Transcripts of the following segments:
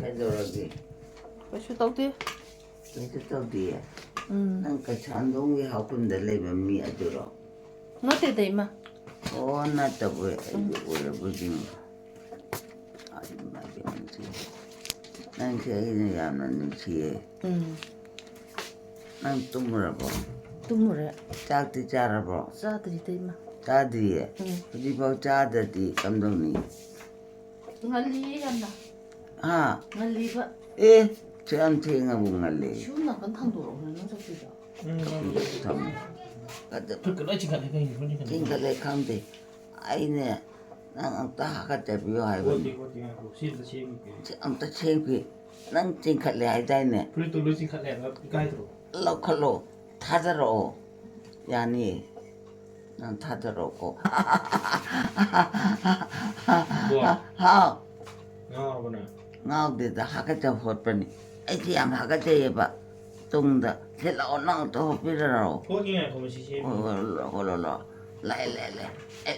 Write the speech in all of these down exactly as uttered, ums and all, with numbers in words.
ꯀꯩꯗꯧꯔꯒꯦ? ꯀꯩꯁꯨ ꯇꯧꯗꯦ꯫ ꯀꯩꯁꯨ ꯇꯧꯗꯤꯌꯦ꯫ ꯎꯝ꯫ ꯅꯪ ꯀꯩꯁꯥꯝꯊꯣꯡꯒꯤ ꯍꯥꯎꯈꯨꯟꯗ ꯂꯩꯕ ꯃꯤ ꯑꯗꯨꯔꯣ? ꯅꯠꯇꯦꯗ, ꯏꯃꯥ꯫ ꯑꯣ, ꯅꯠꯇꯕ ꯑꯩꯗꯤ ꯑꯣꯏꯔꯕꯣꯏ ꯅꯤꯡꯕ꯫ ꯑꯗꯨꯃꯥꯏꯅ ꯅꯨꯡꯁꯤ꯫ ꯅꯪꯁꯦ ꯑꯩꯅ ꯌꯥꯝꯅ ꯅꯨꯡꯁꯤꯌꯦ꯫ ꯎꯝ꯫ ꯅꯪ ꯇꯨꯝꯃꯨꯔꯕꯣ? ꯇꯨꯝꯃꯨꯔꯦ꯫ ꯆꯥꯛꯇꯤ ꯆꯥꯔꯕꯣ? ꯆꯥꯗ꯭ꯔꯤꯗ, ꯏꯃꯥ꯫ ꯆꯥꯗ꯭ꯔꯤꯌꯦ? ꯎꯝ꯫ ꯍꯧꯖꯤꯛꯐꯥꯎ ꯆꯥꯗ꯭ꯔꯗꯤ ꯀꯝꯗꯧꯅꯤ? ꯉꯜꯂꯤꯌꯦ ꯌꯥꯝꯅ꯫ ꯍꯥ? ꯉꯜꯂꯤꯕ꯫ ꯑꯦ, ꯁꯨꯛ ꯌꯥꯝ ꯊꯦꯡꯉꯕꯨ ꯉꯜꯂꯦ꯫ ꯁꯨꯝ ꯅꯥꯀꯟ ꯊꯥꯡꯗꯣꯔꯛꯎꯅꯦ, ꯅꯪ ꯆꯧꯀ꯭ꯔꯤꯗꯣ꯫ ꯊꯝꯃꯣ꯫ ꯑꯗ ꯈꯨꯠꯀ ꯂꯣꯏ ꯆꯤꯡꯈꯠꯂꯦ, ꯀꯩꯅꯣ ꯈꯨꯠ ꯆꯤꯡꯈꯠꯂꯦ? ꯆꯤꯡꯈꯠꯂꯦ ꯈꯪꯗꯦ꯫ ꯑꯩꯅꯦ ꯅꯪ ꯑꯝꯇ ꯍꯥꯀꯠꯆꯕꯤꯌꯨ ꯀꯣꯠꯇꯦ, ꯍꯥꯏꯕꯅꯤ꯫ ꯀꯣꯠꯇꯦ, ꯉꯥꯏꯈꯣ꯫ ꯁꯤ ꯑꯝꯇ ꯁꯦꯝꯒꯦ꯫ ꯁꯤ ꯑꯝꯇ ꯁꯦꯝꯈꯤ꯫ ꯅꯪ ꯆꯤꯡꯈꯠꯂꯦ ꯍꯥꯏꯗꯥꯏꯅꯦ? ꯐꯨꯔꯤꯠꯇꯨ ꯂꯣꯏ ꯆꯤꯡꯈꯠꯂꯦ ꯍꯥꯏꯕ, ꯏꯀꯥꯏꯗ꯭ꯔꯣ? ꯂꯧꯈꯠꯂꯣ꯫ ꯊꯥꯗꯔꯛꯑꯣ꯫ ꯌꯥꯅꯤꯌꯦ꯫ ꯅꯪ ꯊꯥꯗꯔꯛꯑꯣꯀꯣ꯫ ꯀꯣ? ꯍꯥꯎ꯫ ꯉꯥꯎꯔꯕꯅꯦ? ꯉꯥꯎꯗꯦꯗ, ꯍꯥꯀꯠꯆꯕ ꯍꯣꯠꯄꯅꯤ꯫ ꯑꯩꯗꯤ ꯌꯥꯝ ꯍꯥꯀꯠꯆꯩꯌꯦꯕ꯫ ꯇꯨꯡꯗ꯫ ꯁꯤ ꯂꯥꯛꯑꯣ, ꯅꯪ ꯑꯝꯇ ꯍꯣꯠꯄꯤꯔꯔꯥꯎ꯫ ꯍꯣꯠꯀꯦ, ꯉꯥꯏꯈꯣ, ꯃꯁꯤ ꯁꯦꯝꯒꯦ꯫ ꯍꯣꯏ, ꯍꯣꯏ, ꯍꯣꯏ, ꯍꯣꯏ, ꯍꯣꯏ꯫ ꯂꯥꯛꯑꯦ, ꯂꯥꯛꯑꯦ, ꯂꯥꯛꯑꯦ꯫ ꯑꯦ,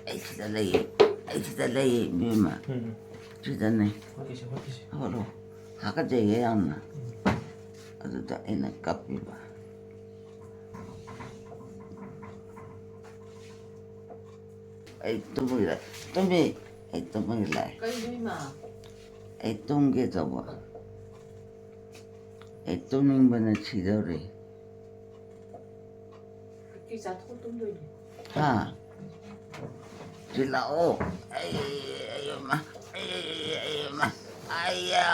ꯑꯩ ꯁꯤꯗ ꯂꯩꯌꯦ꯫ ꯑꯩ ꯁꯤꯗ ꯂꯩꯌꯦ, ꯏꯕꯦꯝꯃ꯫ ꯎꯝ, ꯎꯝ꯫ ꯁꯤꯗꯅꯦ꯫ ꯍꯣꯠꯀꯦꯁꯦ, ꯍꯣꯠꯀꯦꯁꯦ꯫ ꯍꯣꯠꯂꯣ꯫ ꯍꯥꯀꯠꯆꯩꯌꯦ ꯌꯥꯝꯅ꯫ ꯎꯝ꯫ ꯑꯗꯨꯗ ꯑꯩꯅ ꯀꯞꯄꯤꯕ꯫ ꯑꯩ ꯇꯨꯝꯃꯒꯦ ꯂꯥꯛ-, ꯇꯨꯝꯃꯤ꯫ ꯑꯩ ꯇꯨꯝꯃꯒꯦ ꯂꯥꯛꯑꯦ꯫ ꯀꯩꯅꯣ, ꯏꯃꯥ? ꯑꯩ ꯇꯨꯝꯒꯦ ꯇꯧꯕ꯫ ꯑꯩ ꯇꯨꯝꯅꯤꯡꯕꯅ ꯁꯤꯗꯧꯔꯦ꯫ ꯀꯩꯀꯩ ꯆꯥꯊꯣꯛꯑ ꯇꯨꯝꯗꯣꯏꯅꯣ? ꯍꯥ? ꯁꯤ ꯂꯥꯛꯑꯣ꯫ ꯑꯩ, ꯑꯩ, ꯑꯃ, ꯑꯩ, ꯑꯩ, ꯑꯃ, ꯑꯩꯌꯥ,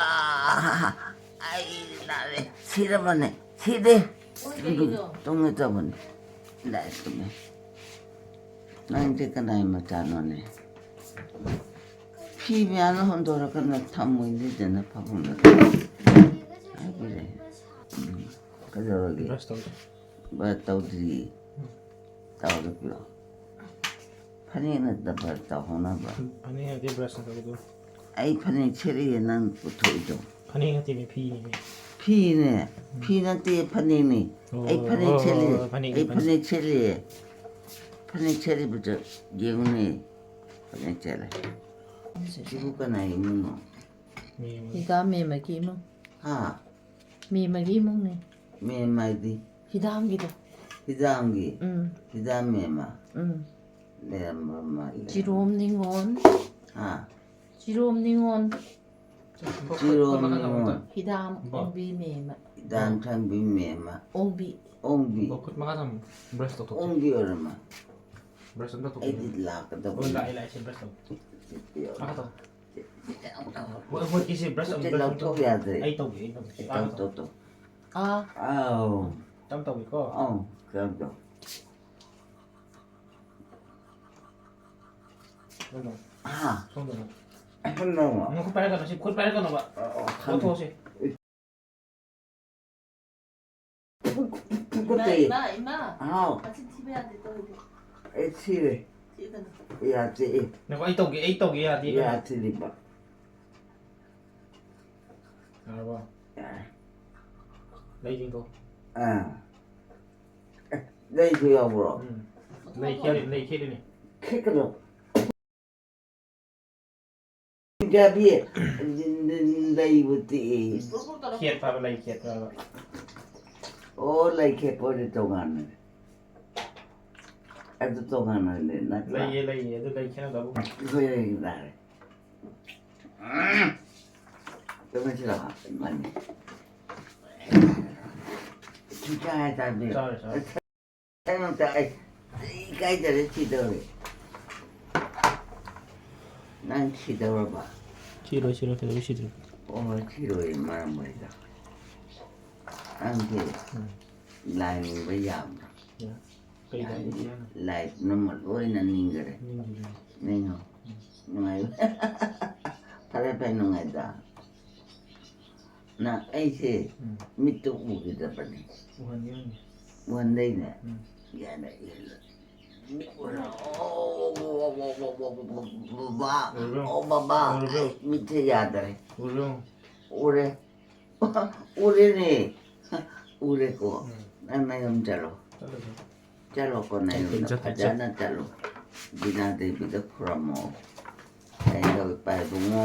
ꯑꯩ ꯅꯥꯔꯦ꯫ ꯁꯤꯔꯕꯅꯦ꯫ ꯁꯤꯗꯦ꯫ ꯍꯣꯏ, ꯀꯩꯒꯤꯅꯣ? ꯇꯨꯝꯒꯦ ꯇꯧꯕꯅꯤ꯫ ꯂꯥꯛꯑꯦ, ꯇꯨꯝꯃꯦ꯫ ꯅꯪꯗꯤ ꯀꯅꯥꯏ ꯃꯆꯥꯅꯣꯅꯦ? ꯐꯤ ꯃꯌꯥꯝꯅ ꯍꯣꯟꯗꯣꯔꯛꯀꯅ ꯊꯝꯃꯣꯏꯅꯤꯗꯅ ꯐꯃꯨꯡꯗ꯫ ꯍꯥꯏꯕꯤꯔꯦ꯫ ꯎꯝ꯫ ꯀꯩꯗꯧꯔꯒꯦ? ꯕ꯭ꯔꯁ ꯇꯧꯗꯦ꯫ ꯕ꯭ꯔꯁ ꯇꯧꯗ꯭ꯔꯤ꯫ ꯇꯧꯔꯛꯄꯤꯔꯣ꯫ ꯐꯅꯦꯛ ꯅꯠꯇ ꯕ꯭ꯔꯁ ꯇꯧꯍꯧꯅꯕ꯭ꯔꯣ? ꯐꯅꯦꯛ ꯅꯠꯇꯦ, ꯕ꯭ꯔꯁ ꯅꯠꯇꯕꯗꯣ꯫ ꯑꯩ ꯐꯅꯦꯛ ꯁꯦꯠꯂꯛꯑꯦ ꯅꯪ ꯄꯨꯊꯣꯛꯏꯗꯣ꯫ ꯐꯅꯦꯛ ꯅꯠꯇꯦꯃꯤ, ꯐꯤꯅꯦꯃꯤ꯫ ꯐꯤꯅꯦ꯫ ꯐꯤ ꯅꯠꯇꯦ, ꯐꯅꯦꯛꯅꯦ꯫ ꯑꯣ, ꯑꯩ ꯐꯅꯦꯛ ꯑꯣ, ꯁꯦꯠꯂꯤ꯫ ꯑꯣ, ꯐꯅꯦꯛꯅꯦ, ꯑꯩ ꯐꯅꯦꯛ꯫ ꯐꯅꯦꯛ ꯁꯦꯠꯂꯤ꯫ ꯐꯅꯦꯛ ꯁꯦꯠꯂꯤꯕꯗꯨ ꯌꯦꯡꯉꯨꯅꯦ꯫ ꯐꯅꯦꯛ ꯁꯦꯠꯂꯦ꯫ ꯁꯤꯕꯨ ꯀꯅꯥ ꯏꯃꯨꯡꯅꯣ? ꯃꯦꯝ꯫ ꯍꯤꯗꯥꯝ ꯃꯦꯝꯃꯒꯤ ꯏꯃꯨꯡ꯫ ꯍꯥ? ꯃꯦꯝꯃꯒꯤ ꯏꯃꯨꯡꯅꯦ꯫ ꯃꯦꯝ ꯍꯥꯏꯗꯤ? ꯍꯤꯗꯥꯝꯒꯤꯗꯣ꯫ ꯍꯤꯗꯥꯝꯒꯤ? ꯎꯝ꯫ ꯍꯤꯗꯥꯝ ꯃꯦꯝꯃ? ꯎꯝ꯫ ꯂꯩꯔꯝꯕ ꯃꯥꯜꯂꯦ꯫ ꯆꯤꯔꯣꯝ ꯅꯤꯉꯣꯜ꯫ ꯍꯥ? ꯆꯤꯔꯣꯝ ꯅꯤꯉꯣꯜ꯫ ꯆꯤꯔꯣꯝ ꯅꯤꯉꯣꯜ꯫ ꯍꯤꯗꯥꯝ ꯕꯣ꯫ ꯑꯣꯡꯕꯤ ꯃꯦꯝꯃ꯫ ꯍꯤꯗꯥꯝ ꯊꯪꯕꯤ ꯃꯦꯝꯃ꯫ ꯑꯣꯡꯕꯤ꯫ ꯑꯣꯡꯕꯤ꯫ ꯕꯣ, ꯈꯨꯠ ꯃꯈꯥ ꯊꯝꯃꯨ꯫ ꯕ꯭ꯔꯁ ꯇꯧꯊꯣꯛꯀꯦ꯫ ꯑꯣꯡꯕꯤ ꯑꯣꯏꯔꯝꯃ꯫ ꯕ꯭ꯔꯁ ꯑꯝꯇ ꯇꯧꯊꯣꯛꯀꯦ꯫ ꯑꯩꯗꯤ ꯂꯥꯛꯀꯗꯕ꯫ ꯑꯣ, ꯂꯥꯛꯑꯦ, ꯂꯥꯛꯑꯦ, ꯁꯤ ꯕ꯭ꯔꯁ ꯇꯧ꯫ ꯁꯤ ꯄꯤꯌꯣ꯫ ꯃꯈꯥ ꯇꯧ꯫ ꯍꯣꯏ, ꯍꯣꯏ, ꯀꯤꯁꯤ ꯕ꯭ꯔꯁ ꯑꯃꯨꯛ ꯈꯨꯠꯁꯦ ꯕ꯭ꯔꯁ ꯑꯃꯨꯛ ꯂꯧꯊꯣꯛ ꯇꯧ꯫ ꯌꯥꯗ꯭ꯔꯦ꯫ ꯑꯩ ꯇꯧꯒꯦ, ꯑꯩ ꯇꯧꯒꯦ꯫ ꯁꯤ ꯇꯧ, ꯃꯈꯥ ꯇꯧ꯫ ꯇꯧ, ꯇꯧ꯫ ꯑꯥ꯫ ꯇꯞ ꯇꯧꯒꯦꯀꯣ꯫ ꯑꯧ, ꯇꯞ ꯇꯧ꯫ ꯁꯣꯝꯗ꯫ ꯍꯥ? ꯁꯣꯝꯗ꯫ ꯁꯣꯝꯗ꯫ ꯅꯪ ꯈꯨꯠ ꯄꯥꯏꯔꯛꯀꯅꯨ, ꯁꯤ ꯈꯨꯠ ꯄꯥꯏꯔꯛꯀꯅꯣꯕ꯫ ꯑꯣ, ꯑꯣ, ꯈꯪꯉꯦ꯫ ꯂꯧꯊꯣꯛꯑꯣ ꯁꯤ꯫ ꯇꯨꯀꯠꯆꯩꯌꯦ꯫ ꯏꯃꯥ, ꯏꯃꯥ, ꯏꯃꯥ꯫ ꯍꯥꯎ꯫ ꯃꯆꯤꯟ ꯊꯤꯕ ꯌꯥꯗꯦ ꯇꯧꯔꯤꯗꯣ꯫ ꯑꯩ ꯊꯤꯔꯦ꯫ ꯊꯤꯒꯅꯨ꯫ ꯌꯥꯗꯦ꯫ ꯉꯥꯏꯈꯣ, ꯑꯩ ꯇꯧꯒꯦ, ꯑꯩ ꯇꯧꯒꯦ, ꯌꯥꯗꯦ꯫ ꯌꯥꯗ꯭ꯔꯤꯕ꯫ ꯌꯥꯔꯕꯣ? ꯌꯥꯔꯦ꯫ ꯂꯩꯁꯤꯡꯗꯣ꯫ ꯑꯥ꯫ ꯑꯦ, ꯂꯩꯁꯨ ꯌꯥꯎꯕ꯭ꯔꯣ? ꯎꯝ꯫ ꯂꯩ ꯈꯦꯠꯂꯤ, ꯂꯩ ꯈꯦꯠꯂꯤꯅꯦ꯫ ꯈꯦꯠꯀꯅꯨ꯫ ꯏꯟꯗꯤꯌꯥꯕꯤ, ꯂꯩꯕꯨ ꯇꯦꯛꯑꯦ꯫ ꯈꯦꯠꯄ ꯍꯥꯏꯕ, ꯂꯩ ꯈꯦꯠꯄ ꯍꯥꯏꯕ꯫ ꯑꯣ, ꯂꯩ ꯈꯦꯠꯄ ꯑꯣꯏꯔꯗꯤ ꯇꯣꯉꯥꯟꯅ꯫ ꯑꯗꯨ ꯇꯣꯉꯥꯟꯅ ꯂꯩ ꯅꯠꯇ꯭ꯔꯥ? ꯂꯩꯌꯦ, ꯂꯩꯌꯦ, ꯑꯗꯨ ꯂꯩ ꯈꯦꯠꯅꯗꯕꯨ꯫ ꯑꯩꯈꯣꯏ ꯂꯩ ꯇꯥꯔꯦ꯫ ꯇꯨꯃꯤꯟ ꯆꯠꯂꯣ, ꯏꯕꯥꯅꯤ꯫ ꯆꯨꯆꯥ ꯍꯥꯏ ꯇꯥꯕꯤꯔꯣ꯫ ꯆꯥꯔꯦ, ꯆꯥꯔꯦ꯫ ꯑꯩꯉꯣꯟꯗ ꯑꯩ ꯏꯀꯥꯏꯖꯔꯦ ꯁꯤꯗꯧꯔꯦ꯫ ꯅꯪ ꯁꯤꯗꯧꯔꯕ? ꯁꯤꯔꯣꯏ, ꯁꯤꯔꯣꯏ, ꯀꯩꯗꯧꯕꯩ ꯁꯤꯗꯣꯏꯅꯣ? ꯑꯣ, ꯁꯤꯔꯣꯏ ꯃꯔꯝ ꯑꯣꯏꯗ꯫ ꯅꯪꯁꯦ ꯎꯝ꯫ ꯂꯥꯏ ꯅꯤꯡꯕ ꯌꯥꯕ꯭ꯔꯥ? ꯌꯥ-, ꯀꯩ ꯂꯥꯏ ꯅꯤꯡꯒꯦ ꯍꯥꯏꯅꯣ? ꯂꯥꯏ ꯄꯨꯝꯅꯃꯛ ꯂꯣꯏꯅ ꯅꯤꯡꯈꯔꯦ꯫ ꯅꯤꯡꯗꯦ, ꯅꯤꯡꯗꯦ꯫ ꯅꯤꯡꯉꯣ꯫ ꯎꯝ꯫ ꯅꯨꯡꯉꯥꯏꯕ꯫ ꯐꯔꯦ, ꯐꯔꯦ, ꯅꯨꯡꯉꯥꯏꯗ꯫ ꯅꯪ ꯑꯩꯁꯦ ꯎꯝ꯫ ꯃꯤꯠꯇ ꯎꯈꯤꯗꯕꯅꯤ꯫ ꯎꯍꯟꯒꯦ, ꯎꯍꯟꯒꯦ꯫ ꯎꯍꯟꯗꯣꯏꯅꯦ? ꯎꯝ꯫ ꯌꯥꯔꯦ, ꯌꯥꯔꯦ꯫ ꯃꯤꯠ ꯎꯔꯣ꯫ ꯑꯣ, ꯕꯕꯥ꯫ ꯎꯔꯕ꯭ꯔꯣ? ꯑꯣ, ꯕꯕꯥ꯫ ꯎꯔꯕ꯭ꯔꯣ? ꯑꯩ ꯃꯤꯠꯁꯦ ꯌꯥꯗꯔꯦ꯫ ꯎꯔꯕ꯭ꯔꯣ? ꯎꯔꯦ꯫ ꯎꯔꯦꯅꯦ꯫ ꯎꯔꯦꯀꯣ꯫ ꯎꯝ꯫ ꯅꯪ ꯅꯌꯨꯝ ꯆꯠꯂꯣ꯫ ꯆꯠꯂꯣ, ꯆꯠꯂꯣ꯫ ꯆꯠꯂꯣꯀꯣ, ꯅꯌꯨꯝꯗ ꯆꯠ-, ꯆꯠ-, ꯐꯖꯅ ꯆꯠꯂꯣ꯫ ꯕꯤꯅꯥ ꯗꯦꯕꯤꯗ ꯈꯨꯔꯝꯃꯣ꯫ ꯀꯩꯗꯧ, ꯏꯄꯥ ꯏꯕꯨꯡꯉꯣ,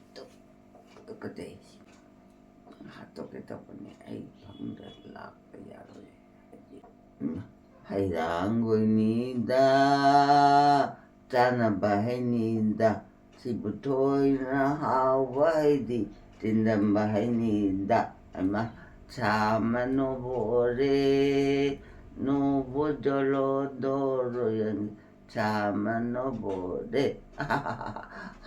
ꯇꯨ-, ꯇꯨꯀꯠꯆꯩ꯫ ꯍꯥꯠꯇꯣꯛꯀꯦ ꯇꯧꯕꯅꯦ꯫ ꯑꯩ ꯐꯃꯨꯡꯗ ꯂꯥꯛꯄ ꯌꯥꯔꯣꯏ꯫ ꯍꯥꯏꯗꯤ, ꯎꯝ, ꯍꯩꯔꯥꯡꯒꯣꯏꯅꯤꯗ, ꯆꯥꯅꯕ ꯍꯩꯅꯤꯗ, ꯁꯤꯕꯨ ꯊꯣꯏꯅ ꯍꯥꯎꯕ ꯍꯩꯗꯤ, ꯆꯤꯟꯗꯝꯕ ꯍꯩꯅꯤꯗ꯫ ꯑꯃ, ꯁꯥꯃꯅꯣꯕꯣꯔꯦ, ꯅꯣꯕꯣ ꯖꯣꯂꯣꯗꯣꯔꯣ ꯌꯪꯒꯤ, ꯁꯥꯃꯅꯣꯕꯣꯔꯦ꯫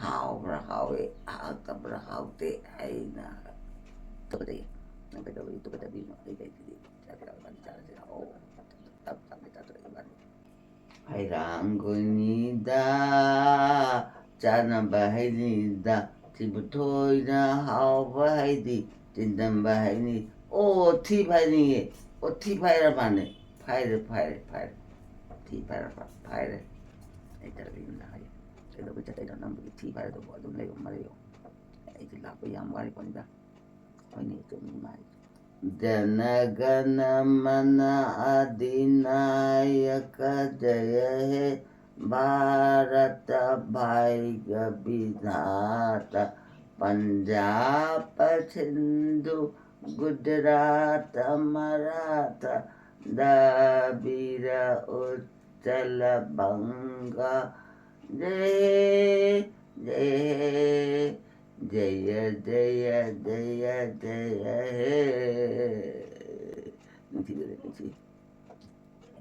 ꯍꯥꯎꯕ꯭ꯔꯥ ꯍꯥꯎꯋꯦ, ꯍꯥꯎꯇꯕ꯭ꯔꯥ ꯍꯥꯎꯇꯦ, ꯑꯩꯅ ꯇꯨꯀꯠꯆꯩ꯫ ꯅꯪ ꯀꯩꯗꯧꯕꯒꯤ ꯇꯨꯀꯠꯆꯕꯤꯅꯣ? ꯑꯩ ꯀꯩꯗꯤ ꯆꯥꯛ ꯆꯥꯔꯁꯤ ꯂꯥꯛꯑꯣ꯫ ꯇꯞ ꯇꯞꯅ ꯆꯥꯊꯣꯛꯑꯦ ꯏꯕꯥꯅꯤ꯫ ꯍꯩꯔꯥꯡꯒꯣꯏꯅꯤꯗ ꯆꯥꯅꯕ ꯍꯩꯅꯤꯗ, ꯊꯤꯕꯨ ꯊꯣꯏꯅ ꯍꯥꯎꯕ ꯍꯩꯗꯤ ꯆꯤꯟꯗꯝꯕ ꯍꯩꯅꯤ꯫ ꯑꯣ, ꯊꯤ ꯐꯥꯏꯅꯤꯡꯉꯦ꯫ ꯑꯣ, ꯊꯤ ꯐꯥꯏꯔ ꯃꯥꯅꯦ꯫ ꯐꯥꯏꯔꯦ, ꯐꯥꯏꯔꯦ, ꯐꯥꯏꯔꯦ꯫ ꯊꯤ ꯐꯥꯏꯔ ꯐꯥꯏꯔꯦ꯫ ꯑꯩ ꯇꯧꯔꯒ ꯌꯨꯝꯗ ꯍꯥꯏ꯫ ꯀꯩꯗꯧꯕꯩ ꯆꯠꯇꯣꯏꯅꯣ? ꯅꯪꯕꯨꯗꯤ ꯊꯤ ꯐꯥꯏꯔꯗꯧꯕ ꯑꯗꯨꯝ ꯂꯩꯌꯣ, ꯃꯔꯩꯌꯣ꯫ ꯑꯩꯗꯤ ꯂꯥꯛꯄ ꯌꯥꯝ ꯋꯥꯔꯦ ꯄꯣꯠꯅꯤꯗ꯫ ꯍꯣꯏꯅꯦ, ꯆꯨꯝꯃꯤ ꯃꯥ ꯍꯥꯏꯗꯣ꯫ ꯖꯅꯒꯅ ꯃꯅ ꯑꯙꯤꯅꯥꯌꯀ ꯖꯌ ꯍꯦ ꯚꯥꯔꯇ ꯚꯥꯏꯒ ꯕꯤꯙꯥꯇ ꯄꯟꯖꯥꯕ ꯁꯤꯟꯙꯨ ꯒꯨꯖꯔꯥꯇ ꯃꯔꯥꯊ ꯗꯕꯤꯔ ꯎꯠꯀꯂ ꯕꯪꯒ ꯖꯌ ꯍꯦ, ꯖꯌ ꯍꯦ, ꯖꯌ ꯖꯌ ꯖꯌ ꯖꯌ ꯍꯦ꯫ ꯅꯨꯡꯁꯤꯕꯤꯔꯦ, ꯅꯨꯡꯁꯤ꯫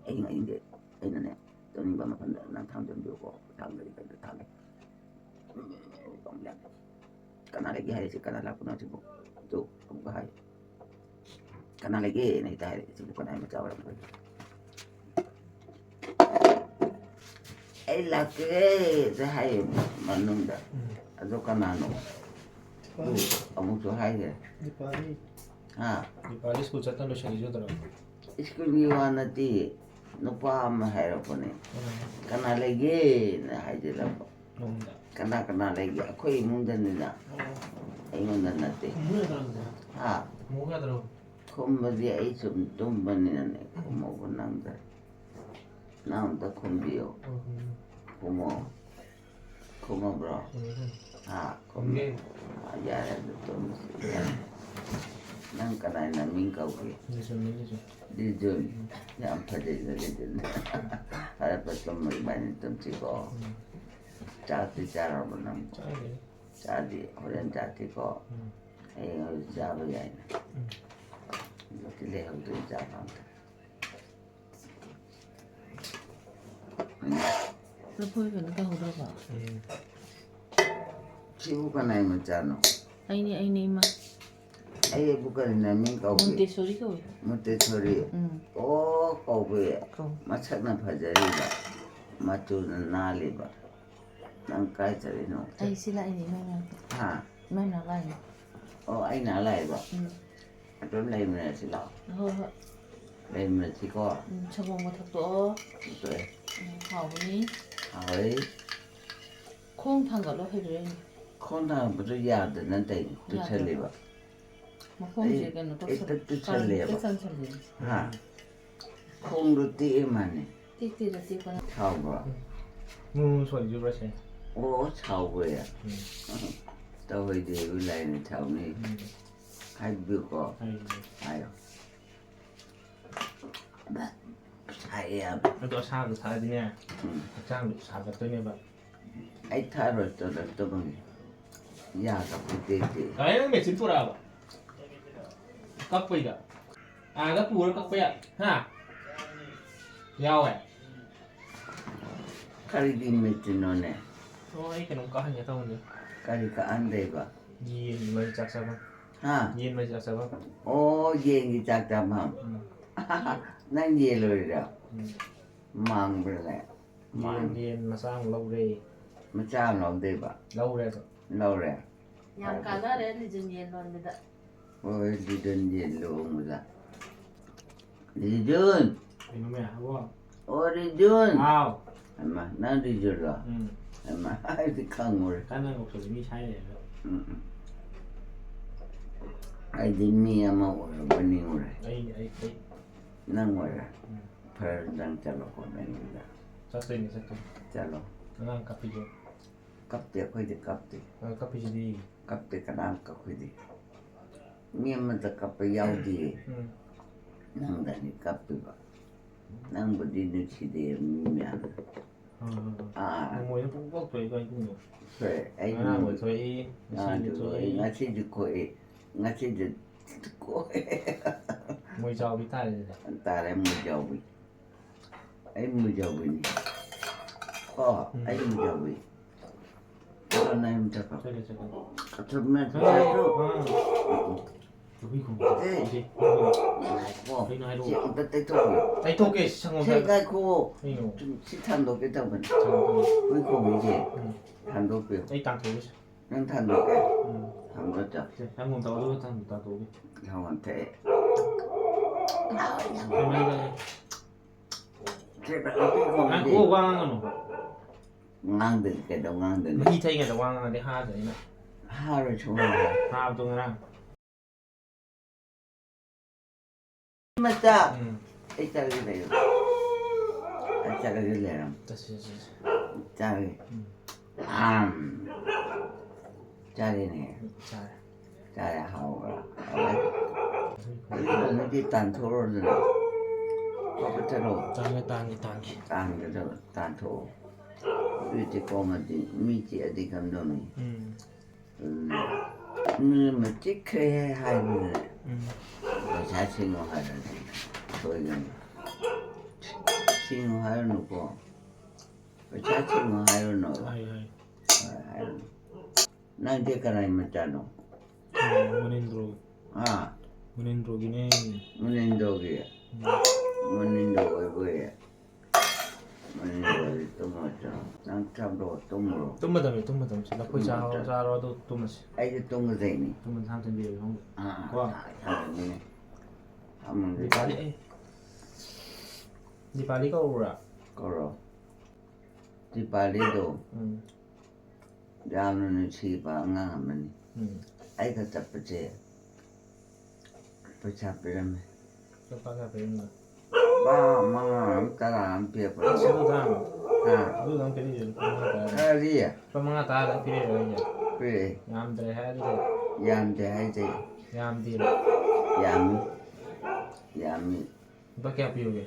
ꯑꯍꯤꯡ ꯑꯍꯤꯡꯁꯦ ꯑꯩꯅꯅꯦ ꯇꯨꯝꯅꯤꯡꯕ ꯃꯐꯝꯗ ꯅꯪ ꯊꯥꯡꯖꯟꯕꯤꯌꯨꯀꯣ꯫ ꯊꯥꯡꯗꯗꯤ ꯀꯩꯅꯣ ꯊꯥꯡꯉꯦ꯫ ꯀꯅꯥ ꯂꯩꯒꯦ ꯍꯥꯏꯔꯤꯁꯦ? ꯀꯅꯥ ꯂꯥꯛꯄꯅꯣ ꯁꯤꯕꯨ? ꯑꯗꯨ ꯑꯃꯨꯛꯀ ꯍꯥꯏ꯫ ꯀꯅꯥ ꯂꯩꯒꯦꯅ ꯍꯦꯛꯇ ꯍꯥꯏꯔꯛꯑꯦ꯫ ꯁꯤꯕꯨ ꯀꯅꯥ ꯃꯆꯥ ꯑꯣꯏꯔꯝꯒꯅꯤ? ꯑꯩ ꯂꯥꯛꯀꯦ ꯍꯥꯏꯌꯦ ꯃꯅꯨꯡꯗ꯫ ꯎꯝ꯫ ꯑꯗꯣ ꯀꯅꯥꯅꯣ? ꯗꯤꯄꯥꯂꯤ꯫ ꯑꯃꯨꯛꯁꯨ ꯍꯥꯏꯈ꯭ꯔꯦ꯫ ꯗꯤꯄꯥꯂꯤ꯫ ꯍꯥ? ꯗꯤꯄꯥꯂꯤ ꯁ꯭ꯀꯨꯜ ꯆꯠꯇꯅ ꯂꯣꯏꯁꯤꯜꯂꯤꯁꯨ ꯇꯧꯔꯝꯃꯤ꯫ ꯁ꯭ꯀꯨꯜꯒꯤ ꯋꯥ ꯅꯠꯇꯦ, ꯅꯨꯄꯥ ꯑꯃ ꯍꯥꯏꯔꯛꯄꯅꯦ꯫ ꯎꯝ꯫ "ꯀꯅꯥ ꯂꯩꯒꯦꯅ?" ꯍꯥꯏꯖꯤꯜꯂꯛꯄ꯫ ꯃꯅꯨꯡꯗ꯫ "ꯀꯅꯥ ꯀꯅꯥ ꯂꯩꯒꯦ?" "ꯑꯩꯈꯣꯏ ꯏꯃꯨꯡꯗꯅꯤꯅ, ꯑꯣ꯫ ꯑꯩꯉꯣꯟꯗ ꯅꯠꯇꯦ"꯫ ꯈꯨꯝꯃꯨ ꯌꯥꯗ꯭ꯔꯣ ꯑꯗꯨꯗꯤ? ꯍꯥ? ꯈꯨꯝꯃꯨ ꯌꯥꯗ꯭ꯔꯣ? ꯈꯨꯝꯕꯗꯤ ꯑꯩ ꯁꯨꯝ ꯇꯨꯝꯕꯅꯤꯅꯅꯦ, ꯈꯨꯝꯃꯧꯕ ꯅꯪꯗ꯭ꯔꯦ꯫ ꯅꯪ ꯑꯝꯇ ꯈꯨꯝꯕꯤꯌꯣ꯫ ꯎꯝ, ꯎꯝ꯫ ꯈꯨꯝꯃꯣ꯫ ꯈꯨꯝꯃꯕ꯭ꯔꯣ? ꯈꯨꯝꯃꯦ, ꯈꯨꯝꯃꯦ꯫ ꯍꯥ? ꯈꯨꯝꯃꯦ꯫ ꯈꯨꯝꯃꯦ꯫ ꯑꯥ, ꯌꯥꯔꯦ, ꯑꯗꯨ ꯇꯨꯝꯃꯁꯤ꯫ ꯅꯪ ꯀꯅꯥꯏ ꯅꯃꯤꯡ ꯀꯧꯒꯦ? ꯂꯤꯖꯣꯟꯅꯦ, ꯂꯤꯖꯣꯟ꯫ ꯂꯤꯖꯣꯟ꯫ ꯎꯝ꯫ ꯌꯥꯝ ꯐꯖꯩꯅ, ꯂꯤꯖꯣꯟ꯫ ꯐꯔꯦ, ꯐꯔꯦ, ꯇꯨꯝꯃꯣ, ꯏꯕꯥꯅꯤ ꯇꯨꯝꯁꯤꯀꯣ꯫ ꯎꯝ꯫ ꯆꯥꯛꯇꯤ ꯆꯥꯔꯕꯣ ꯅꯪ? ꯆꯥꯗ꯭ꯔꯤ꯫ ꯆꯥꯗ꯭ꯔꯤ, ꯍꯣꯔꯦꯟ ꯆꯥꯁꯤꯀꯣ꯫ ꯎꯝ꯫ ꯍꯌꯦꯡ ꯍꯧꯖꯤꯛ ꯆꯥꯕ ꯌꯥꯏꯅ꯫ ꯎꯝ꯫ ꯍꯧꯖꯤꯛꯇꯤ ꯂꯩꯍꯧꯗ꯭ꯔꯦ ꯏꯟꯖꯥꯡ ꯑꯝꯇ꯫ ꯂꯐꯣꯏ ꯀꯩꯅꯣ ꯇꯧꯍꯧꯗ꯭ꯔꯕꯣ? ꯁꯤꯕꯨ ꯀꯅꯥꯏ ꯃꯆꯥꯅꯣ? ꯑꯩꯅꯦ ꯑꯩꯅꯦ ꯏꯃꯥ꯫ ꯑꯩꯕꯨ ꯀꯔꯤ ꯃꯃꯤꯡ ꯀꯧꯒꯦ? ꯃꯣꯟꯇꯦꯁꯣꯔꯤ ꯀꯧꯏ꯫ ꯃꯣꯟꯇꯦꯁꯣꯔꯤ꯫ ꯎꯝ꯫ ꯑꯣ, ꯀꯧꯕ꯫ ꯀꯧ꯫ ꯃꯁꯛꯅ ꯐꯖꯔꯤꯕ, ꯃꯆꯨꯅ ꯅꯥꯜꯂꯤꯕ꯫ ꯅꯪ ꯀꯥꯏ ꯆꯠꯂꯤꯅꯣ? ꯑꯩ ꯁꯤ ꯂꯥꯛꯏꯅꯦ ꯏꯃꯥ ꯃꯅꯥꯛꯇ꯫ ꯍꯥ? ꯏꯃꯥ ꯃꯅꯥꯛ ꯂꯥꯛꯏꯅꯦ꯫ ꯑꯣ, ꯑꯩ ꯅꯥ ꯂꯥꯛꯏꯕ꯫ ꯎꯝ꯫ ꯑꯗꯨꯝ ꯂꯩꯃꯤꯟꯅꯁꯤ ꯂꯥꯛꯑꯣ꯫ ꯍꯣꯏ ꯍꯣꯏ꯫ ꯂꯩꯃꯤꯟꯅꯁꯤꯀꯣ꯫ ꯎꯝ, ꯁꯪꯒꯣꯝꯒ ꯊꯛꯇꯣꯛꯑꯣ꯫ ꯊꯛꯇꯣꯛꯑꯦ꯫ ꯎꯝ, ꯍꯥꯎꯕꯅꯤ꯫ ꯍꯥꯎꯋꯦ꯫ ꯈꯣꯡ ꯊꯥꯡꯒꯠꯂꯣ ꯍꯩꯕ꯭ꯔꯥ ꯌꯦꯡꯒꯦ꯫ ꯈꯣꯡ ꯊꯥꯡꯒꯠꯄꯗꯣ ꯌꯥꯗꯗꯅ ꯇꯧꯔꯤꯅꯤ, ꯇꯨꯁꯜꯂꯤꯕ꯫ ꯃꯈꯣꯡꯁꯦ ꯑꯩ ꯀꯩꯅꯣ ꯍꯦꯛꯇ ꯇꯧꯁꯜꯂꯦ꯫ ꯇꯨꯁꯜꯂꯦꯕ꯫ ꯀꯥꯡ ꯍꯦꯛꯇ ꯆꯟꯁꯜꯂꯦ꯫ ꯍꯥ? ꯈꯣꯡꯗꯣ ꯇꯦꯛꯑꯦ ꯃꯥꯅꯦ꯫ ꯇꯦꯛꯇꯦꯗ ꯇꯦꯛꯄ ꯅꯠꯇꯦ꯫ ꯁꯥꯎꯕ꯭ꯔꯣ? ꯃꯨ ꯁꯣꯏꯈꯤꯕ꯭ꯔꯥ ꯁꯦ? ꯑꯣ, ꯁꯥꯎꯕ꯭ꯔꯥ? ꯎꯝ. ꯇꯧꯍꯩꯗꯦ, ꯏꯕꯨ ꯂꯥꯏꯅ ꯁꯥꯎꯅꯤ꯫ ꯎꯝ. ꯍꯥꯏꯕꯤꯌꯨꯀꯣ꯫ ꯍꯥꯏꯕꯤꯌꯨ. ꯍꯥꯏꯌꯣ꯫ ꯁꯥꯏꯌꯦ ꯌꯥꯝ꯫ ꯑꯗꯣ ꯑꯁꯥꯕꯗꯣ ꯊꯛꯑꯗꯤꯅꯦ, ꯎꯝ꯫ ꯍꯛꯆꯥꯡꯗꯣ ꯁꯥꯒꯠꯇꯣꯏꯅꯦꯕ꯫ ꯑꯩ ꯊꯛꯑꯔꯣꯏ, ꯇꯣꯂꯣꯞꯇꯣ ꯐꯪꯉꯦ꯫ ꯌꯥꯗꯕ ꯇꯦꯛ ꯇꯦꯛ꯫ ꯀꯃꯥꯏꯅ ꯅꯪ ꯃꯦꯆꯤꯟ ꯄꯨꯔꯛꯑꯕ? ꯀꯛꯄꯩꯗ? ꯑꯥꯗ ꯄꯨꯔ ꯀꯛꯄ ꯌꯥ-, ꯍꯥ? ꯌꯥꯎꯋꯦ? ꯀꯔꯤꯒꯤ ꯃꯦꯆꯤꯟꯅꯣꯅꯦ? ꯑꯣ, ꯑꯩ ꯀꯩꯅꯣꯝ ꯀꯛꯍꯟꯒꯦ ꯇꯧꯕꯅꯦ꯫ ꯀꯔꯤ ꯀꯛꯍꯟꯗꯣꯏꯕ? ꯌꯦꯟꯒꯤ ꯃꯔꯨꯝ ꯆꯥꯛ ꯆꯥꯐꯝ꯫ ꯍꯥ? ꯌꯦꯟ ꯃꯔꯨꯝ ꯆꯥꯛ ꯆꯥꯐꯝ꯫ ꯑꯣ, ꯌꯦꯟꯒꯤ ꯆꯥꯛ ꯆꯥꯐꯝ꯫ ꯎꯝ. ꯅꯪ ꯌꯦꯟ ꯂꯣꯏꯔꯤꯔꯣ? ꯎꯝ. ꯃꯥꯡꯕ꯭ꯔꯥꯅꯦ? ꯌꯦꯟ, ꯌꯦꯟ ꯃꯆꯥ ꯑꯃ ꯂꯧꯔꯦ꯫ ꯃꯆꯥ ꯑꯃ ꯂꯧꯗꯣꯏꯕ? ꯂꯧꯔꯦ ꯑꯗꯣ꯫ ꯂꯧꯔꯦ? ꯌꯥꯝ ꯀꯥꯟꯅꯔꯦ ꯂꯤꯖꯤꯟ ꯌꯦꯟ ꯂꯣꯟꯕꯗ꯫ ꯍꯣꯏ, ꯂꯤꯖꯟ ꯌꯦꯟ ꯂꯣꯡꯕꯗ꯫ ꯂꯤꯖꯨꯟ! ꯀꯩꯅꯣ ꯃꯌꯥꯝ ꯑꯕꯣ? ꯑꯣ, ꯂꯤꯖꯨꯟ! ꯍꯥꯎ. ꯍꯩꯃꯥ, ꯅꯪ ꯂꯤꯖꯨꯟꯂꯣ? ꯎꯝ. ꯍꯩꯃꯥ, ꯑꯩꯗꯤ ꯈꯪꯉꯨꯔꯦ꯫ ꯀꯟꯅ ꯅꯣꯛꯄꯁꯦ ꯃꯤ ꯁꯥꯏ ꯂꯩꯔꯒ꯫ ꯎꯝ, ꯎꯝ꯫ ꯑꯩꯗꯤ ꯃꯤ ꯑꯃ ꯑꯣꯏꯔꯕ ꯅꯤꯡꯉꯨꯔꯦ꯫ ꯑꯩ, ꯑꯩ, ꯑꯩ. ꯅꯪ ꯑꯣꯏꯔꯦ꯫ ꯎꯝ. ꯐꯔꯦ, ꯅꯪ ꯆꯠꯂꯣꯀꯣ, ꯅꯪꯒꯤꯗ꯫ ꯆꯠꯇꯣꯏꯅꯦ, ꯆꯠꯇꯣꯏꯅꯦ꯫ ꯆꯠꯂꯣ꯫ ꯑꯉꯥꯡ ꯀꯞꯄꯤꯗꯣ꯫ ꯀꯞꯇꯦ, ꯑꯩꯈꯣꯏꯗꯤ ꯀꯞꯇꯦ꯫ ꯑ, ꯀꯞꯄꯤꯁꯤꯗꯤ꯫ ꯀꯞꯇꯦ, ꯀꯅꯥꯝ ꯀꯞꯈꯤꯗꯦ꯫ ꯃꯤ ꯑꯃꯠꯇ ꯀꯞꯄ ꯌꯥꯎꯗꯤꯌꯦ꯫ ꯎꯝ. ꯅꯪꯗꯅꯤ ꯀꯞꯄꯤꯕ꯫ ꯅꯪꯕꯨꯗꯤ ꯅꯨꯡꯁꯤꯗꯦ ꯃꯤ ꯃꯌꯥꯝꯅ꯫ ꯍꯣꯏ, ꯍꯣꯏ, ꯍꯣꯏ꯫ ꯑꯥ꯫ ꯅꯣꯡꯃꯩꯅ ꯄꯨꯡꯀꯣꯛ ꯊꯣꯛꯏ ꯀꯩꯅꯣ꯫ ꯍꯣꯏ, ꯑꯩ ꯉꯔꯥꯡ ꯊꯣꯛꯏ, ꯉꯔꯥꯡ ꯉꯁꯤꯗꯤ ꯊꯣꯛꯏ, ꯊꯣꯛꯏ꯫ ꯉꯁꯤꯗꯤ ꯊꯣꯛꯏ, ꯉꯁꯤꯗꯤ ꯊꯣꯛꯏ꯫ ꯃꯣꯏ ꯆꯥꯎꯕꯤ ꯇꯥꯔꯦ ꯑꯗꯨꯗꯤ꯫ ꯇꯥꯔꯦ ꯃꯨꯖꯥꯎꯕꯤ꯫ ꯑꯩ ꯃꯨꯖꯥꯎꯕꯤꯅꯤ꯫ ꯀꯣ ꯎꯝ꯫ ꯑꯩ ꯃꯨꯖꯥꯎꯕꯤ꯫ ꯀꯣ ꯅꯪ ꯌꯨꯝ ꯆꯠꯈ꯭ꯔꯣ꯫ ꯆꯠꯂꯦ, ꯆꯠꯂꯦ꯫ ꯑꯊꯨꯝꯕ ꯆꯥꯗ꯭ꯔꯣ? ꯑꯥ꯫ ꯅꯨꯄꯤ ꯈꯣꯡꯕ꯫ ꯑꯦ꯫ ꯁꯤ꯫ ꯉꯥꯏꯈꯣ꯫ ꯀꯩꯅꯣ ꯍꯥꯏꯔꯛꯑꯣ꯫ ꯁꯤ ꯑꯝꯇ ꯇꯩꯊꯣꯛꯑꯣ꯫ ꯇꯩꯊꯣꯛꯀꯦ ꯁꯪꯒꯣꯝ ꯁꯤ ꯆꯥ-, ꯉꯥꯏꯈꯣ꯫ ꯀꯩꯅꯣ? ꯁꯨꯝ ꯁꯤ ꯊꯥꯡꯗꯣꯛꯀꯦ ꯇꯧꯕꯅꯤ꯫ ꯁꯪꯒꯣꯝ꯫ ꯍꯨꯏ ꯈꯣꯡꯕꯤꯁꯦ ꯎꯝ꯫ ꯊꯥꯡꯗꯣꯛꯄꯤꯌꯨ꯫ ꯑꯩ ꯇꯥꯡꯊꯣꯛꯑꯒꯦ꯫ ꯅꯪ ꯊꯥꯡꯗꯣꯛꯀꯦ? ꯎꯝ꯫ ꯊꯥꯡꯗꯣꯛꯆꯣ꯫ ꯁꯦ, ꯁꯪꯒꯣꯝ ꯇꯧꯔ ꯑꯗꯨꯒ ꯊꯥꯡ-, ꯇꯥꯡꯊꯣꯛꯑꯒꯦ꯫ ꯁꯪꯒꯣꯝ ꯊꯛꯑꯦ꯫ ꯀꯃꯥꯏꯅ ꯇꯧꯔꯦ? ꯁꯤ ꯅꯨꯄꯤ ꯈꯣꯡꯕꯤ꯫ ꯉꯥꯏꯈꯣ, ꯋꯥ ꯉꯥꯡꯒꯅꯨ꯫ ꯉꯥꯡꯗꯗꯤ ꯀꯩꯗꯧ ꯉꯥꯡꯗꯣꯏꯅꯣ? ꯃꯍꯤ ꯊꯛꯏꯉꯩꯗ ꯋꯥ ꯉꯥꯡꯉꯗꯤ ꯍꯥꯗꯣꯏꯅ꯫ ꯍꯥꯔꯣꯏ ꯁꯨꯡꯍꯥ ꯍꯥꯔꯣꯏ꯫ ꯍꯥꯕꯗꯣ ꯉꯔꯥꯡ꯫ ꯃꯆꯥ꯫ ꯎꯝ꯫ ꯑꯩ ꯆꯠꯂꯒꯦ ꯂꯩꯔꯝ꯫ ꯑꯩ ꯆꯠꯂꯒꯦ ꯂꯩꯔꯝ꯫ ꯆꯠꯁꯤ, ꯆꯠꯁꯤ, ꯆꯠꯁꯤ꯫ ꯆꯥꯔꯒꯦ꯫ ꯎꯝ꯫ ꯑꯥꯝ꯫ ꯆꯥꯔꯦꯅꯦ꯫ ꯆꯥꯔꯦ꯫ ꯆꯥꯔꯦ ꯍꯥꯎꯕ꯭ꯔꯥ? ꯍꯥꯎꯋꯦ꯫ ꯑꯗꯨꯗꯤ ꯇꯥꯟꯊꯣꯛꯎꯔꯣꯗꯅ꯫ ꯀꯣꯛ ꯆꯠꯂꯣ꯫ ꯇꯥꯡꯉꯦ, ꯇꯥꯡꯉꯦ, ꯇꯥꯡꯉꯦ꯫ ꯇꯥꯟꯒꯗꯕ ꯇꯥꯟꯊꯣꯛꯑꯣ꯫ ꯑꯗꯨꯗꯤ ꯀꯣꯝꯃꯗꯤ ꯃꯤ ꯆꯤꯛꯑꯗꯤ ꯀꯝꯗꯧꯅꯤ? ꯎꯝ꯫ ꯑꯗꯨꯅ ꯃꯤ ꯑꯃ ꯆꯤꯛꯈ꯭ꯔꯦ ꯍꯥꯏꯕꯗꯨꯗ ꯎꯝ꯫ ꯄꯩꯁꯥ ꯁꯤꯡꯉꯣ ꯍꯥꯏꯔꯗꯤ ꯁꯣꯏꯒꯅꯤ꯫ ꯁꯤꯡꯉꯣ ꯍꯥꯏꯔꯅꯨꯀꯣ꯫ ꯄꯩꯁꯥ ꯁꯤꯡꯉꯣ ꯍꯥꯏꯔꯅꯨ꯫ ꯍꯥꯏ, ꯍꯥꯏ꯫ ꯍꯣꯏ, ꯍꯥꯏꯔꯅꯨ꯫ ꯅꯪꯗꯤ ꯀꯅꯥꯏ ꯃꯆꯥꯅꯣ? ꯎꯝ, ꯃꯅꯤꯟꯗ꯭ꯔꯣ꯫ ꯑꯥ? ꯃꯅꯤꯟꯗ꯭ꯔꯣꯒꯤꯅꯦ꯫ ꯃꯅꯤꯟꯗ꯭ꯔꯣꯒꯤ? ꯎꯝ꯫ ꯃꯅꯤꯟꯗ꯭ꯔꯣ ꯑꯣꯏꯕꯒꯤ? ꯃꯅꯤꯟꯗ꯭ꯔꯣꯗꯤ ꯇꯨꯝꯃꯣꯏꯗ꯭ꯔꯣ? ꯅꯪ ꯆꯥꯕ꯭ꯔꯣ? ꯇꯨꯝꯃꯨꯔꯣ꯫ ꯇꯨꯝꯃꯗꯕꯅꯤ, ꯇꯨꯝꯃꯗꯕꯅꯤ꯫ ꯁꯤ ꯂꯐꯣꯏ ꯆꯥꯔꯣ, ꯇꯨꯝꯃꯣꯏꯗ꯭ꯔꯣ? ꯆꯥꯔꯣ, ꯑꯗꯨ ꯇꯨꯝꯃꯁꯤ꯫ ꯑꯩꯗꯤ ꯇꯨꯝꯒꯗꯣꯏꯅꯤ꯫ ꯇꯨꯝꯃꯗꯤ ꯍꯥꯟ ꯇꯨꯝꯕꯤꯔꯒꯦ ꯐꯃꯨꯡꯗ꯫ ꯑꯥ, ꯀꯣ? ꯑꯥ, ꯊꯝꯃꯤꯅꯦ꯫ ꯐꯃꯨꯡꯗ ꯗꯤꯄꯥꯂꯤ, ꯑꯦ꯫ ꯗꯤꯄꯥꯂꯤ ꯀꯧꯔꯨꯔꯥ? ꯀꯧꯔꯣ꯫ ꯗꯤꯄꯥꯂꯤꯗꯣ ꯎꯝ꯫ ꯌꯥꯝꯅ ꯅꯨꯡꯁꯤꯕ ꯑꯉꯥꯡ ꯑꯃꯅꯤ꯫ ꯎꯝ꯫ ꯑꯩꯒ ꯆꯠꯄꯁꯦ ꯄꯩꯁꯥ ꯄꯤꯔꯝꯃꯦ꯫ ꯂꯨꯄꯥ ꯀꯌꯥ ꯄꯤꯔꯝꯃꯤꯅꯣ? ꯂꯨꯄꯥ ꯃꯉꯥ ꯑꯃ, ꯇꯔꯥ ꯑꯃ ꯄꯤꯔꯛꯄꯅꯦ꯫ ꯑꯗꯨ ꯇꯥꯡ-, ꯑꯥ꯫ ꯑꯗꯨ ꯇꯥꯡ ꯄꯤꯔꯛꯏꯁꯦ ꯂꯨꯄꯥ ꯃꯉꯥ ꯇꯔꯥ꯫ ꯀꯔꯤ? ꯂꯨꯄꯥ ꯃꯉꯥ ꯇꯔꯥ ꯇꯪ ꯄꯤꯔꯛꯏꯔꯣ ꯍꯥꯏꯁꯦ? ꯄꯤꯔꯛꯑꯦ꯫ ꯌꯥꯝꯗ꯭ꯔꯦ ꯍꯥꯏ ꯑꯗꯨꯗꯤ꯫ ꯌꯥꯝꯗꯦ ꯍꯥꯏꯗꯦ꯫ ꯌꯥꯝꯗꯦ꯫ ꯌꯥꯝꯃꯤ꯫ ꯌꯥꯝꯃꯤ꯫ ꯂꯨꯄꯥ ꯀꯌꯥ ꯄꯤꯌꯨꯒꯦ?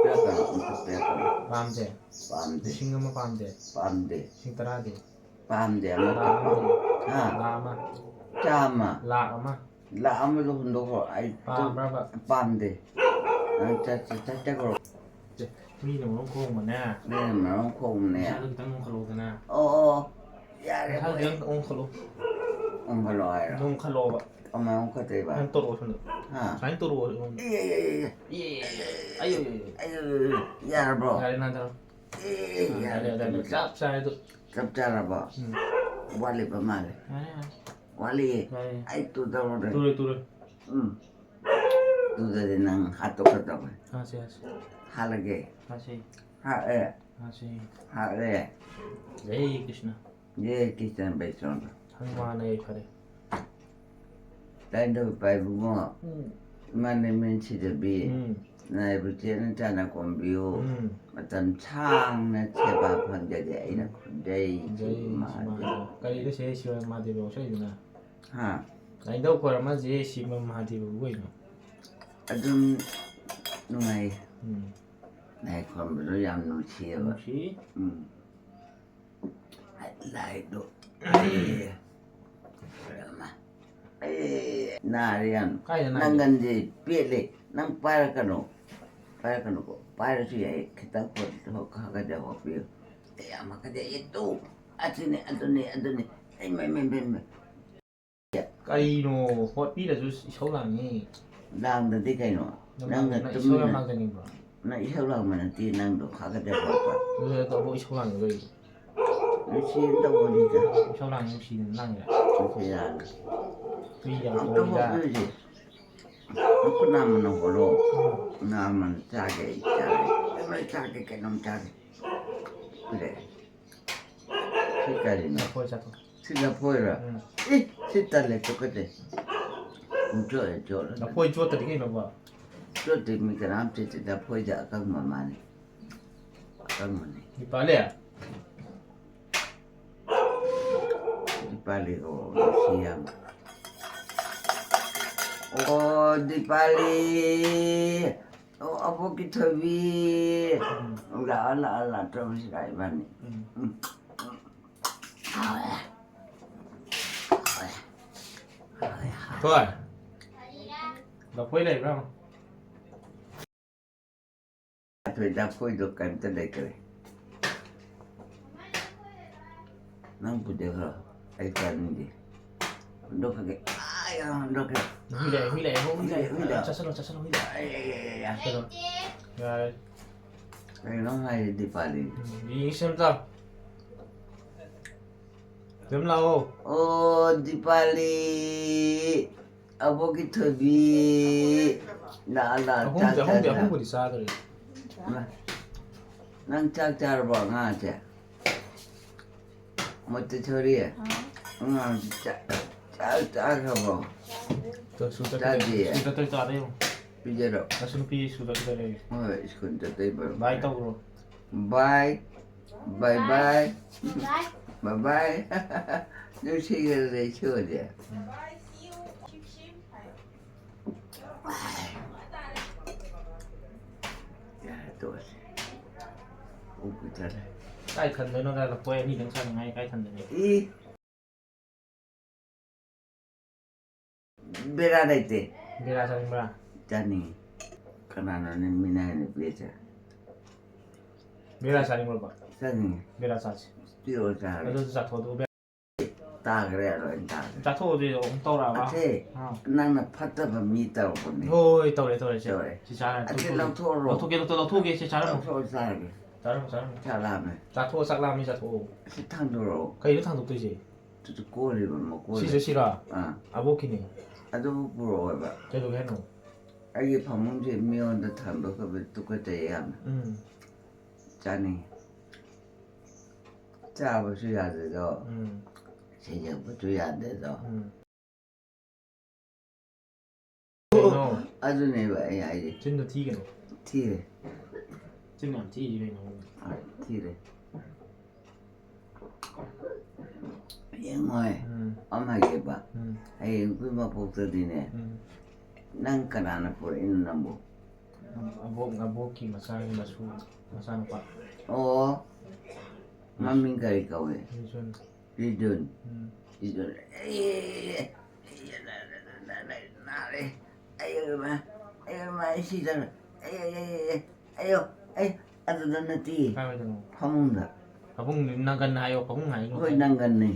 ꯄꯤꯔꯛꯀꯅꯨ, ꯑꯝꯇ ꯄꯤꯔꯛꯀꯅꯨ꯫ ꯄꯥꯝꯗꯦ꯫ ꯄꯥꯝꯗꯦ꯫ ꯂꯤꯁꯤꯡ ꯑꯃ ꯄꯥꯝꯗꯦ꯫ ꯄꯥꯝꯗꯦ꯫ ꯂꯤꯁꯤꯡ ꯇꯔꯥꯗꯤ꯫ ꯄꯥꯝꯗꯦ ꯂꯥꯈ ꯑꯃꯠꯇ꯫ ꯑꯃꯗꯤ꯫ ꯍꯥ? ꯂꯥꯈ ꯑꯃ꯫ ꯆꯥꯝꯃ꯫ ꯂꯥꯈ ꯑꯃ꯫ ꯂꯥꯛ ꯑꯃꯗꯣ ꯍꯨꯟꯗꯣꯛꯈ꯭ꯔꯣ꯫ ꯑꯩ ꯇꯨ- ꯄꯥꯝꯕ꯭ꯔꯕ? ꯄꯥꯝꯗꯦ꯫ ꯅꯪ ꯆꯠ- ꯆꯠ- ꯆꯠꯆꯈ꯭ꯔꯣ꯫ ꯁꯦ, ꯃꯤꯅ ꯃꯔꯣꯝ ꯈꯣꯡꯕꯅꯦ꯫ ꯃꯤꯅ ꯃꯔꯣꯝ ꯈꯣꯡꯕꯅꯦ꯫ ꯄꯩꯁꯥꯗꯣ ꯈꯤꯇꯪ ꯑꯣꯟꯈꯠꯂꯛꯑꯣꯗꯅ꯫ ꯑꯣ, ꯑꯣ꯫ ꯌꯥꯔꯦ, ꯄꯩꯁꯥꯗꯣ ꯍꯣꯏ꯫ ꯈꯤꯇꯪ ꯑꯣꯟꯈꯠꯂꯣ꯫ ꯑꯣꯟꯈꯠꯂꯣ ꯍꯥꯏꯔꯣ? ꯑꯗꯨꯝ ꯑꯣꯟꯈꯠꯂꯣꯕ꯫ ꯀꯃꯥꯏꯅ ꯑꯣꯟꯈꯠꯇꯣꯏꯕ? ꯅꯪ ꯇꯧꯔꯛꯑꯣ ꯁꯣꯝꯗ꯫ ꯍꯥ? ꯁꯨꯃꯥꯏꯅ ꯇꯧꯔꯛꯑꯣ ꯑꯩꯉꯣꯟꯗ꯫ ꯏꯌꯦ, ꯏꯌꯦ, ꯏꯌꯦ꯫ ꯏꯌꯦ, ꯏꯌꯦ, ꯏꯌꯦ꯫ ꯑꯌꯣ, ꯑꯌꯣ, ꯑꯌꯣ꯫ ꯑꯌꯣ, ꯑꯌꯣ, ꯑꯌꯣ꯫ ꯌꯥꯔꯕ꯭ꯔꯣ? ꯌꯥꯔꯦ, ꯅꯪ ꯇꯧꯔꯣ꯫ ꯑꯦ, ꯑꯥ, ꯌꯥꯔꯦ, ꯌꯥꯔꯦ, ꯌꯥꯔꯦ꯫ ꯇꯨꯃꯤꯟ ꯆꯞ ꯆꯥꯔꯦ ꯑꯗꯨ꯫ ꯆꯞ ꯆꯥꯔꯕꯣ? ꯎꯝ꯫ ꯋꯥꯠꯂꯤꯕ ꯃꯥꯜꯂꯦ꯫ ꯌꯥꯔꯦ, ꯌꯥꯔꯦ꯫ ꯋꯥꯠꯂꯤꯌꯦ꯫ ꯌꯥꯔꯦ꯫ ꯑꯩ ꯇꯨꯗꯧꯔꯦ꯫ ꯇꯨꯔꯦ, ꯇꯨꯔꯦ꯫ ꯎꯝ꯫ ꯇꯨꯗꯗꯤ ꯅꯪ ꯍꯥꯠꯇꯣꯛꯀꯗꯧꯔꯦ꯫ ꯍꯥꯠꯁꯦ, ꯍꯥꯠꯁꯦ꯫ ꯍꯥꯠꯂꯒꯦ꯫ ꯍꯥꯠꯁꯦ꯫ ꯍꯥꯠꯂꯦ꯫ ꯍꯥꯠꯁꯦ꯫ ꯍꯥꯠꯂꯦ꯫ ꯖꯩ ꯀ꯭ꯔꯤꯁꯅ꯫ ꯖꯩ ꯀ꯭ꯔꯤꯁꯅ ꯕꯩꯁꯅꯕ꯫ ꯍꯅꯨꯃꯥꯟ ꯌꯥꯏꯐꯔꯦ꯫ ꯇꯥꯏꯅꯧ ꯄꯥꯏꯕꯨꯡꯉꯣ꯫ ꯎꯝ꯫ ꯏꯃꯥ ꯅꯃꯦꯟ ꯁꯤꯗꯕꯤ꯫ ꯎꯝ꯫ ꯅꯥꯏꯕ ꯆꯦꯠꯅ ꯆꯥꯅ ꯀꯣꯝꯕꯤꯌꯨ꯫ ꯎꯝ꯫ ꯃꯇꯝ ꯁꯥꯡꯅ ꯁꯦꯕꯥ ꯐꯪꯖꯒꯦ ꯑꯩꯅ ꯈꯨꯟꯖꯩ ꯖꯩ ꯁꯤꯕ ꯃꯍꯥꯗꯦꯕ꯫ ꯃꯍꯥꯗꯦꯕ꯫ ꯀꯔꯤꯗ ꯁꯦ ꯁꯤꯕ ꯃꯍꯥꯗꯦꯕ ꯌꯥꯎꯁꯜꯂꯤꯗꯨꯅ? ꯍꯥ? ꯂꯥꯏꯅꯤꯡꯊꯧ ꯈꯣꯏꯔꯝꯃꯁꯦ ꯁꯤꯕ ꯃꯍꯥꯗꯦꯕꯕꯨ ꯀꯩꯅꯣ? ꯑꯗꯨꯝ ꯅꯨꯡꯉꯥꯏ꯫ ꯎꯝ꯫ ꯂꯥꯏ ꯈꯣꯏꯔꯝꯕꯗꯣ ꯌꯥꯝ ꯅꯨꯡꯁꯤꯌꯦꯕ꯫ ꯅꯨꯡꯁꯤ꯫ ꯎꯝ꯫ ꯂꯥꯏꯗꯣ꯫ ꯑꯩ ꯅꯥꯔꯦ ꯌꯥꯝ꯫ ꯀꯥꯏꯗ ꯅꯥꯒꯦ? ꯅꯪꯒꯟꯁꯦ ꯄꯦꯠꯂꯦ꯫ ꯅꯪ ꯄꯥꯏꯔꯛꯀꯅꯨ꯫ ꯄꯥꯏꯔꯛꯀꯅꯨꯀꯣ꯫ ꯄꯥꯏꯔꯁꯨ ꯌꯥꯏ꯫ ꯈꯤꯇꯪ ꯈꯔ ꯈꯔ ꯍꯣꯠꯄꯤꯌꯨ꯫ ꯑꯩ ꯌꯥꯝ ꯍꯥꯀꯠꯆꯩ꯫ ꯑꯗꯨ, ꯑꯗꯨꯅꯤ, ꯑꯗꯨꯅꯤ, ꯑꯗꯨꯅꯤ꯫ ꯑꯩ ꯃꯩ, ꯃꯩ, ꯃꯩ, ꯃꯩ꯫ ꯀꯩꯅꯣ ꯍꯣꯠꯄꯤꯔꯁꯨ ꯏꯁꯧ ꯂꯥꯡꯉꯤ꯫ ꯂꯥꯡꯗꯗꯤ ꯀꯩꯅꯣ? ꯅꯪ ꯅꯪꯅ ꯂꯥꯡ-, ꯅꯪ ꯏꯁꯧ ꯌꯥꯝ ꯇꯨꯃꯤꯟꯅ ꯂꯥꯡꯖꯅꯤꯡꯕ꯭ꯔꯣ? ꯅꯪ ꯏꯁꯧ ꯂꯥꯡꯕ ꯅꯠꯇꯦ, ꯅꯪꯗꯣ ꯍꯥꯒꯠꯆꯕ ꯍꯣꯠꯄ꯫ ꯑꯗꯨꯗ ꯑꯃꯨꯛ ꯏꯁꯧ ꯂꯥꯡꯉꯤ ꯀꯩꯒꯤꯅꯣ? ꯅꯨꯡꯁꯤꯅ ꯇꯧꯕꯅꯤꯗ꯫ ꯏꯁꯧ ꯂꯥꯡꯉꯤ, ꯅꯨꯡꯁꯤꯗꯅ ꯂꯥꯡꯉꯤꯔꯥ? ꯅꯨꯡꯁꯤ ꯂꯥꯡꯉꯤ꯫ ꯍꯨꯏ ꯌꯥꯝ ꯑꯝꯇ ꯈꯣꯡꯉꯤꯗ꯫ ꯍꯣꯠꯄꯤꯔꯨꯁꯦ꯫ ꯅꯈꯨꯠ ꯅꯥꯝꯃꯅ ꯍꯣꯠꯂꯣ꯫ ꯎꯝ꯫ ꯅꯥꯝꯃꯅ ꯆꯥꯒꯦ, ꯑꯩ ꯆꯥꯒꯦ꯫ ꯑꯩ ꯆꯥꯒꯦ, ꯀꯩꯅꯣꯝ ꯆꯥꯒꯦ꯫ ꯄꯤꯔꯛꯑꯦ꯫ ꯁꯤ ꯀꯔꯤꯅꯣ? ꯂꯐꯣꯏ ꯆꯥꯊꯣꯛ꯫ ꯁꯤ ꯂꯐꯣꯏꯔꯣ? ꯎꯝ꯫ ꯏ, ꯁꯤ ꯇꯜꯂꯦ, ꯇꯨꯀꯠꯆꯩ꯫ ꯆꯣꯠꯂꯦ, ꯆꯣꯠꯂꯦ꯫ ꯂꯐꯣꯏ ꯆꯣꯠꯇꯗꯤ ꯀꯩꯅꯣꯕ? ꯆꯣꯠꯇꯦ, ꯃꯤ ꯀꯅꯥꯝ ꯆꯣꯠꯇꯦ꯫ ꯂꯐꯣꯏꯗ ꯑꯀꯪꯕ ꯃꯥꯜꯂꯦ꯫ ꯑꯀꯪꯕꯅꯦ꯫ ꯗꯤꯄꯥꯂꯤ? ꯗꯤꯄꯥꯂꯤ, ꯑꯣ, ꯅꯨꯡꯁꯤ ꯌꯥꯝ꯫ ꯑꯣ, ꯗꯤꯄꯥꯂꯤ꯫ ꯑꯣ, ꯑꯕꯣꯛꯀꯤ ꯊꯣꯏꯕꯤ꯫ ꯎꯝ꯫ ꯂꯥꯛꯑꯣ, ꯂꯥꯛꯑꯣ, ꯂꯥꯛꯑꯣ, ꯇꯧꯔꯁꯤ ꯂꯥꯛꯑꯣ, ꯏꯕꯥꯅꯤ꯫ ꯎꯝ꯫ ꯎꯝ꯫ ꯍꯥꯎꯋꯦ꯫ ꯍꯥꯎꯋꯦ꯫ ꯍꯥꯎꯋꯦ, ꯍꯥꯎꯋꯦ꯫ ꯊꯣꯏ꯫ ꯂꯐꯣꯏ ꯂꯩꯕ꯭ꯔꯥ ꯍꯪꯉꯣ꯫ ꯑꯩꯈꯣꯏ ꯂꯐꯣꯏꯗꯣ ꯀꯔꯤꯝꯇ ꯂꯩꯇ꯭ꯔꯦ꯫ ꯅꯪ ꯄꯨꯖꯈ꯭ꯔꯣ꯫ ꯑꯩ ꯆꯥꯅꯤꯡꯗꯦ꯫ ꯍꯨꯟꯗꯣꯛꯈ꯭ꯔꯒꯦ꯫ ꯑꯥ, ꯌꯥ, ꯍꯨꯟꯗꯣꯛꯈ꯭ꯔꯦ꯫ ꯍꯨꯏ ꯂꯥꯛꯑꯦ, ꯍꯨꯏ ꯂꯥꯛꯑꯦ, ꯍꯨꯏ ꯂꯥꯛꯑꯦ꯫ ꯍꯨꯏ ꯂꯥꯛꯑꯦ, ꯍꯨꯏ ꯂꯥꯛꯑꯦ꯫ ꯆꯠꯁꯜꯂꯣ, ꯆꯠꯁꯜꯂꯣ, ꯍꯨꯏ ꯂꯥꯛꯑꯦ꯫ ꯑꯥ, ꯌꯥ, ꯌꯥ, ꯌꯥ, ꯌꯥ꯫ ꯆꯠꯂꯣ꯫ ꯌꯥꯔꯦ꯫ ꯀꯩꯅꯣ ꯍꯥꯏꯔꯦ ꯗꯤꯄꯥꯂꯤ꯫ ꯎꯝ, ꯌꯦꯡꯁꯤ ꯑꯝꯇ꯫ ꯑꯗꯨꯝ ꯂꯥꯛꯑꯣ꯫ ꯑꯣ, ꯗꯤꯄꯥꯂꯤ꯫ ꯑꯕꯣꯛꯀꯤ ꯊꯣꯏꯕꯤ꯫ ꯂꯥꯛꯑ, ꯂꯥꯛꯑ, ꯑꯍꯨꯝꯗꯤ, ꯆꯥꯛ ꯑꯍꯨꯝꯗꯤ, ꯆꯥꯁꯤꯔꯥ? ꯑꯍꯨꯝꯕꯨꯗꯤ ꯆꯥꯗꯣꯔꯤ꯫ ꯅꯪ ꯆꯥꯛ ꯆꯥꯔꯕꯣ ꯑꯉꯥꯡꯁꯦ? ꯃꯣꯇꯦꯁꯣꯔꯤ, ꯑꯉꯥꯡꯁꯤ ꯆꯥꯛ, ꯆꯥꯛ ꯆꯥꯈ꯭ꯔꯕꯣ? ꯇꯣ, ꯁ꯭ꯀꯨꯜ ꯆꯠꯈꯤꯗꯣꯏ-, ꯆꯥꯗꯦ꯫ ꯁ꯭ꯀꯨꯜ ꯆꯠꯇꯣꯏ ꯆꯥꯗꯣꯏ ꯌꯦꯡꯉꯣ꯫ ꯄꯤꯖꯔꯣ꯫ ꯃꯆꯥꯅꯨꯄꯤ ꯁ꯭ꯀꯨꯜ ꯆꯠꯈꯤꯗꯣꯏ ꯂꯩꯔꯦ꯫ ꯍꯣꯏ, ꯁ꯭ꯀꯨꯜ ꯆꯠꯇꯣꯏ ꯕꯥꯏ ꯕꯥꯏ꯫ ꯇꯧꯈ꯭ꯔꯣ꯫ ꯕꯥꯏ꯫ ꯕꯥꯏ ꯕꯥꯏ꯫ ꯕꯥꯏ ꯕꯥꯏ꯫ ꯕꯥꯏ ꯕꯥꯏ꯫ ꯅꯨꯡꯁꯤꯈ꯭ꯔꯦ ꯏꯁꯣꯔꯁꯦ꯫ ꯎꯝ꯫ ꯌꯥꯔꯦ, ꯇꯣꯛꯑꯁꯤ꯫ ꯀꯣꯛ ꯄꯨꯊꯔꯦ꯫ ꯀꯥꯏ ꯈꯟꯗꯣꯏꯅꯣꯗ, ꯂꯐꯣꯏ ꯑꯅꯤꯗꯪ ꯆꯥꯅꯤꯡꯉꯥꯏ ꯀꯥꯏ ꯈꯟꯗꯣꯏꯅꯣ? ꯏ꯫ ꯕꯦꯔꯥ ꯂꯩꯇꯦ꯫ ꯕꯦꯔꯥ ꯆꯥꯅꯤꯡꯕ꯭ꯔꯥ? ꯆꯥꯅꯤꯡꯉꯤ꯫ ꯀꯅꯥꯅꯣꯅꯦ ꯃꯤꯅꯥꯏ ꯅꯨꯄꯤꯁꯦ? ꯕꯦꯔꯥ ꯆꯥꯅꯤꯡꯕ꯭ꯔꯕ? ꯆꯥꯅꯤꯡꯉꯤ꯫ ꯕꯦꯔꯥ ꯆꯥꯁꯤ꯫ ꯄꯤꯔꯛꯑꯣ ꯆꯥꯔꯒꯦ꯫ ꯑꯗꯨ ꯆꯥꯊꯣꯛ, ꯑꯗꯨ ꯕꯦꯔꯥ ꯇꯥꯈ꯭ꯔꯦ, ꯂꯣꯏ ꯇꯥꯈ꯭ꯔꯦ꯫ ꯆꯥꯊꯣꯛꯑꯣ, ꯑꯗꯨꯗꯤ ꯑꯃꯨꯛ ꯇꯧꯔꯛꯑꯕ? ꯑꯁꯦ, ꯑꯥ꯫ ꯅꯪꯅ ꯐꯠꯇꯕ ꯃꯤ ꯇꯧꯔꯛꯄꯅꯦ꯫ ꯍꯣꯏ, ꯍꯣꯏ, ꯇꯧꯔꯦ, ꯇꯧꯔꯦ, ꯁꯦ꯫ ꯇꯧꯔꯦ꯫ ꯁꯤ ꯆꯥꯔ ꯑꯁꯤ ꯇꯣꯛꯊꯣꯛꯑꯒꯦ꯫ ꯂꯧꯊꯣꯛꯑꯣꯔꯣ? ꯂꯧꯊꯣꯛꯀꯦ, ꯂꯧꯊꯣꯛ-, ꯂꯧꯊꯣꯛꯀꯦ, ꯁꯦ, ꯆꯥꯔꯝꯃꯣ꯫ ꯂꯧꯊꯣꯛꯑꯣ, ꯆꯥꯔꯒꯦ꯫ ꯆꯥꯔꯝꯃꯣ, ꯆꯥꯔꯝꯃꯣ꯫ ꯆꯥꯛ ꯂꯥꯝꯃꯦ꯫ ꯆꯥꯊꯣꯛꯑꯣ, ꯆꯥꯛ ꯂꯥꯝꯃꯤ, ꯆꯥꯊꯣꯛꯑꯣ꯫ ꯑꯁꯤ ꯊꯥꯡꯗꯣꯔꯛꯑꯣ꯫ ꯀꯩꯅꯣ ꯊꯥꯡꯗꯣꯛꯇꯣꯏꯁꯦ? ꯑꯗꯨꯗꯤ ꯀꯣꯜꯂꯤꯕ ꯃꯀꯣꯜ ꯁꯤꯁꯦ ꯂꯩ꯫ ꯁꯤꯔꯣ? ꯑꯥ꯫ ꯑꯕꯣꯛꯀꯤꯅꯦ꯫ ꯑꯗꯨꯕꯨ ꯄꯨꯔꯛꯑꯣꯕ꯫ ꯀꯩꯗꯧꯒꯦ ꯍꯥꯏꯅꯣ? ꯑꯩꯒꯤ ꯐꯃꯨꯡꯁꯦ ꯃꯤꯉꯣꯟꯗ ꯊꯥꯡꯗꯣꯛꯇꯕ ꯇꯨꯀꯠꯆꯩ ꯌꯥꯝꯅ꯫ ꯎꯝ꯫ ꯆꯥꯅꯤꯡꯉꯤ꯫ ꯆꯥꯕꯁꯨ ꯌꯥꯗꯦꯗꯣ꯫ ꯎꯝ꯫ ꯁꯦꯡꯖꯕꯁꯨ ꯌꯥꯗꯦꯗꯣ꯫ ꯎꯝ꯫ ꯀꯩꯅꯣ? ꯑꯗꯨꯅꯦꯕ ꯑꯩ ꯍꯥꯏꯁꯦ꯫ ꯆꯤꯟꯗꯣ ꯊꯤꯒꯅꯨ꯫ ꯊꯤꯔꯦ꯫ ꯆꯤꯟ ꯌꯥꯝ ꯊꯤꯔꯤ ꯀꯩꯅꯣ? ꯑ, ꯊꯤꯔꯦ꯫ ꯌꯦꯡꯉꯣꯏ꯫ ꯎꯝ꯫ ꯑꯃ ꯍꯥꯏꯒꯦꯕ꯫ ꯎꯝ꯫ ꯍꯌꯦꯡ ꯑꯩꯈꯣꯏ ꯃꯄꯣꯛꯇꯗꯤꯅꯦ, ꯎꯝ꯫ ꯅꯪ ꯀꯅꯥꯅ ꯄꯨꯔꯛꯏꯅꯣ ꯅꯪꯕꯨ? ꯑꯕꯣꯛ, ꯑꯕꯣꯛꯀꯤ ꯃꯆꯥꯒꯤ ꯃꯁꯨ, ꯃꯆꯥꯅꯨꯄꯥ꯫ ꯑꯣ꯫ ꯃꯃꯤꯡ ꯀꯔꯤ ꯀꯧꯏ? ꯔꯤꯖꯨꯟ꯫ ꯔꯤꯖꯨꯟ꯫ ꯎꯝ꯫ ꯔꯤꯖꯨꯟ꯫ ꯑꯦ, ꯑꯦ, ꯑꯦ, ꯑꯦ, ꯅꯥꯔꯦ, ꯅꯥꯔꯦ, ꯅꯥꯔꯦ꯫ ꯑꯩ ꯏꯃꯥ, ꯑꯩ ꯏꯃꯥ, ꯑꯩ ꯁꯤꯗꯧꯔꯦ꯫ ꯑꯩ, ꯑꯩ, ꯑꯩ, ꯑꯩ, ꯑꯩꯌꯣ, ꯑꯩ ꯑꯗꯨꯗ ꯅꯠꯇꯦ꯫ ꯀꯥꯏꯋꯥꯏꯗꯅꯣ? ꯐꯃꯨꯡꯗ꯫ ꯐꯃꯨꯡꯗꯤ ꯅꯪꯒꯟ ꯍꯥꯏꯌꯣ, ꯐꯃꯨꯡ ꯍꯥꯏꯅꯣ꯫ ꯍꯣꯏ, ꯅꯪꯒꯟꯅꯤ꯫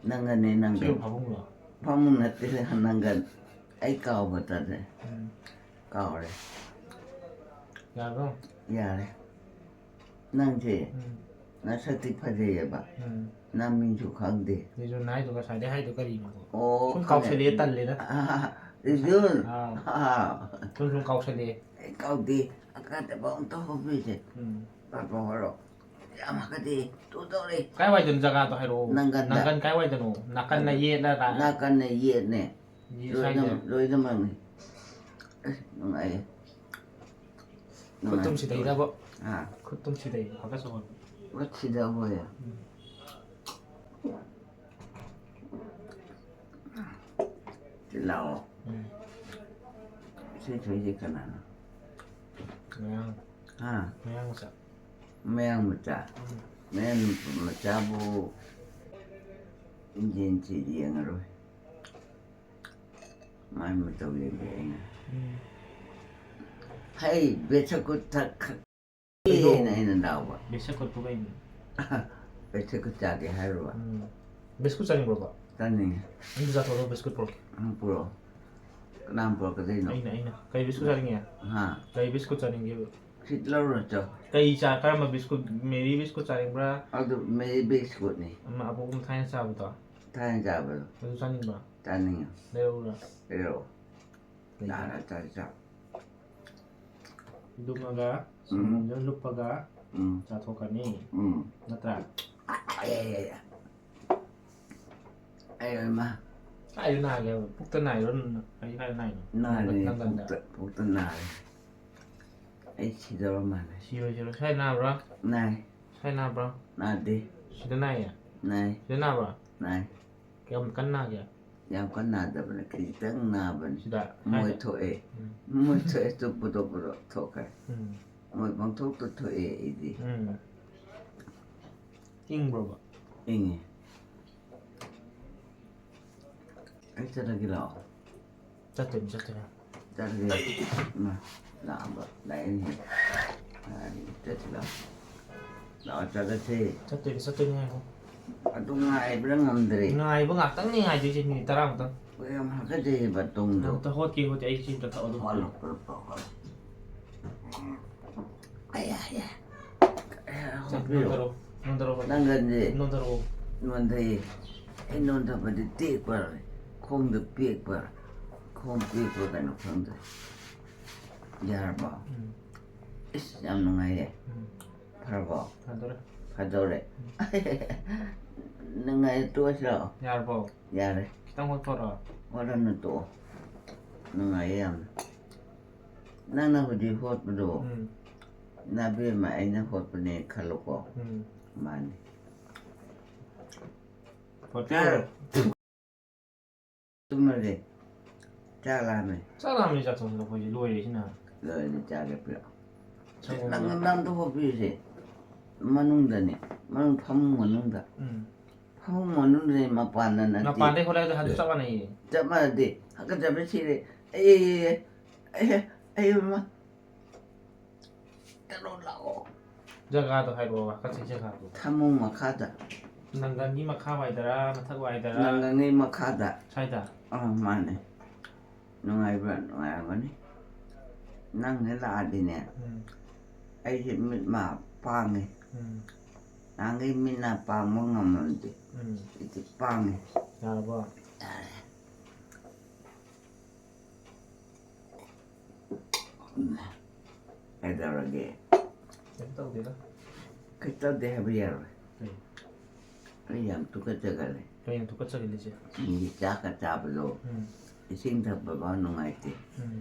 ꯅꯪꯒꯟꯅꯤ, ꯁꯤꯕꯨ ꯅꯪꯒꯟ꯫ ꯐꯃꯨꯡꯂꯣ? ꯐꯃꯨꯡ ꯅꯠꯇꯦ, ꯅꯪꯒꯟ꯫ ꯑꯩ ꯀꯥꯎꯕ ꯇꯥꯔꯦ꯫ ꯎꯝ. ꯀꯥꯎꯔꯦ꯫ ꯌꯥꯔꯕꯣ? ꯌꯥꯔꯦ꯫ ꯅꯪꯁꯦ ꯎꯝ. ꯅꯁꯛꯇꯤ ꯐꯖꯩꯌꯦꯕ꯫ ꯎꯝ. ꯅꯃꯤꯡꯁꯨ ꯈꯪꯗꯦ꯫ ꯁꯤꯁꯨ ꯅꯥꯏꯗꯣ ꯉꯁꯥꯏꯗꯩ ꯍꯥꯏꯗꯣ ꯀꯔꯤꯅꯣ? ꯑꯣ, ꯁꯨꯝ ꯈꯪꯉꯦ꯫ ꯀꯥꯎꯁꯜꯂꯛꯑꯦ, ꯇꯜꯂꯦꯗ꯫ ꯑꯥ, ꯔꯤꯖꯨꯟ꯫ ꯑꯥ. ꯑꯥ, ꯁꯨꯝ ꯁꯨꯝ ꯀꯥꯎꯁꯜꯂꯛꯑꯦ. ꯑꯩ ꯀꯥꯎꯗꯦ꯫ ꯑꯀꯥꯗꯕ ꯑꯝꯇ ꯍꯣꯄꯤꯁꯦ꯫ ꯎꯝ. ꯄꯥꯄ ꯍꯣꯔꯣ꯫ ꯌꯥꯝ ꯍꯥꯀꯠꯆꯩ꯫ ꯇꯨ ꯇꯧꯔꯦ꯫ ꯀꯥꯏꯋꯥꯏꯗꯅꯣ ꯖꯒꯥꯗꯣ ꯍꯥꯏꯔꯛꯑꯣ꯫ ꯅꯪꯒꯟꯗ꯫ ꯅꯪꯒꯟ ꯀꯥꯏꯋꯥꯏꯗꯅꯣ? ꯅꯥꯀꯟꯅ ꯑꯗꯨ ꯌꯦꯠꯂ ꯇꯥ-, ꯅꯥꯀꯟꯅ ꯌꯦꯠꯅꯦ꯫ ꯌꯦꯠ ꯂꯣꯏꯅꯃꯛ, ꯁ꯭ꯋꯥꯏꯁꯦ? ꯂꯣꯏꯅꯃꯛꯅꯤ꯫ ꯑꯁ, ꯅꯨꯡꯉꯥꯏꯌꯦ꯫ ꯈꯨꯠꯇꯨꯝ ꯁꯤꯗꯩꯗꯕꯣ꯫ ꯑꯥ, ꯈꯨꯠꯇꯨꯝ ꯁꯤꯗꯩ꯫ ꯍꯥꯀꯠꯆꯕ꯫ ꯈꯨꯠꯁꯤꯗ ꯍꯣꯏ꯫ ꯎꯝ. ꯁꯤ ꯂꯥꯛꯑꯣ꯫ ꯎꯝ. ꯁꯤ ꯊꯣꯏꯁꯤ ꯀꯅꯥꯅꯣ? ꯃꯌꯥꯡ, ꯍꯥ? ꯃꯌꯥꯡ ꯃꯆꯥ꯫ ꯃꯌꯥꯡ ꯃꯆꯥ꯫ ꯎꯝ. ꯃꯌꯥꯡ ꯃꯆꯥꯕꯨ ꯏꯟꯖꯤꯟꯁꯤ ꯌꯦꯡꯉꯔꯣꯏ꯫ ꯃꯥꯏ ꯃꯇꯧ ꯌꯦꯡꯒꯦ ꯑꯩꯅ꯫ ꯎꯝ. ꯍꯩ, ꯕꯦꯁꯀꯨꯠ ꯊꯛ-, ꯀꯩꯅꯣ? ꯊꯛꯈꯤꯒꯦꯅ ꯑꯩꯅ ꯂꯥꯎꯕ꯫ ꯕꯦꯁꯀꯨꯠꯄꯨ ꯀꯩꯅꯣ? ꯕꯦꯁꯀꯨꯠ ꯆꯥꯒꯦ ꯍꯥꯏꯔꯨꯕ꯫ ꯎꯝ. ꯕꯤꯁꯀꯨꯠ ꯆꯥꯅꯤꯡꯕ꯭ꯔꯣꯀꯣ? ꯆꯥꯅꯤꯡꯉꯦ꯫ ꯑꯗꯨ ꯆꯥꯊꯣꯛꯑꯣ, ꯕꯤꯁꯀꯨꯠ ꯄꯨꯔꯛꯀꯦ꯫ ꯎꯝ, ꯄꯨꯔꯛꯑꯣ꯫ ꯀꯅꯥꯅ ꯄꯨꯔꯛꯀꯗꯣꯏꯅꯣ? ꯑꯩꯅ, ꯑꯩꯅ꯫ ꯀꯩ ꯕꯤꯁꯀꯨꯠ ꯆꯥꯅꯤꯡꯉꯦ? ꯍꯥ? ꯀꯩ ꯕꯤꯁꯀꯨꯠ ꯆꯥꯅꯤꯡꯒꯦꯕ? ꯁꯤ ꯂꯧꯔꯨꯔꯣ ꯆꯣ꯫ ꯀꯩ ꯆꯥ-, ꯀꯔꯝꯕ ꯕꯤꯁꯀꯨꯠ? ꯃꯦꯔꯤ ꯕꯤꯁꯀꯨꯠ ꯆꯥꯅꯤꯡꯕ꯭ꯔꯥ? ꯑꯗꯨ ꯃꯦꯔꯤ ꯕꯤꯁꯀꯨꯠꯅꯤ꯫ ꯑꯃ ꯑꯕꯣꯛꯅ ꯊꯥꯏꯅ ꯆꯥꯕꯗꯣ? ꯊꯥꯏꯅ ꯆꯥꯕꯗꯣ꯫ ꯑꯗꯨ ꯆꯥꯅꯤꯡꯕ꯭ꯔꯥ? ꯆꯥꯅꯤꯡꯉꯦ꯫ ꯂꯩꯔꯛꯎꯔꯥ? ꯂꯩꯔꯛꯑꯣ꯫ ꯂꯩꯔꯛꯑꯣ꯫ ꯂꯥꯛꯑꯒ ꯆꯥꯁꯤ ꯆꯥꯎ꯫ ꯂꯨꯝꯃꯒ, ꯎꯝ꯫ ꯁꯪꯒꯣꯝꯗ ꯂꯨꯞꯄꯒ ꯎꯝ꯫ ꯆꯥꯊꯣꯛꯀꯅꯤ꯫ ꯎꯝ꯫ ꯅꯠꯇ꯭ꯔꯥ? ꯑꯩ, ꯑꯩ, ꯑꯩ, ꯑꯩ꯫ ꯑꯩ, ꯏꯃꯥ꯫ ꯀꯥꯏꯗ ꯅꯥꯒꯦ? ꯄꯨꯛꯇ ꯅꯥꯏꯔꯣ? ꯀꯔꯤ ꯀꯥꯏꯗ ꯅꯥꯏꯅꯣ? ꯅꯥꯔꯦ, ꯅꯪꯒꯟꯗ? ꯄꯨꯛꯇ, ꯄꯨꯛꯇ ꯅꯥꯔꯦ꯫ ꯑꯩ ꯁꯤꯗꯧꯔ ꯃꯥꯜꯂꯦ꯫ ꯁꯤꯔꯣꯏ, ꯁꯤꯔꯣꯏ꯫ ꯁ꯭ꯋꯥꯏ ꯅꯥꯕ꯭ꯔꯥ? ꯅꯥꯏ꯫ ꯁ꯭ꯋꯥꯏ ꯅꯥꯕ꯭ꯔꯥ? ꯅꯥꯗꯦ꯫ ꯁꯤꯗ ꯅꯥꯏꯌꯦ? ꯅꯥꯏ꯫ ꯁꯤꯗ ꯅꯥꯕ꯭ꯔꯥ? ꯅꯥꯏ꯫ ꯀꯌꯥꯝ ꯀꯟꯅ ꯅꯥꯒꯦ? ꯌꯥꯝ ꯀꯟꯅ ꯅꯥꯗꯕꯅꯦ, ꯈꯤꯇꯪ ꯅꯥꯕꯅꯦ꯫ ꯁꯤꯗ? ꯃꯣꯏ ꯁ꯭ꯋꯥꯏꯗ? ꯊꯣꯛꯑꯦ꯫ ꯎꯝ. ꯃꯣꯏ ꯊꯣꯛꯑꯦ, ꯇꯨꯞ ꯄꯨꯗꯣꯛ ꯄꯨꯗꯣꯛ ꯊꯣꯛꯈ꯭ꯔꯦ꯫ ꯎꯝ. ꯃꯣꯏ ꯄꯪꯊꯣꯛꯇ ꯊꯣꯛꯑꯦ ꯑꯩꯗꯤ꯫ ꯎꯝ. ꯏꯪꯕ꯭ꯔꯣꯕ? ꯏꯪꯉꯦ꯫ ꯑꯩ ꯆꯠꯂꯒꯦ ꯂꯥꯛꯑꯣ꯫ ꯆꯠꯇꯣꯏꯅꯤ, ꯆꯠꯇꯣꯏꯅꯤ꯫ ꯆꯠꯂꯦ꯫ ꯏꯃꯥ, ꯂꯥꯛꯑꯕ ꯂꯥꯛꯑꯦꯅꯦ꯫ ꯆꯠꯁꯤ ꯂꯥꯛꯑꯣ꯫ ꯂꯥꯛꯑꯣ ꯆꯠꯂꯁꯦ꯫ ꯆꯠꯇꯣꯏꯅꯤ, ꯆꯠꯇꯣꯏꯅꯤ ꯍꯥꯏꯕꯣ꯫ ꯑꯗꯨ ꯉꯥꯏꯕ꯭ꯔꯥ ꯉꯝꯗ꯭ꯔꯦ꯫ ꯉꯥꯏꯕ ꯉꯥꯛꯇꯪꯅꯤ ꯉꯥꯏꯗꯣꯏꯁꯦ, ꯃꯤꯅꯤꯠ ꯇꯔꯥꯃꯨꯛꯇꯪ꯫ ꯑꯩꯈꯣꯏ ꯌꯥꯝ ꯍꯥꯀꯠꯆꯩꯌꯦ ꯕꯥꯇꯣꯟꯗꯣ꯫ ꯑꯝꯇ ꯍꯣꯠꯀꯦ, ꯍꯣꯠꯀꯦ, ꯑꯩ ꯁꯤ ꯑꯝꯇ ꯊꯛꯑꯣ, ꯑꯗꯨ ꯍꯣꯠꯂꯣ, ꯍꯣꯠꯂꯣ, ꯍꯣꯠꯂꯣ꯫ ꯑꯌꯥ, ꯑꯌꯥ꯫ ꯑꯌꯥ, ꯍꯣꯠꯄꯤꯔꯣ꯫ ꯅꯣꯟꯊꯔꯛꯑꯣ, ꯅꯣꯟꯊꯔꯛꯑꯣ꯫ ꯅꯪꯒꯟꯁꯦ ꯅꯣꯟꯊꯔꯛꯑꯣ꯫ ꯅꯣꯟꯊꯩꯌꯦ꯫ ꯑꯩ ꯅꯣꯟꯊꯕꯗꯤ ꯇꯦꯛꯄ, ꯈꯣꯡꯗ ꯄꯦꯛꯄ, ꯈꯣꯡ ꯄꯦꯛꯄ ꯀꯩꯅꯣ ꯈꯪꯗ꯭ꯔꯦ꯫ ꯌꯥꯔꯕꯣ? ꯎꯝ, ꯏꯁ, ꯌꯥꯝ ꯅꯨꯡꯉꯥꯏꯌꯦ꯫ ꯎꯝ꯫ ꯐꯔꯕꯣ? ꯐꯗꯣꯔꯦ꯫ ꯐꯗꯧꯔꯦ꯫ ꯅꯨꯡꯉꯥꯏ, ꯇꯣꯛꯑꯁꯤꯔꯣ? ꯌꯥꯔꯕꯣ? ꯌꯥꯔꯦ꯫ ꯈꯤꯇꯪ ꯍꯣꯠꯊꯣꯔꯛꯑꯣ꯫ ꯍꯣꯠꯂꯅꯨ, ꯇꯣꯛꯑꯣ꯫ ꯅꯨꯡꯉꯥꯏꯌꯦ ꯌꯥꯝꯅ꯫ ꯅꯪꯅ ꯍꯧꯖꯤꯛ ꯍꯣꯠꯄꯗꯣ, ꯎꯝ꯫ ꯅꯥꯕꯦꯝꯃ ꯑꯩꯅ ꯍꯣꯠꯄꯅꯦ ꯈꯜꯂꯣꯀꯣ꯫ ꯎꯝ꯫ ꯃꯥꯅꯤ꯫ ꯍꯣꯠꯄꯤꯔꯣ꯫ ꯇꯨꯝꯃꯒꯦ꯫ ꯆꯥꯛ ꯂꯥꯝꯃꯦ꯫ ꯆꯥꯛ ꯂꯥꯝꯃꯦ, ꯆꯥꯛ ꯊꯣꯡꯕꯗ ꯑꯩꯈꯣꯏꯁꯦ ꯂꯣꯏꯔꯦ ꯁꯤꯅ꯫ ꯂꯣꯏꯔꯦ, ꯆꯥꯒꯦ ꯄꯤꯔꯛꯑꯣ꯫ ꯁꯪꯒꯣꯝ꯫ ꯅꯪ, ꯅꯪꯗꯣ ꯍꯣꯠꯄꯤꯔꯤꯁꯦ ꯃꯅꯨꯡꯗꯅꯦ, ꯃꯅꯨꯡ ꯐꯃꯨꯡ ꯃꯅꯨꯡꯗ꯫ ꯎꯝ꯫ ꯐꯃꯨꯡ ꯃꯅꯨꯡꯗꯅꯦ, ꯃꯄꯥꯟꯗ ꯅꯠꯇꯦ꯫ ꯃꯄꯥꯟꯗꯩ ꯍꯣꯠꯂꯛꯑꯁꯨ ꯑꯗꯨ ꯆꯞ ꯃꯥꯟꯅꯩꯌꯦ꯫ ꯆꯞ ꯃꯥꯟꯅꯗꯦ꯫ ꯍꯥꯀꯠꯆꯕ ꯁꯤꯔꯦ꯫ ꯑꯩ, ꯑꯩ, ꯑꯩ, ꯑꯩ, ꯑꯩ, ꯑꯩ, ꯏꯃꯥ꯫ ꯆꯠꯂꯣ ꯂꯥꯛꯑꯣ꯫ ꯖꯒꯥꯗꯣ ꯍꯥꯏꯔꯛꯑꯣ, ꯍꯥꯀꯠꯆꯩ ꯖꯒꯥꯗꯣ꯫ ꯐꯃꯨꯡ ꯃꯈꯥꯗ꯫ ꯅꯪꯒꯟꯒꯤ ꯃꯈꯥ ꯋꯥꯏꯗꯔꯥ, ꯃꯊꯛ ꯋꯥꯏꯗꯔꯥ? ꯅꯪꯒꯟꯒꯤ ꯃꯈꯥꯗ꯫ ꯁ꯭ꯋꯥꯏꯗ? ꯑꯥ, ꯃꯥꯅꯦ꯫ ꯅꯨꯡꯉꯥꯏꯕ꯭ꯔꯥ? ꯅꯨꯡꯉꯥꯏꯔꯝꯒꯅꯤ꯫ ꯅꯪꯅ ꯂꯥꯛꯑꯗꯤꯅꯦ, ꯎꯝ꯫ ꯑꯩꯁꯦ ꯃꯤꯠ ꯃꯥ ꯄꯥꯡꯉꯦ꯫ ꯎꯝ꯫ ꯅꯍꯥꯟꯈꯩ ꯃꯤꯠ ꯅꯥ ꯄꯥꯡꯕ ꯉꯝꯃꯝꯗꯦ꯫ ꯎꯝ꯫ ꯍꯧꯖꯤꯛꯇꯤ ꯄꯥꯡꯉꯦ꯫ ꯌꯥꯔꯕꯣ? ꯌꯥꯔꯦ꯫ ꯀꯩꯗꯧꯔꯒꯦ? ꯀꯩꯝ ꯇꯧꯗꯦꯗ꯫ ꯀꯩꯝ ꯇꯧꯗꯦ ꯍꯥꯏꯕ ꯌꯥꯔꯣꯏ꯫ ꯀꯩ? ꯑꯩ ꯌꯥꯝ ꯇꯨꯀꯠꯆꯒꯜꯂꯦ꯫ ꯀꯩꯅꯣ ꯇꯨꯀꯠꯆꯒꯜꯂꯤꯁꯦ? ꯃꯤꯒꯤ ꯆꯥꯛꯀ ꯆꯥꯕꯗꯣ, ꯎꯝ꯫ ꯏꯁꯤꯡ ꯊꯛꯄ ꯐꯥꯎ ꯅꯨꯡꯉꯥꯏꯇꯦ꯫ ꯎꯝ꯫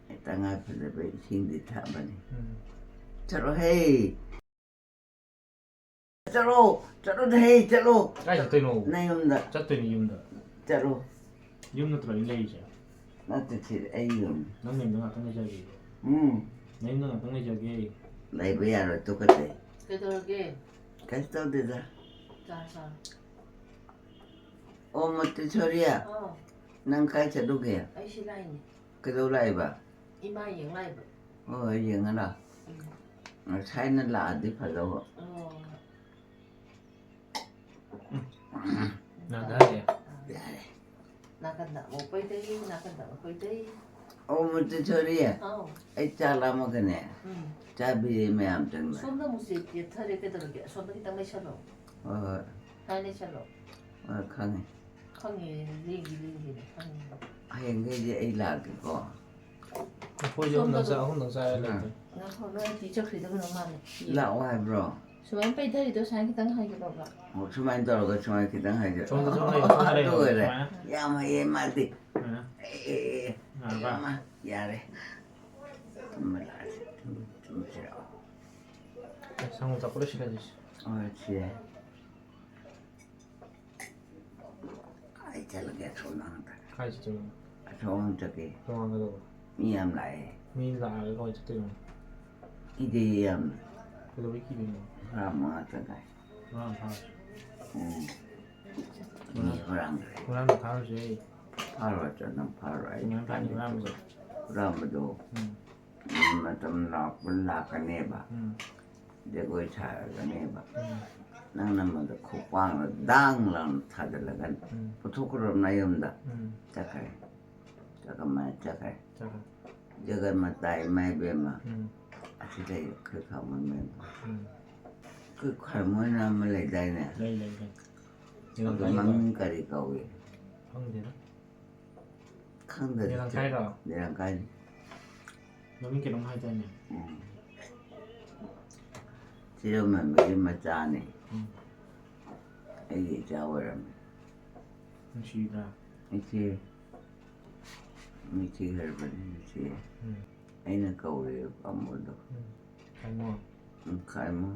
ꯑꯩ ꯇꯉꯥꯏ ꯐꯗꯕ ꯏꯁꯤꯡꯗꯤ ꯊꯛꯑꯕꯅꯤ꯫ ꯎꯝ꯫ ꯆꯠꯂꯣꯍꯦ! ꯆꯠꯂꯣ! ꯆꯠꯂꯣꯅꯦꯍꯦ! ꯆꯠꯂꯣ! ꯀꯥꯏ ꯆꯠꯇꯣꯏꯅꯣ? ꯅꯌꯨꯝꯗ ꯆꯠꯇꯣꯏꯅꯤ ꯌꯨꯝꯗ꯫ ꯆꯠꯂꯣ꯫ ꯌꯨꯝ ꯅꯠꯇ꯭ꯔꯣ ꯑꯩꯅ ꯂꯩꯔꯤꯁꯦ? ꯅꯠꯇꯦ, ꯁꯤꯗꯤ ꯑꯩ ꯌꯨꯝꯅꯤ꯫ ꯅꯪ ꯅꯌꯨꯝꯗ ꯉꯥꯛꯇꯪ ꯂꯩꯖꯒꯦ꯫ ꯎꯝ꯫ ꯅꯌꯨꯝꯗ ꯉꯥꯛꯇꯪ ꯂꯩꯖꯒꯦ꯫ ꯂꯩꯕ ꯌꯥꯔꯣꯏ, ꯇꯨꯀꯠꯆꯩ꯫ ꯀꯩꯗꯧꯔꯒꯦ? ꯀꯩꯁꯨ ꯇꯧꯗꯦꯗ꯫ ꯆꯥ ꯆꯥ꯫ ꯑꯣ, ꯃꯣꯟꯇꯦꯁꯣꯔꯤꯌꯥ, ꯑꯣ꯫ ꯅꯪ ꯀꯥꯏ ꯆꯠꯂꯨꯒꯦ? ꯑꯩ ꯁꯤ ꯂꯥꯛꯏꯅꯦ꯫ ꯀꯩꯗꯧ ꯂꯥꯛꯏꯕ? ꯏꯃꯥ ꯌꯦꯡ ꯂꯥꯛꯏꯕ꯫ ꯍꯣꯏ, ꯌꯦꯡꯉ ꯂꯥꯛ꯫ ꯎꯝ꯫ ꯉꯁꯥꯏꯅ ꯂꯥꯛꯑꯗꯤ ꯐꯗꯧꯕ꯫ ꯑꯣ꯫ ꯎꯝ꯫ ꯅꯥꯟꯊꯔꯦ꯫ ꯌꯥꯔꯦ꯫ ꯅꯥꯀꯟꯗ ꯑꯃꯨꯛ ꯄꯩꯊꯩ, ꯅꯥꯀꯟꯗ ꯑꯃꯨꯛ ꯄꯩꯊꯩ꯫ ꯑꯣ, ꯃꯨꯇꯨꯊꯣꯔꯤ꯫ ꯑꯧ꯫ ꯑꯩ ꯆꯥꯛ ꯂꯥꯝꯃꯒꯅꯦ꯫ ꯎꯝ꯫ ꯆꯥꯕꯤꯔꯦ ꯃꯌꯥꯝ ꯆꯪꯗꯅ꯫ ꯁꯣꯝꯗ ꯑꯃꯨꯛ ꯆꯦ ꯆꯦꯞꯊꯔꯦ, ꯀꯩꯗꯧꯔꯒꯦ? ꯑꯁꯣꯝꯗ ꯈꯤꯇꯪ ꯂꯩꯁꯜꯂꯣ꯫ ꯍꯣꯏ, ꯍꯣꯏ꯫ ꯁ꯭ꯋꯥꯏ ꯂꯩꯁꯜꯂꯣ꯫ ꯍꯣꯏ, ꯈꯪꯉꯦ꯫ ꯈꯪꯉꯦ, ꯂꯦꯡꯗꯤ ꯂꯦꯡꯗꯦꯅꯦ, ꯈꯪꯉꯦ꯫ ꯍꯌꯦꯡꯈꯩꯗꯤ ꯑꯩ ꯂꯥꯛꯀꯦꯀꯣ꯫ ꯂꯐꯣꯏꯁꯦ ꯑꯍꯨꯝꯗꯪ ꯆꯥ-, ꯑꯍꯨꯝꯗꯪ ꯆꯥꯔ ꯂꯩꯇꯦ꯫ ꯉꯥꯏꯈꯣ, ꯅꯣꯏ ꯑꯟꯇꯤ ꯆꯠꯈ꯭ꯔꯤꯗꯣ ꯀꯩꯅꯣ ꯃꯥꯜꯂꯦ꯫ ꯂꯥꯛꯑꯣ ꯍꯥꯏꯕ꯭ꯔꯣ? ꯁꯨꯃꯥꯏꯅ ꯄꯩꯊꯔꯤꯗꯣ ꯁꯨꯃꯥꯏꯅ ꯈꯤꯇꯪ ꯍꯥꯏꯒꯗꯧꯕ꯫ ꯑꯣ, ꯁꯨꯃꯥꯏꯅ ꯇꯧꯔꯒ ꯁꯨꯃꯥꯏꯅ ꯈꯤꯇꯪ ꯍꯥꯏꯖ-, ꯁꯣꯝꯗ ꯁꯨꯝ ꯂꯩꯌꯣ, ꯁꯣꯝꯗ ꯑꯗꯨ ꯂꯩꯌꯣ, ꯑꯣꯏꯔꯦ꯫ ꯁꯨꯃꯥꯏꯅ꯫ ꯌꯥꯝ ꯍꯩꯌꯦ ꯃꯥꯗꯤ꯫ ꯁꯨꯃꯥꯏꯅ꯫ ꯑꯦ, ꯑꯦ, ꯑꯦ, ꯌꯥꯔꯕ? ꯏꯃꯥ, ꯌꯥꯔꯦ꯫ ꯇꯨꯝꯕ ꯂꯥꯛꯑꯁꯤ꯫ ꯇꯨꯝ-, ꯇꯨꯝꯁꯤꯔꯣ? ꯑꯦ, ꯁꯪꯒꯣꯝ ꯊꯛꯄ ꯂꯣꯏꯁꯤꯜꯂꯁꯤ꯫ ꯍꯣꯏ, ꯁꯤ ꯌꯥꯏ꯫ ꯀꯥꯏ ꯆꯠꯂꯒꯦ ꯑꯁꯣꯝ ꯅꯥꯀꯟꯗ? ꯀꯥꯏ ꯆꯠꯇꯣꯏꯅꯣ? ꯑꯁꯣꯝ ꯆꯠꯀꯦ꯫ ꯇꯣꯉꯥꯟꯒꯗꯧꯕ? ꯃꯤ ꯌꯥꯝ ꯂꯥꯛꯑꯦ꯫ ꯃꯤ ꯂꯥꯛꯑꯒ ꯀꯃꯥꯏ ꯆꯠꯇꯣꯏꯅꯣ? ꯀꯤꯖꯩꯌꯦ ꯌꯥꯝꯅ꯫ ꯀꯩꯗꯧꯕꯩ ꯀꯤꯗꯣꯏꯅꯣ? ꯍꯨꯔꯥꯟꯕ ꯉꯥꯛꯇ ꯉꯥꯏ꯫ ꯍꯨꯔꯥꯟ ꯐꯥꯔꯨꯁꯤ꯫ ꯎꯝ꯫ ꯃꯤ ꯍꯨꯔꯥꯟ-, ꯍꯨꯔꯥꯟꯈ꯭ꯔꯦ꯫ ꯍꯨꯔꯥꯟꯕ ꯐꯥꯔꯨꯁꯦ꯫ ꯐꯥꯔꯨꯔꯁꯨ ꯅꯪ ꯐꯥꯔꯨꯔꯣꯏ꯫ ꯑꯩ ꯀꯃꯥꯏꯅ ꯐꯥꯅꯤ ꯍꯨꯔꯥꯟꯕꯁꯦ? ꯍꯨꯔꯥꯟꯕꯗꯣ ꯎꯝ꯫ ꯃꯇꯝ ꯂꯥꯛꯄ ꯂꯥꯛꯀꯅꯦꯕ꯫ ꯎꯝ꯫ ꯖꯒꯣꯏ ꯁꯥꯔꯒꯅꯦꯕ꯫ ꯎꯝ꯫ ꯅꯪꯅ ꯃꯗꯨ ꯈꯨꯄꯥꯡꯗ ꯗꯥꯡ ꯂꯥꯎꯅ ꯊꯥꯖꯤꯜꯂꯒ ꯎꯝ꯫ ꯄꯨꯊꯣꯛꯈ꯭ꯔꯣ ꯅꯌꯨꯝꯗ꯫ ꯎꯝ꯫ ꯆꯠꯈ꯭ꯔꯦ꯫ ꯆꯠꯈ꯭ꯔ ꯃꯥꯅ ꯆꯠꯈ꯭ꯔꯦ꯫ ꯆꯠꯈ꯭ꯔꯦ꯫ ꯖꯒꯠ ꯃꯇꯥꯏ ꯏꯃꯥ ꯏꯕꯦꯝꯃ꯫ ꯎꯝ꯫ ꯑꯁꯤꯗ ꯑꯩꯈꯣꯏ ꯈꯥꯃꯣꯟ ꯃꯌꯥꯝ꯫ ꯎꯝ꯫ ꯑꯩꯈꯣꯏ ꯈꯥꯃꯣꯟ ꯑꯃ ꯂꯩꯗꯥꯏꯅꯦ? ꯂꯩ, ꯂꯩ, ꯂꯩ꯫ ꯑꯗꯨ ꯃꯃꯤꯡ ꯀꯔꯤ ꯀꯧꯏ? ꯈꯪꯗꯦꯗ꯫ ꯈꯪꯗꯗꯤ ꯅꯤꯔꯪꯀꯥꯏꯔꯣ? ꯅꯤꯔꯪꯀꯥꯏꯅꯤ꯫ ꯃꯃꯤꯡ ꯀꯩꯅꯣꯝ ꯍꯥꯏꯗꯥꯏꯅꯦ? ꯎꯝ꯫ ꯆꯤꯔꯃꯟꯕꯒꯤ ꯃꯆꯥꯅꯦ꯫ ꯎꯝ꯫ ꯑꯩꯒꯤ ꯏꯆꯥ ꯑꯣꯏꯔꯝꯃꯦ꯫ ꯅꯨꯡꯁꯤꯗ꯭ꯔꯥ? ꯏꯆꯦ, ꯃꯤꯊꯤ ꯍꯩꯔꯕꯅꯤ, ꯏꯆꯦ꯫ ꯎꯝ꯫ ꯑꯩꯅ ꯀꯧꯔꯦ ꯄꯥꯝꯕꯣꯗꯣ꯫ ꯎꯝ꯫ ꯈꯥꯏꯃꯣ꯫ ꯎꯝ, ꯈꯥꯏꯃꯣ꯫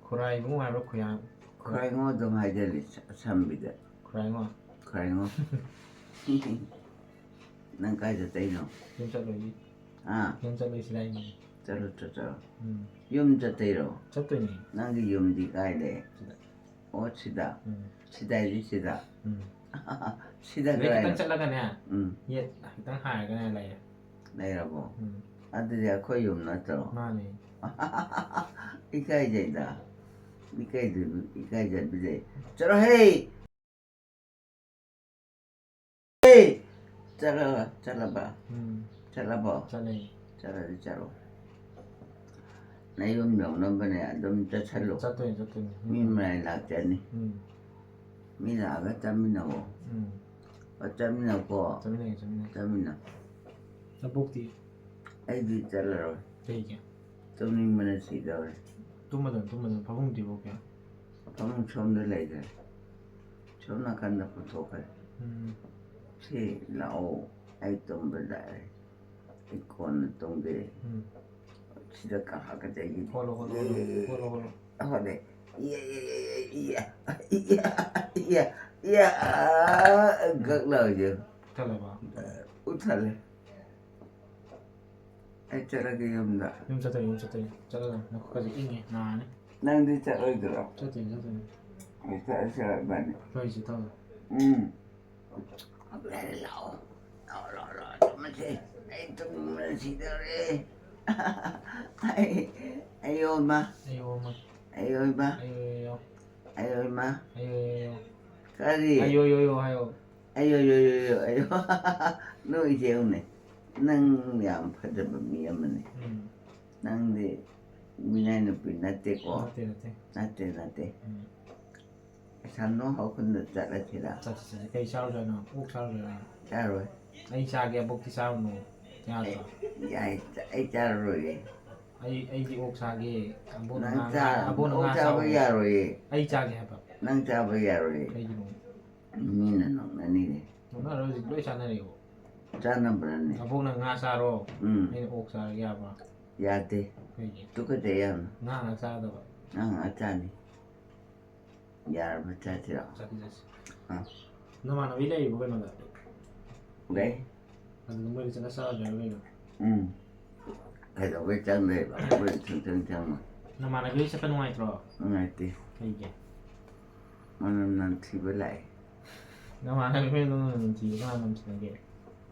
ꯈꯨꯔꯥꯏ ꯏꯕꯨꯡꯉꯣ ꯍꯥꯏꯕ꯭ꯔꯥ ꯈꯨꯌꯥ-, ꯈꯨꯔꯥꯏꯉꯣ ꯑꯗꯨꯝ ꯍꯥꯏꯖꯜꯂꯤ, ꯁ-, ꯁꯝꯕꯤꯗ꯫ ꯈꯨꯔꯥꯏꯉꯣ? ꯈꯨꯔꯥꯏꯉꯣ꯫ ꯅꯪ ꯀꯥꯏ ꯆꯠꯇꯣꯏꯅꯣ? ꯌꯨꯝ ꯆꯠꯂꯣꯏꯌꯦ꯫ ꯍꯥ? ꯌꯨꯝ ꯆꯠꯂꯣꯏꯁꯤ ꯂꯥꯏꯅꯤ꯫ ꯆꯠꯂꯣ, ꯆꯠ-, ꯆꯠꯂꯣ꯫ ꯎꯝ꯫ ꯌꯨꯝ ꯆꯠꯇꯣꯏꯔꯣ? ꯆꯠꯇꯣꯏꯅꯦ꯫ ꯅꯪꯒꯤ ꯌꯨꯝꯗꯤ ꯀꯥꯏ ꯂꯩ? ꯁꯤꯗ꯫ ꯑꯣ, ꯁꯤꯗ? ꯎꯝ꯫ ꯁꯤꯗ ꯍꯥꯏꯗꯤ ꯁꯤꯗ? ꯎꯝ꯫ ꯁꯤꯗ ꯁꯤꯗꯩ ꯀꯗꯥꯏꯅꯣ? ꯈꯤꯇꯪ ꯆꯠꯂꯒꯅꯦ, ꯎꯝ, ꯌꯦꯠ ꯈꯤꯇꯪ ꯍꯥꯏꯔꯒꯅꯦ ꯂꯩꯔꯦ. ꯂꯩꯔꯕꯣ? ꯎꯝ, ꯑꯗꯨꯗꯤ ꯑꯩꯈꯣꯏ ꯌꯨꯝ ꯅꯠꯇ꯭ꯔꯣ? ꯃꯥꯅꯦ. ꯏꯀꯥꯏꯖꯩꯗ. ꯏꯀꯥꯏꯖꯕꯤ, ꯏꯀꯥꯏꯖꯕꯤꯗꯩ. ꯆꯠꯂꯣꯍꯦ! ꯍꯦ! ꯆꯠꯂ, ꯆꯠꯂꯕ? ꯎꯝ, ꯆꯠꯂꯕꯣ? ꯆꯠꯂꯦ. ꯆꯠꯂꯗꯤ ꯆꯠꯂꯣ. ꯅꯌꯨꯝ ꯌꯧꯅꯕꯅꯦ ꯑꯗꯨꯝ ꯆꯠꯁꯜꯂꯣ. ꯆꯠꯇꯣꯏꯅꯦ, ꯆꯠꯇꯣꯏꯅꯦ. ꯃꯤ ꯃꯔꯥꯏ ꯂꯥꯛꯆꯅꯤ. ꯎꯝ, ꯃꯤ ꯂꯥꯛꯑꯒ ꯆꯠꯃꯤꯟꯅꯧꯑꯣ. ꯎꯝ. ꯑꯣ, ꯆꯠꯃꯤꯟꯅꯧꯀꯣ. ꯆꯠꯃꯤꯟꯅꯒꯦ, ꯆꯠꯃꯤꯟꯅꯒꯦ. ꯆꯠꯃꯤꯟꯅꯧ. ꯅꯕꯣꯛꯇꯤ? ꯑꯩꯗꯤ ꯆꯠꯂꯔꯣꯏ. ꯀꯩꯒꯤ? ꯇꯨꯝꯅꯤꯡꯕꯅ ꯁꯤꯗꯧꯔꯦ. ꯇꯨꯝꯃꯗꯣꯏꯅꯤ, ꯇꯨꯝꯃꯗꯣꯏꯅꯤ. ꯐꯃꯨꯡꯗꯤ ꯄꯨꯔꯛꯀꯦ. ꯐꯃꯨꯡ ꯁꯣꯝꯗ ꯂꯩꯈ꯭ꯔꯦ. ꯁꯣꯝ ꯅꯥꯀꯟꯗ ꯄꯨꯊꯣꯛꯈ꯭ꯔꯦ. ꯎꯝ. ꯁꯤ ꯂꯥꯛꯑꯣ. ꯑꯩ ꯇꯨꯝꯕ ꯂꯥꯛꯑꯦ. ꯑꯩ ꯀꯣꯟꯅ ꯇꯨꯝꯒꯦ. ꯎꯝ. ꯁꯤꯗ ꯀꯥꯈꯠꯀꯗꯦ ꯑꯩꯒꯤꯗꯤ. ꯍꯣꯠꯂꯣ, ꯍꯣꯠꯂꯣ, ꯍꯣꯠꯂꯣ, ꯍꯣꯠꯂꯣ. ꯍꯣꯠꯂꯦ. ꯏꯌꯥ, ꯏꯌꯥ, ꯏꯌꯥ, ꯏꯌꯥ, ꯏꯌꯥ, ꯏꯌꯥ, ꯏꯌꯥ, ꯒꯛ ꯂꯥꯎꯔꯤꯁꯦ. ꯊꯜꯂꯕ? ꯎꯊꯜꯂꯦ. ꯑꯩ ꯆꯠꯂꯒꯦ ꯌꯨꯝꯗ. ꯌꯨꯝ ꯆꯠꯇꯣꯏ, ꯌꯨꯝ ꯆꯠꯇꯣꯏ. ꯆꯠꯂꯒ ꯅꯈꯨꯠꯀꯁꯦ ꯏꯪꯉꯦ, ꯅꯥꯅꯤ. ꯅꯪꯗꯤ ꯆꯠꯂꯣꯏꯗ꯭ꯔꯣ? ꯆꯠꯇꯣꯏꯅꯤ, ꯆꯠꯇꯣꯏꯅꯤ. ꯑꯩ ꯆꯠꯂꯁꯤꯔ ꯏꯕꯥꯅꯤ? ꯍꯣꯏ, ꯆꯠꯊꯣꯛꯑꯣ. ꯎꯝ. ꯂꯥꯛꯑꯣ, ꯂꯥꯛꯑꯣ, ꯂꯥꯛꯑꯣ, ꯂꯥꯛꯑꯣ, ꯇꯨꯝꯃꯁꯦ. ꯑꯩ ꯇꯨꯝꯅꯤꯡꯕꯅ ꯁꯤꯗꯧꯔꯦ. ꯑꯩ, ꯑꯌꯣ ꯏꯃꯥ, ꯑꯌꯣ, ꯑꯃ. ꯑꯌꯣ ꯏꯃꯥ, ꯑꯌꯣ, ꯑꯌꯣ, ꯑꯌꯣ ꯏꯃꯥ. ꯑꯌꯣ, ꯑꯌꯣ. ꯀꯔꯤ? ꯑꯌꯣ, ꯑꯌꯣ, ꯑꯌꯣ, ꯍꯥꯏꯌꯣ. ꯑꯌꯣ, ꯌꯣ, ꯌꯣ, ꯌꯣ, ꯑꯌꯣ. ꯅꯣꯏ ꯏꯆꯦ ꯌꯦꯡꯉꯨꯅꯦ. ꯅꯪ ꯌꯥꯝ ꯐꯖꯕ ꯃꯤ ꯑꯃꯅꯤ. ꯎꯝ. ꯅꯪꯗꯤ ꯃꯤꯅꯥꯏ ꯅꯨꯄꯤ ꯅꯠꯇꯦꯀꯣ? ꯅꯠꯇꯦ, ꯅꯠꯇꯦ. ꯅꯠꯇꯦ, ꯅꯠꯇꯦ. ꯎꯝ. ꯁꯥꯅꯣ ꯍꯧꯈꯨꯟꯗ ꯆꯠꯂꯁꯤꯔ? ꯆꯠꯁꯤ, ꯆꯠꯁꯤ. ꯀꯩ ꯆꯥꯔꯨꯁꯦ ꯍꯥꯏꯅꯣ? ꯑꯣꯛ ꯆꯥꯔꯨꯁꯦ ꯍꯥꯏꯅꯣ? ꯆꯥꯔꯣꯏ. ꯑꯩ ꯆꯥꯒꯦ, ꯑꯕꯣꯛꯇꯤ ꯆꯥꯔꯨꯅꯣ. ꯌꯥꯗ꯭ꯔꯣ? ꯑꯩ, ꯌꯥꯏ, ꯑꯩ ꯆꯥꯔꯔꯣꯏꯒꯦ. ꯑꯩ, ꯑꯩꯗꯤ ꯑꯣꯛ ꯆꯥꯒꯦ. ꯑꯕꯣꯛꯅ ꯅꯪ ꯉꯥ, ꯆꯥ-, ꯑꯕꯣꯛꯅ ꯑꯣꯛ ꯉꯥ ꯆꯥꯕ ꯆꯥꯎ. ꯌꯥꯔꯣꯏꯌꯦ. ꯑꯩ ꯆꯥꯒꯦ ꯍꯥꯏꯕ. ꯅꯪ ꯆꯥꯕ ꯌꯥꯔꯣꯏꯌꯦ. ꯀꯩꯒꯤꯅꯣ? ꯃꯤꯅ ꯅꯣꯛꯅꯅꯤꯅꯦ. ꯅꯣꯛꯅꯔꯣꯏ, ꯍꯧꯖꯤꯛ ꯂꯣꯏ ꯆꯥꯅꯔꯦꯀꯣ. ꯆꯥꯅꯕ꯭ꯔꯅꯦ? ꯑꯕꯣꯛꯅ ꯉꯥ ꯆꯥꯔꯣ, ꯎꯝ. ꯑꯩꯅ ꯑꯣꯛ ꯆꯥꯔꯒꯦ ꯌꯥꯕ꯭ꯔꯥ? ꯌꯥꯗꯦ. ꯀꯩꯒꯤ? ꯇꯨꯀꯠꯆꯩ ꯌꯥꯝꯅ. ꯉꯥ ꯉꯥꯛ ꯆꯥꯒꯗꯕ. ꯅꯪ ꯉꯥ ꯆꯥꯅꯤ. ꯌꯥꯔꯕ, ꯆꯥꯁꯤꯔꯣ? ꯆꯠꯁꯤ, ꯆꯠꯁꯤ. ꯑꯥ. ꯅꯃꯥꯟꯅꯕꯤ ꯂꯩꯔꯤꯕꯣ ꯀꯩꯅꯣꯗ? ꯂꯩ. ꯑꯗꯨꯗ ꯃꯣꯏꯗ ꯆꯠꯂ ꯆꯥꯔꯨꯁꯦ ꯍꯥꯏꯕ ꯀꯩꯅꯣ? ꯎꯝ. ꯀꯩꯗꯧꯕꯩ ꯆꯪꯗꯣꯏꯕ? ꯑꯩꯈꯣꯏ ꯁꯨꯡꯆꯪ ꯆꯪꯉꯣꯏ. ꯅꯃꯥꯟꯅꯕꯤ ꯆꯠꯄ ꯅꯨꯡꯉꯥꯏꯇ꯭ꯔꯣ? ꯅꯨꯡꯉꯥꯏꯇꯦ. ꯀꯩꯒꯤ? ꯃꯅꯝ ꯅꯝꯊꯤꯕ ꯂꯥꯛꯑꯦ. ꯅꯃꯥꯟꯅꯕꯤ ꯃꯌꯥꯝꯗꯣ ꯅꯨꯡꯊꯤꯜ ꯀꯅꯥ ꯅꯨꯡꯊꯤꯜꯒꯦ?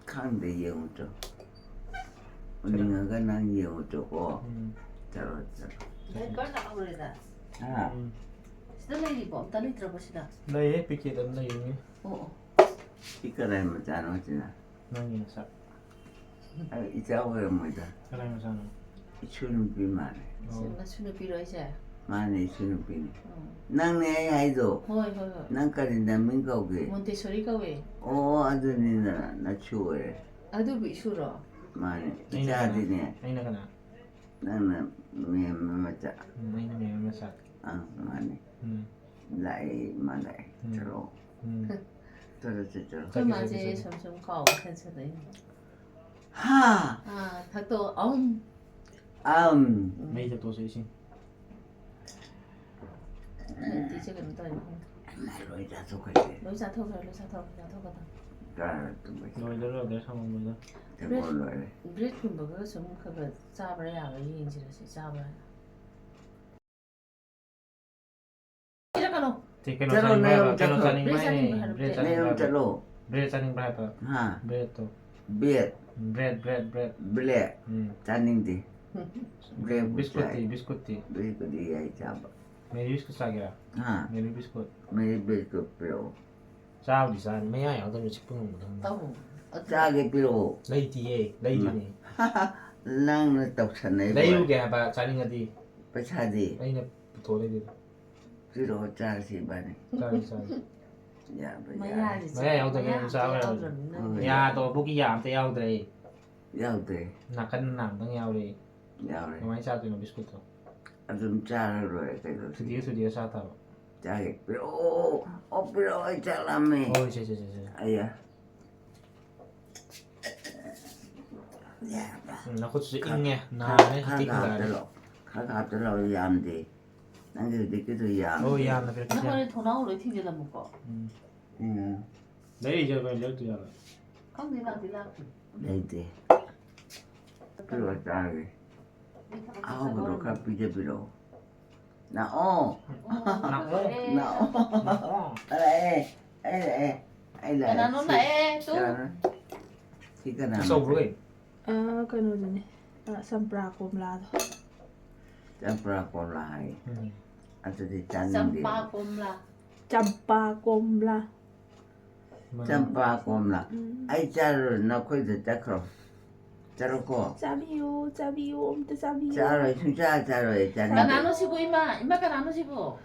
ꯈꯪꯗꯦ, ꯌꯦꯡꯉꯨꯆꯣ꯫ ꯎꯅꯤꯡꯉꯒ ꯅꯪ ꯌꯦꯡꯉꯨꯆꯣꯀꯣ꯫ ꯎꯝ꯫ ꯆꯠꯂꯣ, ꯆꯠꯂꯣ꯫ ꯗꯥꯏꯄꯔꯅ ꯍꯧꯔꯦꯗ꯫ ꯍꯥ? ꯎꯝ꯫ ꯁꯤꯗ ꯂꯩꯔꯤꯕꯣ? ꯑꯝꯇ ꯂꯩꯇ꯭ꯔꯕꯣ ꯁꯤꯗ? ꯂꯩꯌꯦ, ꯄꯤꯀꯦꯠ ꯑꯃ ꯂꯩꯔꯤꯅꯦ꯫ ꯑꯣ, ꯑꯣ꯫ ꯁꯤ ꯀꯅꯥꯏ ꯃꯆꯥꯅꯣ ꯁꯤꯅ? ꯅꯪꯒꯤ ꯅꯁꯛ꯫ ꯑꯩ ꯏꯆꯥ ꯑꯣꯏꯔꯝꯃꯣꯏꯗ꯫ ꯀꯅꯥꯏ ꯃꯆꯥꯅꯣ? ꯏꯁꯨ ꯅꯨꯄꯤ ꯃꯥꯜꯂꯦ꯫ ꯑꯣ꯫ ꯅꯁꯨ ꯅꯨꯄꯤꯔꯣ ꯑꯩꯁꯦ? ꯃꯥꯅꯦ, ꯏꯁꯨ ꯅꯨꯄꯤꯅꯦ꯫ ꯎꯝ꯫ ꯅꯪꯅꯦ ꯑꯩ ꯍꯥꯏꯗꯣ꯫ ꯍꯣꯏ, ꯍꯣꯏ, ꯍꯣꯏ꯫ ꯅꯪ ꯀꯔꯤ ꯅꯃꯤꯡ ꯀꯧꯒꯦ? ꯃꯣꯟꯇꯦꯁꯣꯔꯤ ꯀꯧꯋꯦ꯫ ꯑꯣ, ꯑꯗꯨꯅꯤꯅ ꯅꯁꯨ ꯑꯣꯏꯔꯦ꯫ ꯑꯗꯨꯕꯨ ꯏꯁꯨꯔꯣ? ꯃꯥꯅꯦ꯫ ꯑꯩꯅ ꯀꯅꯥ? ꯏꯆꯥꯗꯤꯅꯦ꯫ ꯑꯩꯅ ꯀꯅꯥ? ꯅꯪꯅ ꯃꯦꯝꯃ ꯃꯆꯥ꯫ ꯎꯝ, ꯑꯩꯅ ꯃꯦꯝꯃ ꯃꯆꯥ꯫ ꯑꯪ, ꯃꯥꯅꯦ꯫ ꯎꯝ꯫ ꯂꯥꯛꯑꯦ, ꯃꯥ ꯂꯥꯛꯑꯦ꯫ ꯎꯝ꯫ ꯆꯠꯂꯣ꯫ ꯎꯝ꯫ ꯆꯠꯂꯣ, ꯆꯠꯂꯣ, ꯆꯠꯂꯣ꯫ ꯑꯩꯈꯣꯏ ꯆꯠꯂꯣ, ꯃꯥꯁꯦ ꯆꯠꯂꯣ꯫ ꯁꯨꯝ ꯁꯨꯝ ꯀꯥꯎꯕ ꯍꯦꯟꯖꯜꯂꯛꯏꯅꯦ꯫ ꯍꯥ? ꯑꯥ, ꯊꯛꯇꯣ ꯑꯍꯨꯝ꯫ ꯑꯝ꯫ ꯎꯝ꯫ ꯃꯩ ꯊꯛꯇꯣꯛꯑꯁꯦ ꯏꯁꯤꯡ꯫ ꯇꯤꯁꯦ ꯀꯩꯅꯣ ꯇꯧꯔꯦ꯫ ꯂꯣꯏ ꯆꯥꯊꯣꯛꯈ꯭ꯔꯦ꯫ ꯂꯣꯏ ꯆꯥꯊꯣꯛꯈ꯭ꯔꯦ, ꯂꯣꯏ ꯆꯥꯊꯣꯛꯈ꯭ꯔꯦ, ꯆꯥꯊꯣꯛꯈ꯭ꯔꯦ꯫ ꯆꯥꯔ ꯇꯨꯝꯕ꯫ ꯂꯣꯏꯗꯣꯔꯦ, ꯂꯣꯏꯗꯣꯔꯦ, ꯁꯪꯒꯣꯝ ꯂꯣꯏꯗꯣꯔꯦ꯫ ꯊꯛꯄ ꯂꯣꯏꯔꯦ꯫ ꯕ꯭ꯔꯦꯗꯀꯨꯝꯕꯒ ꯁꯨꯝ ꯈꯔ ꯈꯔ ꯆꯥꯕ꯭ꯔꯥ ꯌꯥꯕ꯭ꯔꯥ ꯌꯦꯡꯁꯤꯔ ꯁꯤ ꯆꯥꯕ꯭ꯔꯥ ꯍꯥꯏꯅ꯫ ꯄꯤꯔꯛꯀꯅꯣ꯫ ꯁꯤ ꯀꯩꯅꯣ ꯆꯠꯂꯣ, ꯆꯥꯅꯤꯡꯕ꯭ꯔꯥ ꯅꯌꯨꯝ ꯍꯥꯏꯕ? ꯀꯩꯅꯣ ꯆꯠꯂꯣ꯫ ꯆꯥꯅꯤꯡꯕ꯭ꯔꯥ ꯕ꯭ꯔꯦꯗ ꯍꯥꯏꯌꯦ? ꯆꯥꯅꯤꯡꯕ꯭ꯔꯥ ꯕ꯭ꯔꯦꯗ ꯍꯥꯏꯕ? ꯅꯌꯨꯝ ꯆꯠꯂꯣ꯫ ꯕ꯭ꯔꯦꯗ ꯆꯥꯅꯤꯡꯕ꯭ꯔꯥ ꯍꯥꯏꯕ? ꯍꯥ? ꯕ꯭ꯔꯦꯗꯇꯣ꯫ ꯕꯦꯠ꯫ Bread, bread, bread. ꯕ꯭ꯂꯦꯛ꯫ ꯎꯝ꯫ ꯆꯥꯅꯤꯡꯗꯦ꯫ ꯕ꯭ꯔꯦꯗꯄꯨ ꯕꯤꯁꯀꯨꯠꯇꯤ, ꯆꯥꯏ꯫ ꯕꯤꯁꯀꯨꯠꯇꯤ? ꯕꯤꯁꯀꯨꯠꯇꯤ ꯌꯥꯏ ꯆꯥꯕ꯫ ꯃꯦꯔꯤ ꯕꯤꯁꯀꯨꯠ ꯆꯥꯒꯦꯔꯥ? ꯍꯥ? ꯃꯦꯔꯤ ꯕꯤꯁꯀꯨꯠ꯫ ꯃꯦꯔꯤ ꯕꯤꯁꯀꯨꯠ ꯄꯤꯔꯛꯑꯣ꯫ ꯆꯥꯕꯨꯗꯤ ꯆꯥꯅꯤ, ꯃꯌꯥ ꯌꯥꯎꯗꯕꯅꯤ ꯆꯤꯛꯄ ꯉꯝꯒꯗꯕꯅꯤ꯫ ꯇꯧ꯫ ꯑꯗꯨ ꯆꯥꯒꯦ ꯄꯤꯔꯛꯑꯣ꯫ ꯂꯩꯇꯤꯌꯦ, ꯂꯩꯗꯨꯅꯤ꯫ ꯅꯪꯅ ꯇꯧꯁꯟꯅꯩꯕ꯫ ꯂꯩꯔꯨꯒꯦ ꯍꯥꯏꯕ, ꯆꯥꯅꯤꯡꯉꯗꯤ꯫ ꯄꯩꯁꯥꯗꯤ? ꯑꯩꯅ ꯄꯨꯊꯣꯛꯑ ꯂꯩꯗꯣꯏꯕ꯫ ꯄꯤꯔꯛꯑꯣ, ꯆꯥꯔꯁꯤ ꯏꯕꯥꯅꯤ꯫ ꯆꯥꯔꯁꯤ, ꯆꯥꯔꯁꯤ꯫ ꯌꯥꯕ꯭ꯔꯥ, ꯌꯥꯔꯦ꯫ ꯃꯌꯥ ꯌꯥꯎꯗꯕꯅꯤꯅ ꯃꯌꯥ ꯆꯥꯕ ꯑꯝꯇ ꯌꯥꯔꯣꯏ꯫ ꯌꯥꯎꯗ꯭ꯔꯕꯅꯤꯅ꯫ ꯎꯝ꯫ ꯌꯥꯗꯣ ꯕꯨꯛꯀꯤ ꯌꯥ ꯑꯝꯇ ꯌꯥꯎꯗ꯭ꯔꯦ꯫ ꯌꯥꯎꯗ꯭ꯔꯦ꯫ ꯅꯥꯀꯟ ꯅꯥꯝꯗꯪ ꯌꯥꯎꯔꯦ꯫ ꯌꯥꯎꯔꯦ꯫ ꯀꯃꯥꯏꯅ ꯆꯥꯗꯣꯏꯅꯣ ꯕꯤꯁꯀꯨꯠꯇꯣ? ꯑꯗꯨꯝ ꯆꯥꯔ ꯂꯣꯏꯔꯦ ꯀꯩꯗꯧꯁꯤ? ꯊꯨꯗꯦꯛꯑ ꯊꯨꯗꯦꯛꯑ ꯆꯥ ꯇꯥꯕ꯫ ꯆꯥꯒꯦ꯫ ꯄꯤꯔꯛꯑꯣ꯫ ꯑꯣ, ꯄꯤꯔꯛꯑꯣ, ꯑꯩ ꯆꯥꯛ ꯂꯥꯝꯃꯦ꯫ ꯍꯣꯏ, ꯁꯦ, ꯁꯦ, ꯁꯦ, ꯁꯦ꯫ ꯑꯩꯌꯥ꯫ ꯌꯥꯕ꯫ ꯎꯝ, ꯅꯈꯨꯠꯁꯨ ꯈꯔ, ꯏꯪꯉꯦ, ꯈꯔ, ꯅꯥꯔꯦ, ꯈꯔ ꯏꯪ ꯈꯔ ꯇꯥꯔꯦ꯫ ꯍꯥꯞꯆꯜꯂꯣ꯫ ꯈꯔ ꯈꯔ ꯍꯥꯞꯆꯜꯂꯣ, ꯌꯥꯝꯗꯦ꯫ ꯅꯪꯒꯤ ꯍꯧꯖꯤꯛꯀꯤꯗꯣ ꯌꯥꯝꯗꯦ꯫ ꯍꯣꯏ, ꯌꯥꯝꯅ ꯄꯤꯔꯛꯀꯦ, ꯅꯪ ꯁꯦ꯫ ꯍꯣꯔꯦꯟ ꯊꯣꯡꯅꯥꯎ ꯂꯣꯏ ꯊꯤꯡꯖꯤꯜꯂꯝꯃꯨꯀꯣ꯫ ꯎꯝ꯫ ꯎꯝ꯫ ꯂꯩꯔꯤꯁꯦ ꯀꯩꯅꯣ ꯂꯩꯔꯛꯇꯣꯏ ꯖꯥꯠꯂꯣ? ꯈꯪꯗꯦ, ꯂꯥꯛꯇꯤ ꯂꯥꯛꯇ꯭ꯔꯤ꯫ ꯂꯩꯇꯦ꯫ ꯄꯤꯔꯛꯑꯣ ꯆꯥꯒꯦ꯫ ꯑꯩ ꯊꯕꯛ ꯑꯍꯥꯎꯕꯗꯣ ꯆꯠꯆꯈ꯭ꯔꯕꯅꯦ꯫ ꯈꯔ ꯄꯤꯖꯕꯤꯔꯛꯑꯣ꯫ ꯂꯥꯛꯑꯣ꯫ ꯂꯥꯛꯑꯣ꯫ ꯂꯥꯛꯑꯣ꯫ ꯂꯥꯛꯑꯣ꯫ ꯑꯩ ꯂꯥꯛꯑꯦ꯫ ꯑꯩ ꯂꯥꯛꯑꯦ꯫ ꯑꯩ ꯂꯥꯛꯑꯦ꯫ ꯀꯅꯥꯅꯣ ꯁꯤ ꯂꯥꯛꯑꯦ? ꯇꯨ꯫ ꯀꯅꯥꯅꯣ? ꯁꯤ ꯀꯅꯥꯅꯣ? ꯑꯆꯧꯕ꯭ꯔꯣ ꯀꯩꯅꯣ? ꯑ, ꯀꯩꯅꯣꯗꯨꯅꯦ꯫ ꯑ, ꯆꯝꯄ꯭ꯔꯥ ꯀꯣꯝꯂꯥꯗꯣ꯫ ꯆꯝꯄ꯭ꯔꯥ ꯀꯣꯝꯂꯥ ꯍꯥꯏ꯫ ꯎꯝ꯫ ꯑꯗꯨꯗꯤ ꯆꯥꯅꯤꯡꯗꯦ꯫ ꯆꯝꯄꯥ ꯀꯣꯝꯂꯥ꯫ ꯆꯝꯄꯥ ꯀꯣꯝꯂꯥ꯫ ꯃꯅꯝ꯫ ꯆꯝꯄꯥ ꯀꯣꯝꯂꯥ꯫ ꯎꯝ꯫ ꯑꯩ ꯆꯥꯔꯔꯣꯏ, ꯅꯈꯣꯏꯗ ꯆꯠꯈ꯭ꯔꯣ꯫ ꯆꯠꯂꯣꯀꯣ꯫ ꯆꯥꯕꯤꯌꯨ, ꯆꯥꯕꯤꯌꯨ, ꯑꯝꯇ ꯆꯥꯕꯤꯌꯨ꯫ ꯆꯥꯔꯣꯏ, ꯁꯨꯡꯆꯥ ꯆꯥꯔꯣꯏ, ꯑꯩ ꯆꯥꯅꯤꯡꯗꯦ꯫ ꯀꯅꯥꯅꯣ ꯁꯤꯕꯨ, ꯏꯃꯥ? ꯏꯃꯥ, ꯀꯅꯥꯅꯣ ꯁꯤꯕꯨ?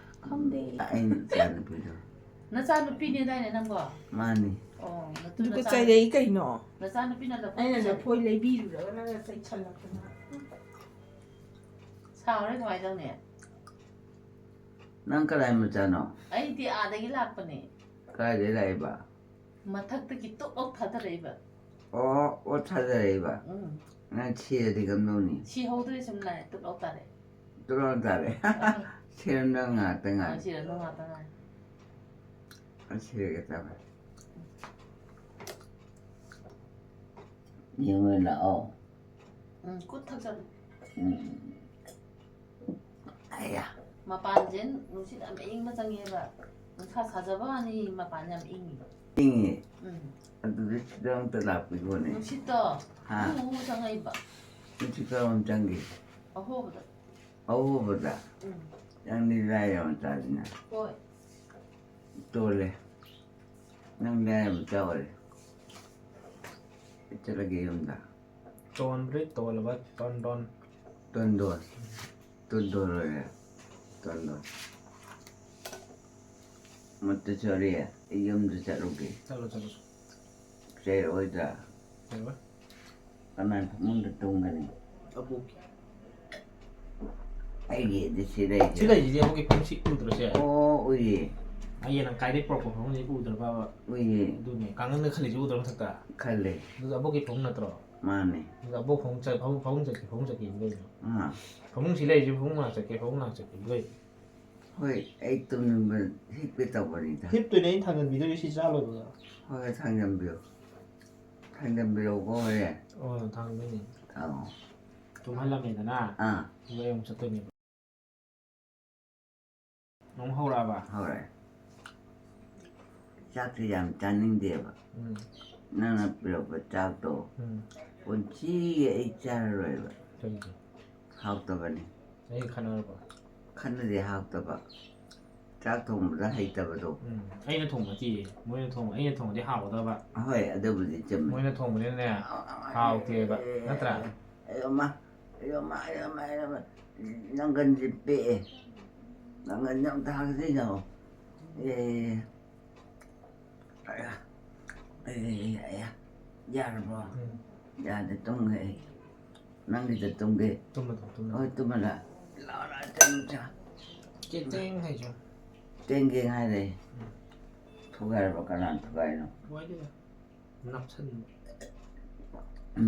ꯈꯪꯗꯦ꯫ ꯑꯩ ꯏꯆꯥꯅꯨꯄꯤꯗꯣ꯫ ꯅꯆꯥꯅꯨꯄꯤꯅꯦꯗꯥꯏꯅꯦ ꯅꯪꯕꯣ? ꯃꯥꯅꯤ꯫ ꯑꯣ, ꯅꯇꯨ ꯑꯗꯨꯒ ꯅꯆꯥ-, ꯆꯩꯔꯛꯏ ꯀꯩꯅꯣ? ꯅꯆꯥꯅꯨꯄꯤꯅ ꯂꯐꯣꯏ ꯑꯩꯅ ꯄꯤꯖ-, ꯂꯐꯣꯏ ꯂꯩꯕꯤꯔꯨꯔꯒ ꯅꯪꯅ ꯆꯩꯁꯜꯂꯛꯇꯅ꯫ ꯁꯥꯎꯔꯦ ꯀꯃꯥꯏ ꯇꯧꯅꯤ? ꯅꯪ ꯀꯗꯥꯏ ꯃꯆꯥꯅꯣ? ꯑꯩꯗꯤ ꯑꯥꯗꯒꯤ ꯂꯥꯛꯄꯅꯦ꯫ ꯀꯥꯏꯗꯩ ꯂꯥꯛꯏꯕ? ꯃꯊꯛꯇꯒꯤ ꯇꯨꯞ ꯂꯥꯎ ꯊꯥꯗꯔꯛꯏꯕ꯫ ꯑꯣ, ꯑꯣ, ꯊꯥꯗꯔꯛꯏꯕ? ꯎꯝ꯫ ꯅꯪ ꯁꯤꯔꯗꯤ ꯀꯝꯗꯧꯅꯤ? ꯁꯤꯍꯧꯗ꯭ꯔꯦ ꯁꯨꯝ ꯂꯥꯛꯑꯦ, ꯇꯨꯞ ꯂꯥꯎ ꯇꯥꯔꯛꯑꯦ꯫ ꯇꯨꯞ ꯂꯥꯎ ꯇꯥꯔꯦ? ꯑꯥ꯫ ꯁꯤꯔꯝꯗꯧ ꯉꯥꯛꯇ ꯉꯥꯏ꯫ ꯑꯥ, ꯁꯤꯔꯝꯗꯧ ꯉꯥꯛꯇ ꯉꯥꯏ꯫ ꯑ, ꯁꯤꯔꯒꯦ ꯇꯧꯋꯦ꯫ ꯌꯦꯡꯉꯣ ꯂꯥꯛꯑꯣ꯫ ꯎꯝ, ꯀꯨꯠ ꯊꯛꯆꯜꯂꯨ꯫ ꯎꯝ꯫ ꯑꯌꯥ꯫ ꯃꯄꯥꯟꯁꯦ ꯅꯨꯡꯁꯤꯠ ꯌꯥꯝ ꯑꯏꯪꯕ ꯆꯪꯉꯦꯕ꯫ ꯅꯨꯡꯁꯥ ꯁꯥꯖꯕ ꯋꯥꯅꯤ, ꯃꯄꯥꯟ ꯌꯥꯝ ꯏꯪꯉꯤ꯫ ꯏꯪꯉꯤ? ꯎꯝ꯫ ꯑꯗꯨꯗꯤ ꯁꯤꯗ ꯑꯝꯇ ꯂꯥꯛꯄꯤꯈꯣꯅꯦ꯫ ꯅꯨꯡꯁꯤꯠꯇꯣ ꯍꯥ? ꯎ ꯎ ꯆꯪꯉꯛꯏꯕ꯫ ꯅꯨꯡꯁꯤꯠ ꯀꯔꯣꯝ ꯆꯪꯒꯦ? ꯑꯍꯣꯕꯗ꯫ ꯑꯍꯣꯕꯗ? ꯎꯝ꯫ ꯅꯪꯗꯤ ꯂꯥꯏꯔꯕ ꯃꯆꯥꯅꯤꯅ꯫ ꯍꯣꯏ꯫ ꯇꯣꯜꯂꯦ꯫ ꯅꯪ ꯂꯥꯏꯔꯕ ꯃꯆꯥ ꯑꯣꯏꯔꯦ꯫ ꯆꯠꯂꯒꯦ ꯌꯨꯝꯗ꯫ ꯇꯣꯟꯕ꯭ꯔꯤ ꯇꯣꯜꯂꯕ ꯇꯣꯟꯗꯣꯟ꯫ ꯇꯣꯟꯗꯣꯟ꯫ ꯇꯣꯟꯗꯣꯟ ꯑꯣꯏꯔꯦ꯫ ꯇꯣꯟꯗꯣꯟ꯫ ꯃꯠꯇ ꯁꯣꯔꯤ, ꯑꯩ ꯌꯨꯝꯗ ꯆꯠꯂꯨꯒꯦ꯫ ꯆꯠꯂꯣ, ꯆꯠꯂꯣ꯫ ꯆꯩꯔꯛꯑꯣꯏꯗ꯭ꯔꯥ? ꯆꯩꯔꯛꯑꯣꯏ꯫ ꯀꯅꯥ ꯐꯃꯨꯡꯗ ꯇꯨꯝꯒꯅꯤ? ꯑꯕꯣꯛꯀꯤ꯫ ꯑꯩꯒꯤꯗꯤ ꯁꯤ ꯂꯩꯁꯦ꯫ ꯁꯤ ꯂꯩꯁꯤꯗꯤ ꯑꯕꯣꯛꯀꯤ ꯐꯃꯨꯡ ꯁꯤ ꯎꯗ꯭ꯔꯣ ꯁꯦ? ꯑꯣ, ꯎꯏꯌꯦ꯫ ꯑꯩ ꯅꯪ ꯀꯥꯏꯗꯩ ꯄꯨꯔꯛꯄ ꯐꯃꯨꯡꯁꯤ ꯎꯗ꯭ꯔꯕꯕ? ꯎꯏꯌꯦ꯫ ꯑꯗꯨꯅꯦ, ꯀꯥꯡꯒꯟꯗ ꯈꯜꯂꯤꯁꯤ ꯎꯗ꯭ꯔꯣ ꯃꯊꯛꯇ? ꯈꯜꯂꯦ꯫ ꯑꯗꯨ ꯑꯕꯣꯛꯀꯤ ꯐꯃꯨꯡ ꯅꯠꯇ꯭ꯔꯣ? ꯃꯥꯅꯦ꯫ ꯑꯗꯨ ꯑꯕꯣꯛ ꯐꯃꯨꯡ ꯆꯠ-, ꯐꯃꯨꯡ, ꯐꯃꯨꯡ ꯆꯠꯀꯦ, ꯐꯃꯨꯡ ꯆꯠꯀꯦ ꯀꯩꯅꯣ? ꯑꯥ꯫ ꯐꯃꯨꯡ ꯁꯤ ꯂꯩꯔꯤꯁꯤ ꯐꯃꯨꯡ ꯉꯥꯛ ꯆꯠꯀꯦ, ꯐꯃꯨꯡ ꯉꯥꯛ ꯆꯠꯀꯦ ꯀꯩꯅꯣ? ꯍꯣꯏ, ꯑꯩ ꯇꯨꯝꯅꯤꯡꯕ ꯍꯤꯞꯀꯦ ꯇꯧꯕꯅꯤꯗ꯫ ꯍꯤꯞꯇꯣꯏꯅꯦ, ꯑꯩꯅ ꯊꯥꯡꯖꯟꯕꯤꯗꯣꯏꯅꯦ ꯁꯤ ꯆꯥ ꯂꯣꯏꯕꯒ꯫ ꯍꯣꯏ, ꯊꯥꯡꯖꯟꯕꯤꯌꯨ꯫ ꯊꯥꯡꯖꯟꯕꯤꯔꯛꯎꯀꯣ ꯍꯣꯔꯦꯟ꯫ ꯑꯣ, ꯊꯥꯡꯗꯣꯏꯅꯦ꯫ ꯑꯧ꯫ ꯇꯨꯝꯍꯜꯂꯝꯃꯦꯗꯅ꯫ ꯑꯥ꯫ ꯑꯗꯨꯒ ꯑꯩ ꯑꯃꯨꯛ ꯆꯠꯇꯣꯏꯅꯦꯕ꯫ ꯑꯃꯨꯛ ꯍꯧꯔꯛꯑꯕ? ꯍꯧꯔꯛꯑꯦ꯫ ꯆꯥꯛꯁꯦ ꯌꯥꯝ ꯆꯥꯅꯤꯡꯗꯦꯕ꯫ ꯎꯝ ꯅꯪꯅ ꯄꯤꯔꯛꯄ ꯆꯥꯛꯇꯣ ꯎꯝ ꯄꯨꯟꯁꯤꯒꯤ ꯑꯩ ꯆꯥꯔꯔꯣꯏꯕ꯫ ꯀꯩꯒꯤ? ꯍꯥꯎꯇꯕꯅꯤ꯫ ꯑꯩꯒ ꯈꯟꯅꯔꯕꯣ? ꯈꯟꯅꯗꯦ, ꯍꯥꯎꯇꯕ꯫ ꯆꯥꯛ ꯊꯣꯡꯕꯗ ꯍꯩꯇꯕꯗꯣ꯫ ꯎꯝ ꯑꯩꯅ ꯊꯣꯡꯕ ꯅꯠꯇꯤꯌꯦ, ꯃꯣꯏꯅ ꯊꯣꯡꯕ꯫ ꯑꯩꯅ ꯊꯣꯡꯕꯗꯤ ꯍꯥꯎꯒꯗꯕ꯫ ꯍꯣꯏ, ꯑꯗꯨꯕꯨꯗꯤ ꯆꯨꯝꯃꯦ꯫ ꯃꯣꯏꯅ ꯊꯣꯡꯕꯅꯤꯅꯅꯦ ꯍꯥꯎꯇꯦꯕ, ꯅꯠꯇ꯭ꯔꯥ? ꯑꯌꯣꯃ, ꯑꯌꯣꯃ, ꯑꯌꯣꯃ, ꯑꯌꯣꯃ꯫ ꯅꯪꯒꯟꯁꯦ ꯄꯦꯛꯑꯦ꯫ ꯅꯪꯒꯟꯁꯦ ꯑꯝꯇ ꯍꯥꯡꯖꯤꯜꯂꯣ꯫ ꯑꯦ꯫ ꯑꯌꯥ꯫ ꯑꯦ, ꯑꯌꯥ꯫ ꯌꯥꯔꯕꯣ? ꯎꯝ ꯌꯥꯗꯦ, ꯇꯨꯝꯒꯦ ꯑꯩ꯫ ꯅꯪꯒꯤꯗ ꯇꯨꯝꯒꯦ꯫ ꯇꯨꯝꯃꯗꯣ ꯇꯨꯝꯃꯗꯣ꯫ ꯍꯣꯏ, ꯇꯨꯝꯃ ꯂꯥꯛ-, ꯂꯥꯛꯑꯣ, ꯂꯥꯛꯑꯣ, ꯇꯨꯝꯁꯦ꯫ ꯀꯦꯇꯦꯡ ꯍꯥꯏꯁꯨ꯫ ꯇꯦꯡꯒꯦꯡ ꯍꯥꯏꯔꯦ꯫ ꯊꯨꯒꯥꯏꯔꯕ? ꯀꯅꯥꯅ ꯊꯨꯒꯥꯏꯅꯣ? ꯋꯥꯏꯗꯨꯗ ꯅꯞꯁꯟꯕ꯫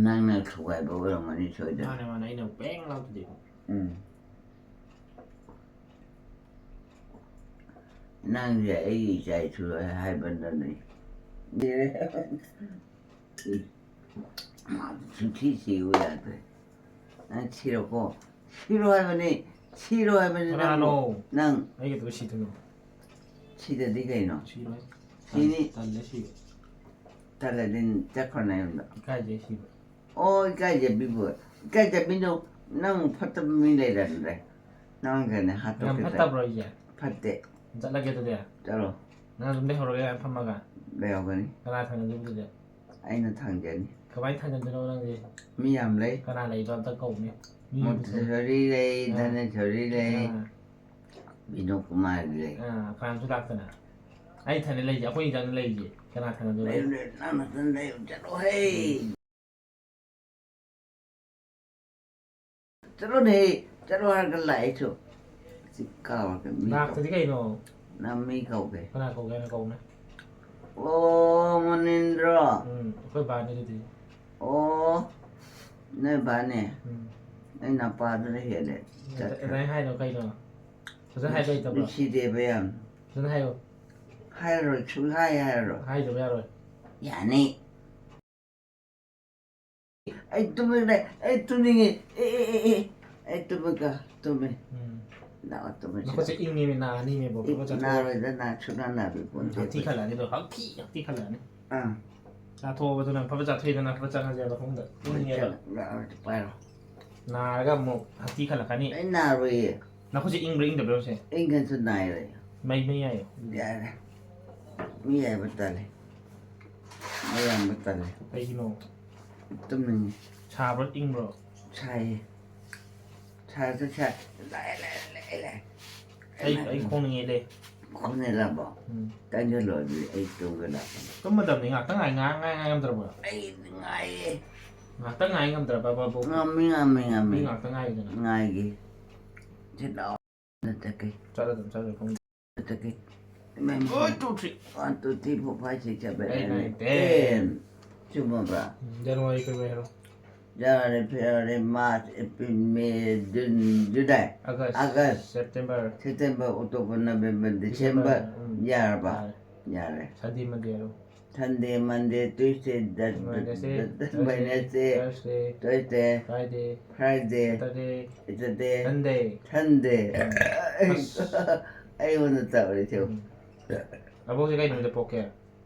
ꯅꯪꯅ ꯊꯨꯒꯥꯏꯕ ꯑꯣꯏꯔꯝꯒꯅꯤ ꯁꯣꯏꯗꯅ꯫ ꯃꯥꯅꯦ ꯃꯥꯅꯦ, ꯑꯩꯅ ꯕꯦꯡ ꯂꯥꯎꯗꯗꯤ꯫ ꯎꯝ꯫ ꯅꯪꯁꯦ ꯑꯩꯒꯤ ꯏꯆꯥ ꯏꯁꯨ ꯍꯥꯏꯕꯗꯅꯤ꯫ ꯃꯥꯗꯤ ꯁꯨꯡꯊꯤ ꯁꯤꯌꯨ ꯌꯥꯗ꯭ꯔꯦ꯫ ꯅꯪ ꯁꯤꯔꯣꯀꯣ꯫ ꯁꯤꯔꯣ ꯍꯥꯏꯕꯅꯤ꯫ ꯁꯤꯔꯣ ꯍꯥꯏꯕꯅꯤ ꯅꯪꯕꯨ꯫ ꯀꯅꯥꯅꯣ? ꯅꯪ ꯑꯩꯒ ꯑꯗꯨꯒ ꯁꯤꯗꯣꯏꯅꯣ? ꯁꯤꯗꯗꯤ ꯀꯩꯅꯣ? ꯁꯤꯔꯣꯏ꯫ ꯁꯤꯅꯤ꯫ ꯇꯜꯂꯦ ꯁꯤꯕ꯫ ꯇꯜꯂꯗꯤ ꯆꯠꯈ꯭ꯔꯣ ꯅꯌꯨꯝꯗ꯫ ꯏꯀꯥꯏꯖꯩ ꯁꯤꯕ꯫ ꯑꯣ, ꯏꯀꯥꯏꯖꯕꯤꯕꯨ꯫ ꯏꯀꯥꯏꯖꯕꯤꯗꯣ ꯅꯪ ꯐꯠꯇꯕ ꯃꯤ ꯂꯩꯔꯝꯗ꯭ꯔꯦ꯫ ꯅꯪꯒꯅꯦ ꯌꯥꯝ ꯍꯥꯠꯇꯣꯛꯀꯦ ꯇꯧ-, ꯐꯠꯇꯕ꯭ꯔꯣ ꯑꯩꯁꯦ? ꯐꯠꯇꯦ꯫ ꯆꯠꯂꯒꯦ ꯑꯗꯨꯗꯤ꯫ ꯆꯠꯂꯣ꯫ ꯅꯪ ꯑꯗꯨꯝ ꯂꯩꯍꯧꯔꯒꯦ ꯌꯥꯝ ꯐꯝꯃꯒ꯫ ꯂꯩꯍꯧꯒꯅꯤ꯫ ꯀꯅꯥ ꯊꯥꯡꯅꯗꯣꯏꯕ ꯑꯗꯨꯗꯤ? ꯑꯩꯅ ꯊꯥꯡꯖꯅꯤ꯫ ꯀꯃꯥꯏꯅ ꯊꯥꯡꯅꯗꯣꯏꯅꯣ ꯅꯪꯗꯤ? ꯃꯤ ꯌꯥꯝ ꯂꯩ꯫ ꯀꯅꯥ ꯂꯩꯕ ꯑꯝꯇ ꯀꯧꯅꯦ꯫ ꯃꯤ ꯃꯣꯟꯇꯦꯁꯣꯔꯤ ꯂꯩ, ꯑꯥ꯫ ꯙꯅꯦꯁꯣꯔꯤ ꯂꯩ, ꯑꯥ꯫ ꯕꯤꯅꯣ ꯀꯨꯃꯥꯔ ꯂꯩ꯫ ꯑꯥ, ꯀꯅꯥꯝꯁꯨ ꯂꯥꯛꯇꯅ꯫ ꯑꯩ ꯏꯊꯟꯗ ꯂꯩꯁꯦ, ꯑꯩꯈꯣꯏ ꯏꯊꯟꯗ ꯂꯩꯁꯦ꯫ ꯀꯅꯥ ꯊꯥꯡꯅꯗꯣꯏꯕ? ꯂꯩꯌꯨ, ꯂꯩꯌꯨ, ꯅꯪ ꯅꯊꯟ ꯂꯩꯌꯨ, ꯆꯠꯂꯣꯍꯦ꯫ ꯆꯠꯂꯣꯅꯦ, ꯆꯠꯂꯣ ꯍꯥꯏꯔꯒ ꯂꯥꯛꯑꯦ ꯆꯨ꯫ ꯁꯤ ꯀꯥꯎꯔꯒ ꯃꯤ ꯀꯧ-, ꯂꯥꯛꯇꯗꯤ ꯀꯩꯅꯣ? ꯅꯪ ꯃꯤ ꯀꯧꯒꯦ꯫ ꯀꯅꯥ ꯀꯧꯒꯦ ꯍꯥꯏꯅꯣ ꯀꯧꯅꯦ? ꯑꯣ, ꯃꯅꯤꯟꯗ꯭ꯔꯣ꯫ ꯎꯝ, ꯑꯩꯈꯣꯏ ꯕꯥꯅꯤ ꯑꯗꯨꯗꯤ꯫ ꯑꯣ, ꯅꯣꯏ ꯕꯥꯅꯦ꯫ ꯎꯝ꯫ ꯅꯣꯏ ꯅꯄꯥꯗꯨꯅ ꯍꯦꯜꯂꯦ꯫ ꯆꯠꯈ꯭ꯔꯦ꯫ ꯑꯗꯨꯃꯥꯏꯅ ꯍꯥꯏꯅꯣ ꯀꯩꯅꯣ? ꯐꯖꯅ ꯍꯥꯏꯕ ꯍꯩꯇꯕ꯭ꯔꯣ? ꯅꯨꯡꯁꯤꯗꯦꯕ ꯌꯥꯝ꯫ ꯐꯖꯅ ꯍꯥꯏꯌꯣ꯫ ꯍꯥꯏꯔꯔꯣꯏ, ꯁꯨꯡꯍꯥꯏ ꯍꯥꯏꯔꯔꯣꯏ꯫ ꯍꯥꯏꯗꯕ ꯌꯥꯔꯣꯏ꯫ ꯌꯥꯅꯤ꯫ ꯑꯩ ꯇꯨꯝꯅꯤꯡꯉꯦ, ꯑꯩ ꯇꯨꯝꯅꯤꯡꯉꯦ꯫ ꯑꯦ, ꯑꯦ, ꯑꯦ, ꯑꯦ꯫ ꯑꯩ ꯇꯨꯝꯃꯒ ꯇꯨꯝꯃꯦ꯫ ꯎꯝ꯫ ꯂꯥꯛꯑꯣ, ꯇꯨꯝꯃꯁꯤ ꯅꯈꯨꯠꯁꯦ ꯂꯥꯛꯑꯣ꯫ ꯏꯪꯉꯤꯃꯤ, ꯅꯥꯅꯤꯃꯤ, ꯕꯣ꯫ ꯐꯕꯠ ꯆꯥꯊꯣꯛꯑꯣ꯫ ꯅꯥꯔꯣꯏꯗ, ꯅꯥ ꯁꯨꯡꯅꯥ ꯅꯥꯕꯤ ꯄꯣꯟꯇꯦ꯫ ꯍꯛꯊꯤ ꯈꯜꯂꯛꯑꯅꯤ ꯑꯗꯣ, ꯍꯛꯊꯤ, ꯍꯛꯊꯤ ꯈꯜꯂꯛꯑꯅꯤ꯫ ꯑꯥ꯫ ꯆꯥꯊꯣꯛꯑꯕꯗꯨꯅ ꯐꯕꯠ ꯆꯥꯊꯣꯛꯑꯦꯗꯅ, ꯐꯕꯠ ꯆꯪꯉꯁꯦꯕ ꯐꯃꯨꯡꯗ꯫ ꯏꯪꯉꯦꯕ꯫ ꯂꯥꯛꯑꯣ, ꯄꯥꯏꯔꯣ꯫ ꯅꯥꯔꯒ ꯑꯃꯨꯛ ꯍꯛꯊꯤ ꯈꯜꯂꯛꯀꯅꯤ꯫ ꯑꯩ ꯅꯥꯔꯣꯏꯌꯦ꯫ ꯅꯈꯨꯠꯁꯦ ꯏꯪꯕ꯭ꯔꯥ ꯏꯪꯗꯕ꯭ꯔꯥ ꯁꯦ? ꯏꯪꯉꯁꯨ ꯅꯥꯏꯔꯣꯏ꯫ ꯃꯩ, ꯃꯩ ꯌꯥꯏꯌꯣ꯫ ꯌꯥꯔꯦ꯫ ꯃꯤ ꯌꯥꯏꯕ ꯇꯜꯂꯦ꯫ ꯃꯤ ꯌꯥꯝꯕ ꯇꯜꯂꯦ꯫ ꯀꯩꯒꯤꯅꯣ? ꯇꯨꯝꯅꯤꯡꯉꯤ꯫ ꯁꯥꯕ꯭ꯔꯣ ꯏꯪꯕ꯭ꯔꯣ? ꯁꯥꯏꯌꯦ꯫ ꯁꯥꯁꯨ ꯁꯥꯏ꯫ ꯂꯥꯛꯑꯦ, ꯂꯥꯛꯑꯦ, ꯂꯥꯛꯑꯦ, ꯂꯥꯛꯑꯦ꯫ ꯑꯩ, ꯑꯩ ꯈꯣꯡꯅꯤꯡꯉꯦ ꯂꯦ꯫ ꯈꯣꯡꯅꯦ ꯂꯥꯛꯄꯣ? ꯎꯝ꯫ ꯇꯥꯏꯁꯜꯂꯣ ꯑꯗꯨꯗꯤ ꯑꯩ ꯇꯨꯝꯒꯦ ꯂꯥꯛꯄꯅꯦ꯫ ꯇꯨꯝꯃꯗꯕꯅꯤ, ꯉꯥꯛꯇꯪ ꯉꯥꯏ, ꯉꯥꯏ, ꯉꯥꯏ, ꯉꯥꯏ ꯉꯝꯗ꯭ꯔꯕꯣ? ꯑꯩ ꯉꯥꯏꯌꯦ꯫ ꯉꯥꯛꯇꯪ ꯉꯥꯏ ꯉꯝꯗ꯭ꯔꯕ ꯕꯕꯨ? ꯉꯝꯃꯤ, ꯉꯝꯃꯤ, ꯉꯝꯃꯤ꯫ ꯃꯤ ꯉꯥꯛꯇꯪ ꯉꯥꯏꯌꯨꯗꯅ꯫ ꯉꯥꯏꯒꯦ꯫ ꯁꯤ ꯂꯥꯛꯑꯣ꯫ ꯅꯠꯇ꯭ꯔꯒꯦ꯫ ꯆꯠꯂꯣ ꯑꯗꯨꯝ, ꯆꯠꯂꯣ ꯈꯣꯡ꯫ ꯅꯠꯇ꯭ꯔꯒꯦ꯫ ꯏꯃꯥ, ꯏꯃꯥ꯫ One, two, three. One, two, three, four, five, six, seven, Eight, eight, nine, nine, ten. ten. ꯆꯨꯝꯃꯕ꯭ꯔꯥ? ꯎꯝ, January, February ꯍꯥꯏꯔꯣ꯫ January, February, March, April, May, June, July, August, August, September, September, October, November, December. ꯎꯝ꯫ ꯌꯥꯔꯕ? ꯌꯥꯔꯦ꯫ ꯌꯥꯔꯦ꯫ Sunday, Monday ꯍꯥꯏꯔꯣ꯫ Sunday, Monday, Tuesday, Wednesday, Thursday, Thursday, Friday, Friday, Saturday, Saturday, Sunday. Sunday. ꯑꯩꯉꯣꯟꯗ ꯇꯧꯔꯤꯁꯦ꯫ ꯎꯝ꯫ ꯑꯕꯣꯛꯁꯦ ꯀꯩ ꯅꯨꯃꯤꯠꯇ ꯄꯣꯛꯀꯦ?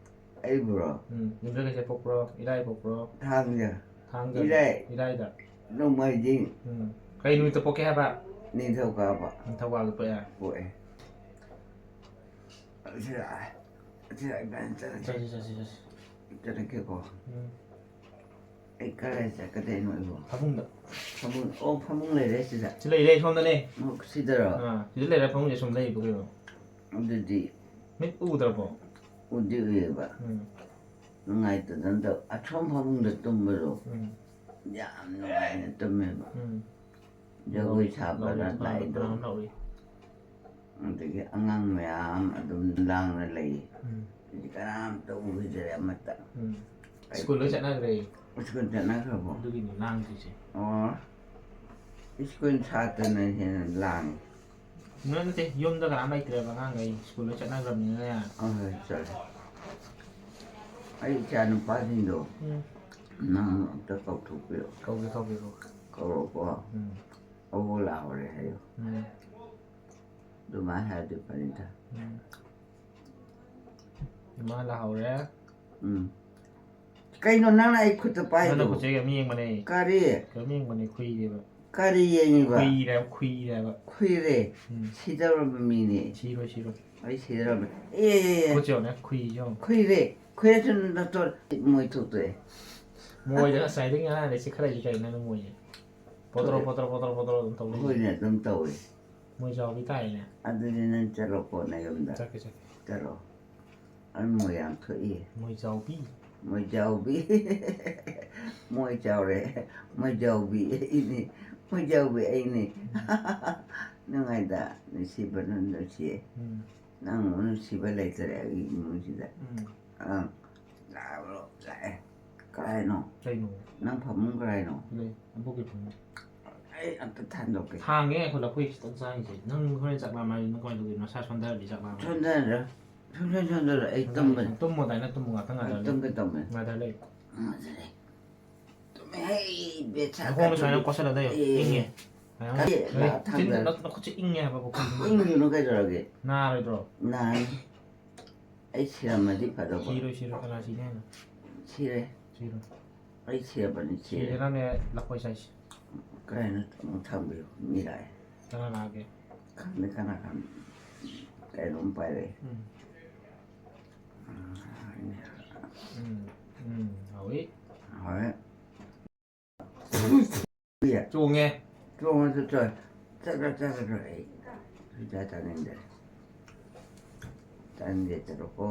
ꯑꯩꯕꯨꯔꯣ? ꯎꯝ, ꯌꯨꯝꯖꯀꯩꯁꯦ ꯄꯣꯛꯄ꯭ꯔꯣ? ꯏꯔꯥꯏ ꯄꯣꯛꯄ꯭ꯔꯣ? ꯊꯥꯡꯖ꯫ ꯊꯥꯡꯖ꯫ ꯏꯔꯥꯏ꯫ ꯏꯔꯥꯏꯗ꯫ ꯅꯣꯡꯃꯥꯏꯖꯤꯡ꯫ ꯎꯝ꯫ ꯀꯩ ꯅꯨꯃꯤꯠꯇ ꯄꯣꯛꯀꯦ ꯍꯥꯏꯕ? ꯅꯤꯡꯊꯧꯀꯥꯕ꯫ ꯅꯤꯡꯊꯧꯀꯥꯕꯗ ꯄꯣꯛꯑꯦ꯫ ꯄꯣꯛꯑꯦ꯫ ꯑꯁꯤꯗ, ꯑꯁꯤꯗ ꯏꯕꯥꯅꯤ ꯆꯠꯂꯁꯤ꯫ ꯆꯠꯁꯤ, ꯆꯠꯁꯤ, ꯆꯠꯁꯤ꯫ ꯆꯠꯂꯒꯦꯀꯣ꯫ ꯎꯝ꯫ ꯑꯩ ꯀꯗꯥꯏ ꯆꯠꯀꯗꯣꯏꯅꯣ ꯑꯩꯕꯣ? ꯐꯃꯨꯡꯗ꯫ ꯐꯃꯨꯡ, ꯑꯣ, ꯐꯃꯨꯡ ꯂꯩꯔꯦ ꯁꯤꯗ? ꯁꯤ ꯂꯩꯔꯦ, ꯁꯣꯝꯗꯅꯦ꯫ ꯑꯣ, ꯁꯤꯗꯔꯣ? ꯑꯥ, ꯁꯤꯗ ꯂꯩꯔꯦ, ꯐꯃꯨꯡꯁꯦ ꯁꯨꯝ ꯂꯩꯕ ꯀꯩꯅꯣ꯫ ꯑꯗꯨꯗꯤ ꯃꯤꯠ ꯎꯗ꯭ꯔꯕꯣ? ꯎꯗꯤ ꯎꯏꯌꯦꯕ꯫ ꯎꯝ꯫ ꯅꯨꯡꯉꯥꯏꯇꯗꯅ ꯇꯧ-, ꯑꯁꯣꯝ ꯐꯃꯨꯡꯗ ꯇꯨꯝꯕꯗꯣ ꯎꯝ꯫ ꯌꯥꯝ ꯅꯨꯡꯉꯥꯏꯅ ꯇꯨꯝꯃꯦꯕ꯫ ꯎꯝ꯫ ꯖꯒꯣꯏ ꯁꯥꯕ ꯂꯥꯎꯔꯤ, ꯂꯥꯛꯏꯗꯣ꯫ ꯀꯅꯥꯅꯣ ꯂꯥꯎꯔꯤ? ꯑꯗꯒꯤ ꯑꯉꯥꯡ ꯃꯌꯥꯝ ꯑꯗꯨꯝ ꯂꯥꯡꯅ ꯂꯩ꯫ ꯎꯝ꯫ ꯍꯧꯖꯤꯛ ꯀꯅꯥꯝꯇ ꯎꯈꯤꯗ꯭ꯔꯦ ꯑꯃꯠꯇ꯫ ꯎꯝ꯫ ꯁ꯭ꯀꯨꯜ ꯂꯣꯏ ꯆꯠꯅꯈ꯭ꯔꯦ꯫ ꯁ꯭ꯀꯨꯜ ꯆꯠꯅꯈ꯭ꯔꯕꯣ? ꯑꯗꯨꯒꯤꯅꯤ ꯂꯥꯡꯗ꯭ꯔꯤꯁꯦ꯫ ꯑꯣ꯫ ꯁ꯭ꯀꯨꯜ ꯁꯥꯇ꯭ꯔꯅ ꯍꯦꯟꯅ ꯂꯥꯡꯉꯤ꯫ ꯅꯠꯇꯦ, ꯌꯨꯝꯗ ꯀꯅꯥꯝ ꯂꯩꯇ꯭ꯔꯦꯕ, ꯑꯉꯥꯡꯈꯩ ꯁ꯭ꯀꯨꯜ ꯂꯣꯏ ꯆꯠꯅꯈ꯭ꯔꯕꯅꯤꯅꯅꯦ꯫ ꯑꯍꯣꯏ, ꯆꯠꯂꯦ꯫ ꯑꯩ ꯏꯆꯥ ꯅꯨꯄꯥꯁꯤꯡꯗꯣ ꯎꯝ꯫ ꯅꯪ ꯑꯝꯇ ꯀꯧꯊꯣꯛꯄꯤꯔꯣ꯫ ꯀꯧꯒꯦ, ꯀꯧꯒꯦ, ꯀꯧꯒꯦ꯫ ꯀꯧꯔꯣꯀꯣ꯫ ꯎꯝ꯫ ꯑꯕꯣꯛ ꯂꯥꯛꯍꯧꯔꯦ ꯍꯥꯏꯌꯣ꯫ ꯎꯝ꯫ ꯑꯗꯨꯃꯥꯏꯅ ꯍꯥꯏꯔꯗꯤ ꯐꯅꯤꯗ꯫ ꯎꯝ꯫ ꯏꯃꯥ ꯂꯥꯛꯍꯧꯔꯦ꯫ ꯎꯝ꯫ ꯀꯩꯅꯣ ꯅꯪꯅ ꯑꯩ ꯈꯨꯠꯇ ꯅꯪꯅ ꯄꯥꯏꯗꯣ? ꯈꯨꯠꯁꯦ ꯃꯤ ꯌꯦꯡꯕꯅꯦ꯫ ꯀꯔꯤ? ꯀꯩꯅꯣ ꯌꯦꯡꯕꯅꯦ, ꯈꯨꯏꯔꯦꯕ꯫ ꯀꯔꯤ ꯌꯦꯡꯉꯤꯕ? ꯈꯨꯏꯔꯦꯕ, ꯈꯨꯏꯔꯦꯕ꯫ ꯈꯨꯏꯔꯦ꯫ ꯎꯝ꯫ ꯁꯤꯗꯧꯔꯕ ꯃꯤꯅꯦ꯫ ꯁꯤꯔꯣꯏ, ꯁꯤꯔꯣꯏ꯫ ꯑꯩ ꯁꯤꯗꯧꯔꯕ꯫ ꯑꯦ, ꯑꯦ, ꯑꯦ, ꯈꯨꯠꯁꯦ ꯌꯦꯡꯉꯨꯅꯦ, ꯈꯨꯏꯁꯦ ꯌꯦꯡꯉꯨ꯫ ꯈꯨꯏꯔꯦ꯫ ꯈꯨꯏꯔꯁꯨ ꯅꯠꯇꯣ ꯃꯣꯏ ꯊꯣꯛꯇꯣꯛꯑꯦ꯫ ꯃꯣꯏꯗ ꯉꯁꯥꯏꯗꯒꯤ ꯉꯔꯥꯡꯗꯩ ꯆꯤꯛꯈꯠꯂꯛꯏꯁꯦ ꯀꯩꯅꯣ ꯅꯪ ꯃꯣꯏꯁꯦ? ꯄꯣꯇ꯭ꯔꯣ, ꯄꯣꯇ꯭ꯔꯣ, ꯄꯣꯇ꯭ꯔꯣ, ꯄꯣꯇ꯭ꯔꯣ ꯑꯗꯨꯝ ꯇꯧ ꯂꯩ꯫ ꯍꯣꯏꯅꯦ, ꯑꯗꯨꯝ ꯇꯧꯋꯦ꯫ ꯃꯣꯏ ꯆꯥꯎꯕꯤ ꯇꯥꯏꯅꯦ꯫ ꯑꯗꯨꯗꯤ ꯅꯪ ꯆꯠꯂꯣꯀꯣ ꯅꯌꯨꯝꯗ꯫ ꯆꯠꯀꯦ, ꯆꯠꯀꯦ꯫ ꯆꯠꯂꯣ꯫ ꯑꯩ ꯃꯣꯏ ꯌꯥꯝ ꯊꯣꯛꯏ꯫ ꯃꯣꯏ ꯆꯥꯎꯕꯤ꯫ ꯃꯣꯏ ꯆꯥꯎꯕꯤ꯫ ꯃꯣꯏ ꯆꯥꯎꯔꯦ꯫ ꯃꯣꯏ ꯆꯥꯎꯕꯤ ꯑꯩꯅꯦ꯫ ꯃꯣꯏ ꯆꯥꯎꯕꯤ ꯑꯩꯅꯦ꯫ ꯅꯨꯡꯉꯥꯏꯗ, ꯅꯨꯡꯁꯤꯕꯅ ꯅꯨꯡꯁꯤꯌꯦ꯫ ꯎꯝ꯫ ꯅꯪꯃꯨꯛ ꯅꯨꯡꯁꯤꯕ ꯂꯩꯇꯔꯦ ꯑꯩꯒꯤ ꯏꯃꯨꯡꯁꯤꯗ꯫ ꯎꯝ꯫ ꯑꯪ꯫ ꯂꯥꯛꯑꯣ, ꯂꯥꯛꯑꯦ꯫ ꯀꯔꯥꯏꯅꯣ? ꯀꯩꯅꯣ? ꯅꯪ ꯐꯃꯨꯡ ꯀꯔꯥꯏꯅꯣ? ꯂꯩ, ꯑꯕꯣꯛꯀꯤ ꯐꯃꯨꯡ꯫ ꯑꯩ ꯑꯝꯇ ꯊꯥꯡꯗꯣꯛꯀꯦ꯫ ꯊꯥꯡꯉꯦ, ꯑꯩꯈꯣꯏ ꯂꯐꯣꯏ ꯈꯤꯇꯪ ꯆꯥꯈꯤꯁꯦ꯫ ꯅꯪ ꯍꯣꯔꯦꯟ ꯆꯥꯛ ꯂꯥꯝꯃꯛꯑꯗꯤ ꯅꯪ ꯀꯃꯥꯏꯅ ꯇꯧꯗꯣꯏꯅꯣ? ꯅꯁꯥ ꯁꯣꯟꯊꯔꯗꯤ ꯆꯥꯛ ꯂꯥꯝꯃꯛꯑꯗꯤ꯫ ꯁꯣꯟꯊꯔ-, ꯁꯨꯡꯁꯣꯟ ꯁꯣꯟꯊꯔ꯫ ꯑꯩ ꯇꯨꯝꯕꯅꯤ꯫ ꯇꯨꯝꯃꯣ, ꯑꯗꯥꯏꯅ ꯇꯨꯝꯃꯣ, ꯉꯥꯛꯇꯪ ꯉꯥꯏꯊꯔ ꯂꯩꯌꯨ꯫ ꯇꯨꯝꯒꯦ ꯇꯧꯕꯅꯤ꯫ ꯉꯥꯏꯊꯔ ꯂꯩꯌꯨ꯫ ꯉꯥꯏꯊꯔꯦ꯫ ꯇꯨꯝꯃꯦ, ꯍꯩ, ꯕꯦꯠ ꯁꯥ ꯅꯈꯣꯡꯗꯣ ꯁꯨꯃꯥꯏꯅ ꯀꯠꯇꯕꯤ꯫ ꯀꯣꯠꯁꯜꯂ ꯂꯩꯌꯨ, ꯑꯦ꯫ ꯏꯪꯉꯦ꯫ ꯉꯥꯏꯈꯣ꯫ ꯀꯔꯤ? ꯂꯩ, ꯂꯥꯛꯑ ꯊꯥꯡꯗꯔ-꯫ ꯆꯤꯟ-, ꯅꯈꯨꯠꯁꯦ ꯏꯪꯉꯦ ꯍꯥꯏꯕ, ꯄꯨꯈꯝꯗꯣ꯫ ꯏꯪꯉꯤꯅꯣ ꯀꯩꯗꯧꯔꯒꯦ? ꯅꯥꯔꯣꯏꯗ꯭ꯔꯣ? ꯅꯥꯅꯤ꯫ ꯑꯩ ꯁꯤꯔꯝꯃꯗꯤ ꯐꯗꯧꯕ꯫ ꯁꯤꯔꯣꯏ, ꯁꯤꯔꯣꯏ, ꯀꯅꯥ ꯁꯤꯅꯤ ꯍꯥꯏꯅꯣ? ꯁꯤꯔꯦ꯫ ꯁꯤꯔꯣꯏ꯫ ꯑꯩ ꯁꯤꯔꯕꯅꯤ, ꯁꯤꯔꯦ꯫ ꯁꯤꯔꯦ, ꯅꯪꯅꯦ ꯂꯐꯣꯏ ꯆꯥꯏꯁꯦ꯫ ꯀꯩꯅꯣ ꯑꯃꯨꯛ ꯊꯝꯕꯤꯌꯨ, ꯃꯤ ꯂꯥꯛꯑꯦ꯫ ꯀꯅꯥ ꯂꯥꯛꯑꯒꯦ? ꯈꯪꯗꯦ ꯀꯅꯥ ꯀꯅꯥ꯫ ꯀꯩꯅꯣꯝ ꯄꯥꯏꯔꯛꯑꯦ꯫ ꯎꯝ꯫ ꯎꯝ, ꯎꯝ, ꯍꯥꯎꯋꯤ꯫ ꯍꯣꯏ꯫ ꯆꯣꯡꯉꯦ꯫ ꯆꯣꯡꯉꯁꯨ ꯆꯣ-, ꯆꯠꯂꯣ, ꯆꯠꯂꯣ, ꯆꯠꯂꯣ, ꯑꯩ ꯁꯨꯡꯆꯥ ꯆꯥꯅꯤꯡꯗꯦ꯫ ꯆꯥꯅꯤꯡꯗꯦ, ꯆꯠꯂꯣꯀꯣ꯫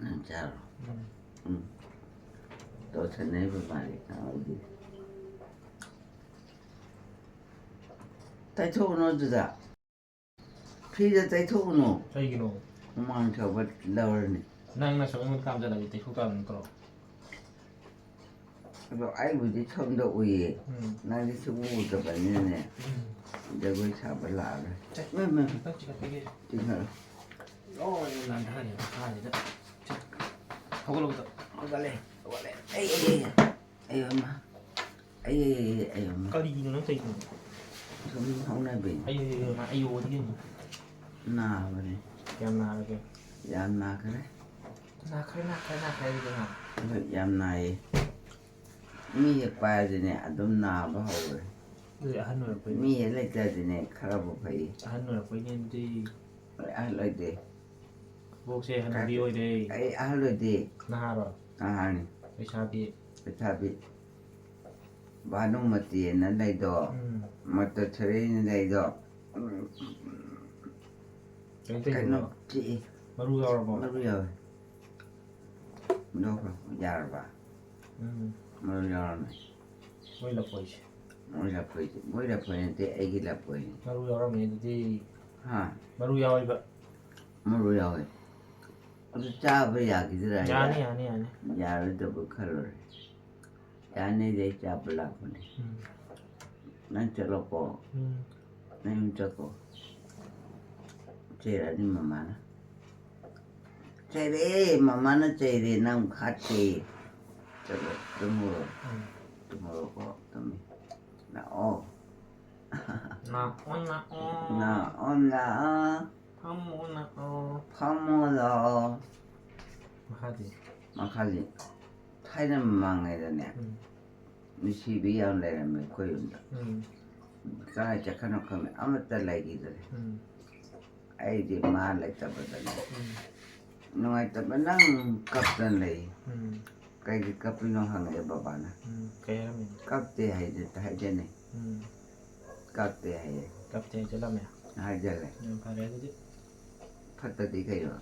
ꯅꯪ ꯆꯥꯔꯣ꯫ ꯎꯝ꯫ ꯎꯝ꯫ ꯇꯣꯠꯁꯟꯅꯩꯕ ꯃꯥꯗꯤ ꯈꯪꯍꯧꯗꯦ꯫ ꯇꯩꯊꯣꯛꯎꯅꯣ ꯑꯗꯨꯗ꯫ ꯐ꯭ꯔꯤꯗ ꯇꯩꯊꯣꯛꯎꯅꯣ꯫ ꯀꯩꯒꯤꯅꯣ? ꯍꯨꯃꯥꯡ ꯁꯧꯕ ꯂꯧꯔꯅꯤ꯫ ꯅꯪꯅ ꯁꯨꯝ ꯑꯩꯉꯣꯟꯗ ꯀꯥꯝꯖꯜꯂꯗꯤ ꯇꯩꯊꯣꯛ ꯇꯥꯕ ꯅꯠꯇ꯭ꯔꯣ? ꯑꯗꯣ ꯑꯩꯕꯨꯗꯤ ꯁꯣꯝꯗ ꯎꯏꯌꯦ꯫ ꯎꯝ꯫ ꯅꯪꯗꯤ ꯁꯨꯡꯎ ꯎꯗꯕꯅꯤꯅꯅꯦ꯫ ꯎꯝ꯫ ꯖꯒꯣꯏ ꯁꯥꯕ ꯂꯥꯛꯑꯔꯣꯏ꯫ ꯆꯠ-, ꯃꯦ, ꯃꯦ, ꯃꯦ꯫ ꯈꯤꯇꯪ ꯆꯤꯡꯈꯠꯄꯤꯒꯦ꯫ ꯆꯤꯡꯈꯠꯂꯣ꯫ ꯂꯣꯏꯅ ꯅꯥꯟꯊꯔꯦ ꯃꯈꯥꯁꯤꯗ꯫ ꯆꯠ-, ꯍꯧꯒꯠꯂꯣ ꯑꯝꯇ꯫ ꯍꯧꯒꯠꯂꯦ, ꯍꯧꯒꯠꯂꯦ꯫ ꯑꯩ, ꯑꯩ, ꯑꯩ, ꯑꯩ, ꯑꯩ, ꯑꯃ꯫ ꯑꯩ, ꯑꯩ, ꯑꯩ, ꯑꯩ, ꯑꯃ꯫ ꯀꯔꯤꯒꯤꯅꯣ ꯅꯪ ꯇꯧꯔꯤꯗꯨꯕꯣ? ꯁꯨꯝ ꯍꯧꯅꯕꯤꯅꯤ꯫ ꯑꯩꯌꯣ ꯑꯩꯌꯣ ꯑꯩꯌꯣ ꯑꯗꯨꯒꯤꯅꯤ꯫ ꯅꯥꯕꯅꯤ꯫ ꯀꯌꯥꯝ ꯅꯥꯔꯒꯦ? ꯌꯥꯝ ꯅꯥꯈ꯭ꯔꯦ꯫ ꯅꯥꯈ꯭ꯔꯦ ꯅꯥꯈ꯭ꯔꯦ ꯅꯥꯈ꯭ꯔꯦ ꯑꯗꯨꯗꯤ ꯅꯥ꯫ ꯍꯣꯏ, ꯌꯥꯝ ꯅꯥꯏꯌꯦ꯫ ꯃꯤ ꯍꯦꯛ ꯄꯥꯏꯔꯗꯤꯅꯦ ꯑꯗꯨꯝ ꯅꯥꯕ ꯍꯧꯔꯦ꯫ ꯑꯗꯨꯗꯤ ꯑꯍꯟ ꯑꯣꯏꯔꯛꯄꯩ꯫ ꯃꯤ ꯍꯦꯛ ꯂꯩꯇ꯭ꯔꯗꯤꯅꯦ ꯈꯔꯕꯨ ꯐꯩ꯫ ꯑꯍꯟ ꯑꯣꯏꯔꯛꯄꯩꯅꯦ ꯑꯗꯨꯗꯤ꯫ ꯍꯣꯏ, ꯑꯍꯜ ꯑꯣꯏꯗꯦ꯫ ꯕꯣꯛꯁꯦ ꯍꯅꯨꯕꯤ ꯑꯣꯏꯔꯦ꯫ ꯑꯩ ꯑꯍꯜ ꯑꯣꯏꯗꯦ꯫ ꯅꯍꯥꯔꯣ? ꯅꯍꯥꯅꯤ꯫ ꯂꯩꯁꯥꯕꯤ꯫ ꯂꯩꯁꯥꯕꯤ꯫ ꯚꯥꯅꯨꯃꯇꯤꯅ ꯂꯩꯗꯣ꯫ ꯎꯝ꯫ ꯃꯇꯣ ꯊꯣꯔꯦꯅ ꯂꯩꯗꯣ꯫ ꯀꯩꯅꯣ ꯀꯩꯅꯣ ꯇꯧꯔꯤꯕꯣ? ꯆꯤꯛꯏ꯫ ꯃꯔꯨ ꯌꯥꯎꯔꯕꯣ? ꯃꯔꯨ ꯌꯥꯎꯋꯦ꯫ ꯂꯧꯈ꯭ꯔꯣ꯫ ꯌꯥꯔꯕ? ꯎꯝ꯫ ꯃꯔꯨ ꯌꯥꯎꯔꯝꯃꯦ꯫ ꯃꯣꯏ ꯂꯐꯣꯏꯁꯦ꯫ ꯃꯣꯏ ꯂꯐꯣꯏꯁꯦ꯫ ꯃꯣꯏ ꯂꯐꯣꯏ ꯅꯠꯇꯦ, ꯑꯩꯒꯤ ꯂꯐꯣꯏꯅꯤ꯫ ꯃꯔꯨ ꯌꯥꯎꯔꯝꯃꯦ ꯑꯗꯨꯗꯤ꯫ ꯍꯥ? ꯃꯔꯨ ꯌꯥꯎꯋꯦꯕ꯫ ꯃꯔꯨ ꯌꯥꯎꯋꯦ꯫ ꯑꯗꯨ ꯆꯥꯕ ꯌꯥꯈꯤꯗ꯭ꯔꯥ? ꯌꯥꯅꯤ ꯌꯥꯅꯤ ꯌꯥꯅꯤ꯫ ꯌꯥꯔꯣꯏꯗꯕ ꯈꯜꯂꯨꯔꯦ꯫ ꯌꯥꯅꯤꯗꯤ ꯑꯩ ꯆꯥꯕ ꯂꯥꯛꯄꯅꯦ꯫ ꯎꯝ꯫ ꯅꯪ ꯆꯠꯂꯣꯀꯣ꯫ ꯎꯝ꯫ ꯅꯪ ꯌꯨꯝ ꯆꯠꯀꯣ꯫ ꯆꯩꯔꯛꯑꯅꯤ ꯃꯃꯥꯅ꯫ ꯆꯩꯔꯛꯑꯦ, ꯃꯃꯥꯅ ꯆꯩꯔꯦ, ꯅꯪ ꯍꯥꯠꯀꯦ꯫ ꯆꯠꯂꯣ, ꯇꯨꯝꯃꯨꯔꯣ꯫ ꯎꯝ꯫ ꯇꯨꯝꯃꯨꯔꯣꯀꯣ, ꯇꯨꯝꯃꯤ꯫ ꯂꯥꯛꯑꯣ꯫ ꯂꯥꯛꯑꯣ ꯂꯥꯛꯑꯣ꯫ ꯂꯥꯛꯑꯣ, ꯂꯥꯛꯑꯣ꯫ ꯐꯝꯃꯣ ꯂꯥꯛꯑꯣ꯫ ꯐꯝꯃꯣ ꯂꯥꯛꯑꯣ꯫ ꯃꯈꯥꯗꯤ꯫ ꯃꯈꯥꯗꯤ ꯊꯥꯏꯅ ꯃꯃꯥꯡꯉꯩꯗꯅꯦ, ꯎꯝ꯫ ꯅꯨꯡꯁꯤꯕꯤ ꯌꯥꯝ ꯂꯩꯔꯝꯃꯦ ꯑꯩꯈꯣꯏ ꯌꯨꯝꯗ꯫ ꯎꯝ꯫ ꯀꯗꯥꯏ ꯆꯠꯈ꯭ꯔꯅꯣ ꯈꯪꯗꯦ, ꯑꯃꯠꯇ ꯂꯩꯈꯤꯗ꯭ꯔꯦ꯫ ꯎꯝ꯫ ꯑꯩꯗꯤ ꯃꯥ ꯂꯩꯇꯕꯗꯅꯦ ꯎꯝ꯫ ꯅꯨꯡꯉꯥꯏꯇꯕꯅ ꯀꯞꯇꯅ ꯂꯩ꯫ ꯎꯝ꯫ ꯀꯩꯒꯤ ꯀꯞꯄꯤꯅꯣ ꯍꯪꯉꯛꯑꯦ ꯕꯕꯥꯅ꯫ ꯎꯝ꯫ ꯀꯩ ꯍꯥꯏꯔꯝꯃꯤꯅꯣ? ꯀꯞꯇꯦ ꯍꯥꯏꯖ-, ꯍꯥꯏꯖꯅꯤ꯫ ꯎꯝ꯫ ꯀꯞꯇꯦ ꯍꯥꯏꯌꯦ꯫ ꯀꯞꯇꯦ ꯍꯥꯏꯖꯜꯂꯝꯃꯦ꯫ ꯍꯥꯏꯖꯜꯂꯦ꯫ ꯌꯥꯝ ꯐꯔꯦ ꯑꯗꯨꯗꯤ꯫ ꯐꯠꯇꯗꯤ ꯀꯩꯅꯣ?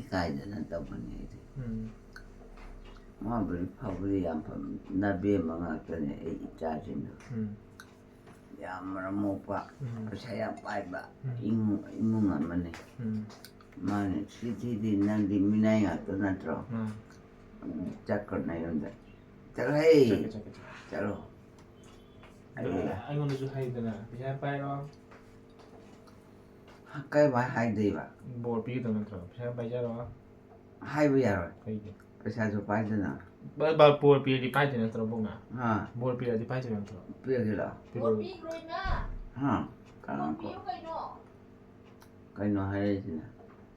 ꯏꯀꯥꯏꯗꯅ ꯇꯧꯕꯅꯤ ꯑꯩꯗꯤ꯫ ꯎꯝ꯫ ꯃꯥꯕꯨꯗꯤ ꯐꯕꯨꯗꯤ ꯌꯥꯝ ꯐꯕ, ꯅꯕꯦꯝꯃ ꯉꯥꯛꯇꯅꯦ ꯑꯩ ꯏꯆꯥꯁꯤꯡꯗꯣ꯫ ꯎꯝ꯫ ꯌꯥꯝ ꯃꯔꯝ ꯃꯣꯛꯄ, ꯎꯝ꯫ ꯄꯩꯁꯥ ꯌꯥꯝ ꯄꯥꯏꯕ ꯎꯝ꯫ ꯏꯃꯨꯡ, ꯏꯃꯨꯡ ꯑꯃꯅꯤ꯫ ꯎꯝ꯫ ꯃꯥꯅ ꯁꯤꯗꯤꯗꯤ ꯅꯪꯗꯤ ꯃꯤꯅꯥꯏ ꯉꯥꯛꯇ ꯅꯠꯇ꯭ꯔꯣ? ꯎꯝ꯫ ꯆꯠꯈ꯭ꯔꯣ ꯅꯌꯨꯝꯗ꯫ ꯆꯠꯂꯣꯍꯦ꯫ ꯆꯠꯀꯦ, ꯆꯠꯀꯦ, ꯆꯠꯀꯦ꯫ ꯆꯠꯂꯣ꯫ ꯑꯗꯨ ꯑꯩꯉꯣꯟꯗꯁꯨ ꯍꯥꯏꯗꯅ ꯄꯩꯁꯥ ꯄꯥꯏꯔꯣ꯫ ꯀꯩꯃꯥꯏ ꯍꯥꯏꯗꯣꯏꯕ? ꯕꯣꯔ ꯄꯤꯒꯗꯕ ꯅꯠꯇ꯭ꯔꯣ? ꯄꯩꯁꯥ ꯄꯥꯏꯖꯔꯣ꯫ ꯍꯥꯏꯕ ꯌꯥꯔꯣꯏ꯫ ꯀꯩꯒꯤ? ꯄꯩꯁꯥꯁꯨ ꯄꯥꯏꯗꯅ꯫ ꯕ- ꯕ- ꯕꯣꯔ ꯄꯤꯔꯗꯤ ꯄꯥꯏꯗꯣꯏ ꯅꯠꯇ꯭ꯔꯣ, ꯕꯣꯛꯅ? ꯍꯥ? ꯕꯣꯔ ꯄꯤꯔꯗꯤ ꯄꯥꯏꯗꯣꯏ ꯅꯠꯇ꯭ꯔꯣ? ꯄꯤꯔꯒꯦꯔꯣ? ꯕꯣꯔ ꯄꯤꯈ꯭ꯔꯣꯏꯅ꯫ ꯍꯥ? ꯕꯣꯔ ꯀꯅꯥ ꯀꯣ? ꯄꯤꯌꯨ ꯀꯩꯅꯣ? ꯀꯩꯅꯣ ꯍꯥꯏꯔꯛꯏꯁꯤꯅ?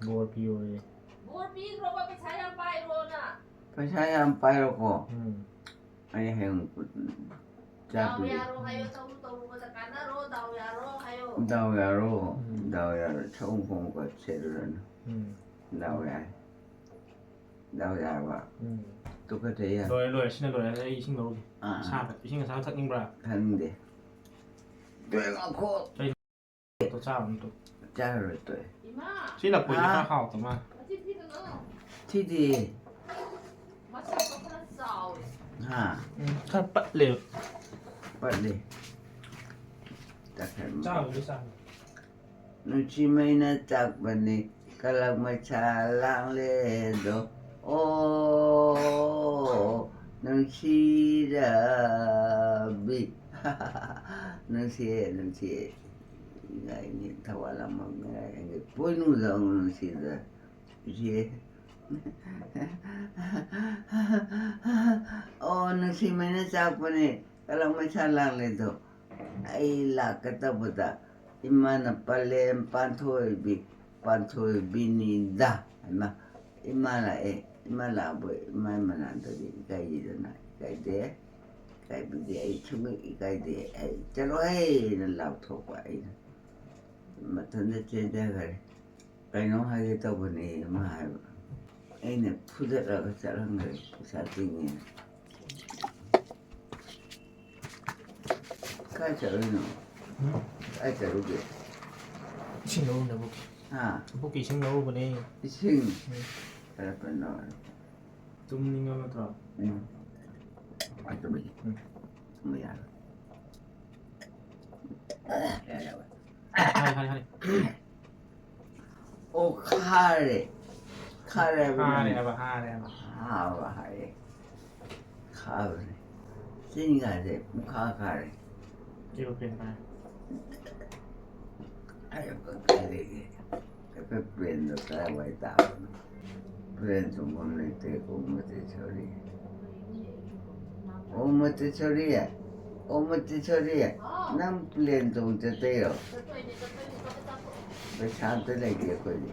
ꯕꯣꯔ ꯄꯤꯌꯣꯌꯦ꯫ ꯕꯣꯔ ꯄꯤꯈ꯭ꯔꯣꯕ, ꯄꯩꯁꯥ ꯌꯥꯝ ꯄꯥꯏꯔꯣꯅ꯫ ꯄꯩꯁꯥ ꯌꯥꯝ ꯄꯥꯏꯔꯣꯀꯣ꯫ ꯎꯝ꯫ ꯑꯩ ꯍꯌꯦꯡ ꯗꯥꯎ ꯆꯥꯛꯄꯤꯒꯦ꯫ ꯌꯥꯔꯣ ꯍꯥꯏꯌꯣ, ꯇꯧꯔꯨ ꯇꯧꯔꯨꯕꯗ ꯀꯥꯟꯅꯔꯣ, ꯗꯥꯎ ꯌꯥꯔꯣ ꯍꯥꯏꯌꯣ꯫ ꯗꯥꯎ ꯌꯥꯔꯣ꯫ ꯎꯝ꯫ ꯗꯥꯎ ꯌꯥꯔꯣ꯫ ꯁꯑꯣꯡ ꯈꯣꯡꯕ ꯁꯦꯠꯂꯨꯔꯅꯨ꯫ ꯎꯝ꯫ ꯗꯥꯎ ꯌꯥꯏ꯫ ꯗꯥꯎ ꯌꯥꯔꯕ꯫ ꯎꯝ꯫ ꯇꯨꯀꯠꯆꯩ ꯌꯥꯝ꯫ ꯂꯣꯏꯔꯦ, ꯂꯣꯏꯔꯦ, ꯁꯤꯅ ꯂꯣꯏꯔꯦ꯫ ꯑꯩ ꯏꯁꯤꯡ ꯂꯧꯔꯨꯒꯦ꯫ ꯑꯥ꯫ ꯑꯁꯥꯕ, ꯏꯁꯤꯡ ꯑꯁꯥꯕ ꯊꯛꯅꯤꯡꯕ꯭ꯔꯥ? ꯈꯪꯗꯦ꯫ ꯇꯣꯏ ꯉꯥꯈꯣ꯫ ꯇꯣ ꯆꯥꯕ ꯅꯠꯇ꯭ꯔꯣ? ꯆꯥꯔꯔꯣꯏ ꯇꯣꯏ꯫ ꯏꯃꯥ, ꯁꯤ ꯂꯐꯣꯏꯁꯦ ꯑꯥ꯫ ꯈꯔ ꯍꯥꯎꯇ ꯃꯥꯜꯂꯦ꯫ ꯃꯆꯤꯟ ꯊꯤꯒꯅꯨ꯫ ꯊꯤꯗꯤ꯫ ꯃꯁꯛꯇꯣ ꯈꯔ ꯆꯥꯎꯋꯦ꯫ ꯍꯥ꯫ ꯎꯝ, ꯈꯔ ꯄꯠꯂꯦꯕ꯫ ꯄꯠꯂꯤ꯫ ꯇꯛꯈꯥꯏ꯫ ꯆꯥꯕꯗꯤ ꯆꯥꯕ꯫ ꯅꯨꯡꯁꯤꯃꯩꯅ ꯆꯥꯛꯄꯅꯤ ꯀꯂꯛ ꯃꯩꯁꯥ ꯂꯥꯡꯂꯦꯗꯣ꯫ ꯑꯣ ꯅꯨꯡꯁꯤꯔꯕꯤ꯫ ꯅꯨꯡꯁꯤꯌꯦ ꯅꯨꯡꯁꯤꯌꯦ꯫ ꯏꯉꯥꯏꯅꯤ ꯊꯋꯥꯜ ꯑꯃ ꯉꯥꯏ ꯄꯣꯏꯅꯨꯗ ꯑꯃꯨꯛ ꯅꯨꯡꯁꯤꯗ ꯏꯆꯦ꯫ ꯑꯣ ꯅꯨꯡꯁꯤꯃꯩꯅ ꯆꯥꯛꯄꯅꯦ ꯀꯂꯛ ꯃꯩꯁꯥ ꯂꯥꯡꯂꯦꯗꯣ꯫ ꯑꯩ ꯂꯥꯛꯀꯗꯕꯗ ꯏꯃꯥꯅ ꯄꯂꯦꯝ ꯄꯥꯟꯊꯣꯏꯕꯤ ꯄꯥꯟꯊꯣꯏꯕꯤꯅꯤꯗ ꯍꯥꯏꯃ꯫ ꯏꯃꯥ ꯂꯥꯛꯑꯦ꯫ ꯏꯃꯥ ꯂꯥꯛꯑꯕ ꯏꯃꯥ ꯃꯅꯥꯛꯇꯗꯤ ꯏꯀꯥꯏꯗꯦꯗꯅ ꯏꯀꯥꯏꯗꯦ꯫ ꯏꯀꯥꯏꯕꯤꯗꯦ꯫ ꯑꯩ ꯁꯨꯡꯏ ꯏꯀꯥꯏꯗꯦ꯫ ꯑꯩ ꯆꯠꯂꯣꯍꯦꯅ ꯂꯥꯎꯊꯣꯛꯄ꯫ ꯑꯩꯅ ꯃꯊꯟꯇ ꯆꯦꯟꯖꯈ꯭ꯔꯦ꯫ ꯀꯩꯅꯣ ꯍꯥꯏꯒꯦ ꯇꯧꯕꯅꯦ ꯃꯥ ꯍꯥꯏꯕ꯫ ꯑꯩꯅ ꯐꯨꯗꯠꯂꯒ ꯆꯠꯍꯟꯈ꯭ꯔꯦ ꯄꯩꯁꯥ ꯇꯤꯡꯉꯦꯅ꯫ ꯀꯥꯏ ꯆꯠꯂꯨꯏꯅꯣ? ꯀꯥꯏ ꯆꯠꯂꯨꯒꯦ? ꯏꯁꯤꯡ ꯂꯧꯔꯨꯅꯦ, ꯕꯨꯛꯀꯤ꯫ ꯍꯥ? ꯕꯨꯛꯀꯤ ꯏꯁꯤꯡ ꯂꯧꯔꯨꯕꯅꯦ꯫ ꯏꯁꯤꯡ? ꯎꯝ꯫ ꯀꯔꯝꯕꯅꯣ? ꯇꯨꯝꯅꯤꯡꯉꯕ ꯅꯠꯇ꯭ꯔꯣ? ꯎꯝ꯫ ꯑꯗꯨꯃꯗꯤ ꯎꯝ꯫ ꯇꯨꯝꯕ ꯌꯥꯔꯣꯏ꯫ ꯍꯥꯏ, ꯍꯥꯏ, ꯍꯥꯏ꯫ ꯑꯣ ꯈꯥꯔꯦ꯫ ꯈꯥꯔꯦ ꯍꯥꯏꯕ ꯍꯥꯔꯦ ꯅꯪ꯫ ꯍꯥꯏꯕ, ꯍꯥꯔꯦ ꯍꯥꯏꯕ꯫ ꯈꯥꯕ ꯍꯥꯏꯌꯦ꯫ ꯈꯥꯕꯅꯦ꯫ ꯆꯤꯟꯒꯥꯁꯦ ꯄꯨꯡꯈꯥ ꯈꯥꯔꯦ꯫ ꯀꯤꯂꯣ ꯀꯌꯥ ꯇꯥꯔꯦ? ꯑꯩ ꯀꯥꯏꯗꯒꯤ ꯑꯩꯈꯣꯏ ꯄ꯭ꯂꯦꯟꯗꯣ ꯀꯗꯥꯏꯋꯥꯏ ꯇꯥꯕꯅꯣ? ꯄ꯭ꯂꯦꯟ ꯇꯣꯡꯐꯝ ꯂꯩꯇꯦ ꯀꯣꯡꯕꯗꯤ ꯁꯣꯔꯤ꯫ ꯑꯣ ꯃꯣꯇꯦꯁꯣꯔꯤ, ꯑꯣ ꯃꯣꯇꯦꯁꯣꯔꯤ, ꯅꯪ ꯄ꯭ꯂꯦꯟ ꯇꯣꯡ ꯆꯠꯇꯣꯏꯔꯣ? ꯄꯩꯁꯥ ꯑꯝꯇ ꯂꯩꯇꯦ ꯑꯩꯈꯣꯏꯗꯤ꯫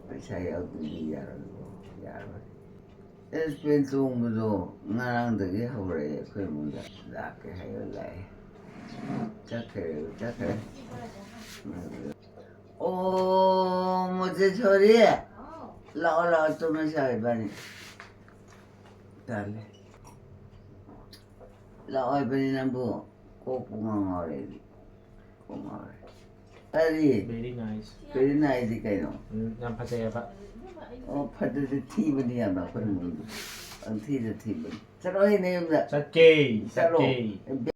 ꯄꯩꯁꯥ ꯌꯥꯎꯗ꯭ꯔꯗꯤ ꯌꯥꯔꯣꯏꯀꯣ, ꯌꯥꯔꯣꯏ꯫ ꯑꯦꯔꯣꯄ꯭ꯂꯦꯟ ꯇꯣꯡꯕꯗꯣ ꯉꯔꯥꯡꯗꯒꯤ ꯍꯧꯔꯛꯑꯦ ꯑꯩꯈꯣꯏ ꯏꯃꯨꯡꯗ꯫ ꯂꯥꯛꯀꯦ ꯍꯥꯏꯔ ꯂꯥꯛꯑꯦ, ꯆꯠꯈ꯭ꯔꯦ, ꯆꯠꯈ꯭ꯔꯦ꯫ ꯑꯣ ꯃꯣꯇꯦꯁꯣꯔꯤ, ꯂꯥꯛꯑꯣ, ꯂꯥꯛꯑꯣ, ꯇꯨꯝꯃꯁꯤ ꯏꯕꯥꯅꯤ꯫ ꯇꯜꯂꯦ꯫ ꯂꯥꯛꯑꯣ ꯏꯕꯥꯅꯤ, ꯅꯪꯕꯨ ꯀꯣꯛꯄꯨ ꯉꯥꯎꯔꯦ ꯑꯩꯗꯤ꯫ ꯀꯣꯛ ꯉꯥꯎꯔꯦ꯫ ꯀꯔꯤ? Very nice. Very nice ꯗꯤ ꯀꯩꯅꯣ? ꯎꯝ, ꯌꯥꯝ ꯐꯖꯩꯌꯦꯕ꯫ ꯑꯣ, ꯐꯖꯗꯤ ꯊꯤꯕꯅꯤ ꯌꯥꯝꯅ ꯑꯩꯈꯣꯏ ꯏꯃꯨꯡꯗꯣ꯫ ꯄꯪꯊꯤꯗ ꯊꯤꯕꯅꯤ꯫ ꯆꯠꯂꯣꯍꯦ ꯅꯌꯨꯝꯗ꯫ ꯆꯠꯀꯦ, ꯆꯠꯂꯣ꯫ ꯆꯠꯀꯦ꯫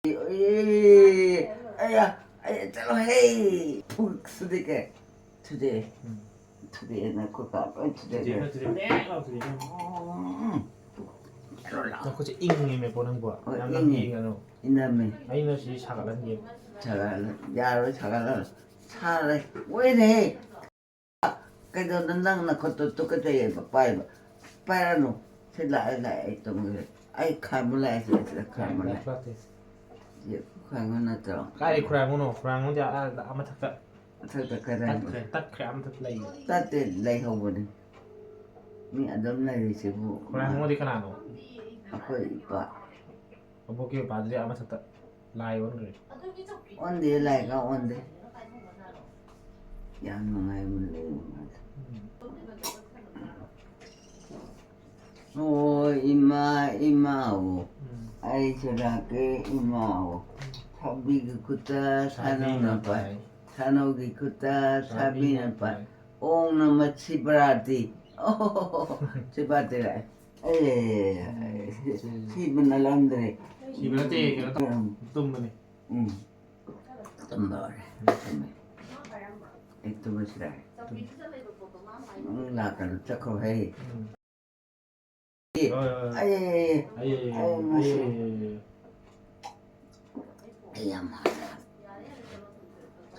ꯑꯦ, ꯑꯌꯥ, ꯑꯌꯥ, ꯆꯠꯂꯣꯍꯦ꯫ ꯐꯨꯛꯁꯤꯗꯤ ꯀꯩ? ꯊꯨꯗꯦꯛꯑꯦ꯫ ꯎꯝ꯫ ꯊꯨꯗꯦꯛꯑꯦꯅ ꯑꯩꯈꯣꯏ ꯀꯥ ꯂꯣꯏ ꯊꯨꯗꯦꯛꯈ꯭ꯔꯦ꯫ ꯊꯨꯗꯦꯛꯈ꯭ꯔꯦ, ꯊꯨꯗꯦꯛꯈ꯭ꯔꯦ꯫ ꯎꯝ꯫ ꯆꯠꯂꯣ ꯂꯥꯎ꯫ ꯅꯈꯨꯠꯁꯦ ꯏꯪꯉꯦꯃꯦꯀꯣ ꯅꯪꯕꯣ꯫ ꯍꯣꯏ, ꯌꯥꯝ ꯏꯪꯉꯦ꯫ ꯅꯝꯊꯤꯒꯅꯨ꯫ ꯏꯅꯝꯃꯦ꯫ ꯑꯩꯅ ꯁꯤ ꯁꯥꯒꯠꯍꯟꯒꯦ꯫ ꯁꯥꯒꯠꯍꯜꯂꯣ꯫ ꯌꯥꯔꯣꯏ, ꯁꯥꯒꯠꯍꯜꯂꯣ꯫ ꯁꯥꯔꯦ꯫ ꯃꯣꯏꯅꯦꯍꯦ꯫ ꯀꯩꯗꯧꯅꯣ ꯅꯪ ꯅꯈꯨꯠꯇꯣ ꯇꯨꯀꯠꯆꯩꯌꯦꯕ ꯄꯥꯏꯕ? ꯄꯥꯏꯔꯅꯨ꯫ ꯁꯤ ꯂꯥꯛꯑꯦ, ꯂꯥꯛꯑꯦ, ꯑꯩ ꯇꯨꯝꯒꯦ꯫ ꯑꯩ ꯈꯥꯝꯕ ꯂꯥꯛꯑꯦ, ꯁꯤ, ꯁꯤꯗ ꯈꯥꯝꯕ ꯂꯥꯛꯑꯦ꯫ ꯁꯤ ꯈꯥꯝꯕ ꯅꯠꯇ꯭ꯔꯣ? ꯀꯥꯏꯗꯩ ꯈꯨꯔꯥꯡꯉꯨꯅꯣ? ꯈꯨꯔꯥꯡꯉꯨꯗꯤ ꯑꯥ, ꯑꯥ ꯃꯊꯛꯇ ꯃꯊꯛꯇ ꯀꯗꯥꯏ? ꯇꯠꯈ꯭ꯔꯦ, ꯇꯠꯈ꯭ꯔꯦ, ꯑꯥ ꯃꯊꯛꯇ ꯂꯩ꯫ ꯇꯠꯇꯦ, ꯂꯩꯍꯧꯕꯅꯤ꯫ ꯃꯤ ꯑꯗꯨꯝ ꯂꯩꯔꯤꯁꯤꯕꯨ꯫ ꯈꯨꯔꯥꯡꯉꯨꯗꯤ ꯀꯅꯥꯅꯣ? ꯑꯩꯈꯣꯏ ꯏꯄꯥ꯫ ꯑꯕꯣꯛꯀꯤ ꯃꯄꯥꯗꯨꯗꯤ ꯑꯥ ꯃꯊꯛꯇ ꯂꯥꯏ ꯑꯣꯟꯈ꯭ꯔꯦ꯫ ꯑꯣꯟꯗꯦ, ꯂꯥꯏꯒ ꯑꯣꯟꯗꯦ꯫ ꯌꯥꯝ ꯅꯨꯡꯉꯥꯏꯕ ꯂꯩ ꯃꯥꯗꯣ꯫ ꯎꯝ꯫ ꯑꯣ ꯏꯃꯥ, ꯏꯃꯥ ꯑꯣ꯫ ꯎꯝ꯫ ꯑꯩꯁꯨ ꯂꯥꯛꯀꯦ ꯏꯃꯥ ꯑꯣ꯫ ꯎꯝ꯫ ꯊꯕꯤꯒꯤ ꯈꯨꯠꯇ ꯁꯥꯅꯧꯅ ꯁꯥꯕꯤꯅ ꯄꯥꯏ꯫ ꯄꯥꯏ꯫ ꯁꯥꯅꯧꯒꯤ ꯈꯨꯠꯇ ꯁꯥꯕꯤꯅ ꯁꯥꯕꯤꯅ ꯄꯥꯏ꯫ ꯄꯥꯏ꯫ ꯑꯣꯡ ꯅꯃ ꯁꯤꯕꯔꯥꯇꯤ꯫ ꯑꯣ, ꯁꯤꯕꯔꯥꯇꯤ ꯂꯥꯛꯑꯦ꯫ ꯑꯦ, ꯎꯝ꯫ ꯁꯤꯕ ꯅꯠꯂꯝꯗ꯭ꯔꯦ꯫ ꯁꯤꯕ ꯅꯠꯇꯦ, ꯀꯩꯅꯣ ꯇꯧ-, ꯎꯝ꯫ ꯇꯨꯝꯕꯅꯤ꯫ ꯎꯝ꯫ ꯇꯨꯝꯕ ꯑꯣꯏꯔꯦ꯫ ꯇꯨꯝꯃꯦ꯫ ꯑꯩ ꯇꯨꯝꯕꯁꯤꯗ꯫ ꯅꯪ ꯂꯥꯛꯀꯅꯨ, ꯆꯠꯈ꯭ꯔꯣ ꯍꯦ꯫ ꯎꯝ꯫ ꯍꯣꯏ, ꯍꯣꯏ, ꯍꯣꯏ꯫ ꯑꯩ, ꯑꯩ, ꯑꯩ, ꯑꯩ, ꯑꯩ, ꯃꯁꯤ꯫ ꯑꯩ, ꯑꯩ, ꯑꯩ꯫ ꯑꯩ ꯌꯥꯝ ꯍꯥꯏ꯫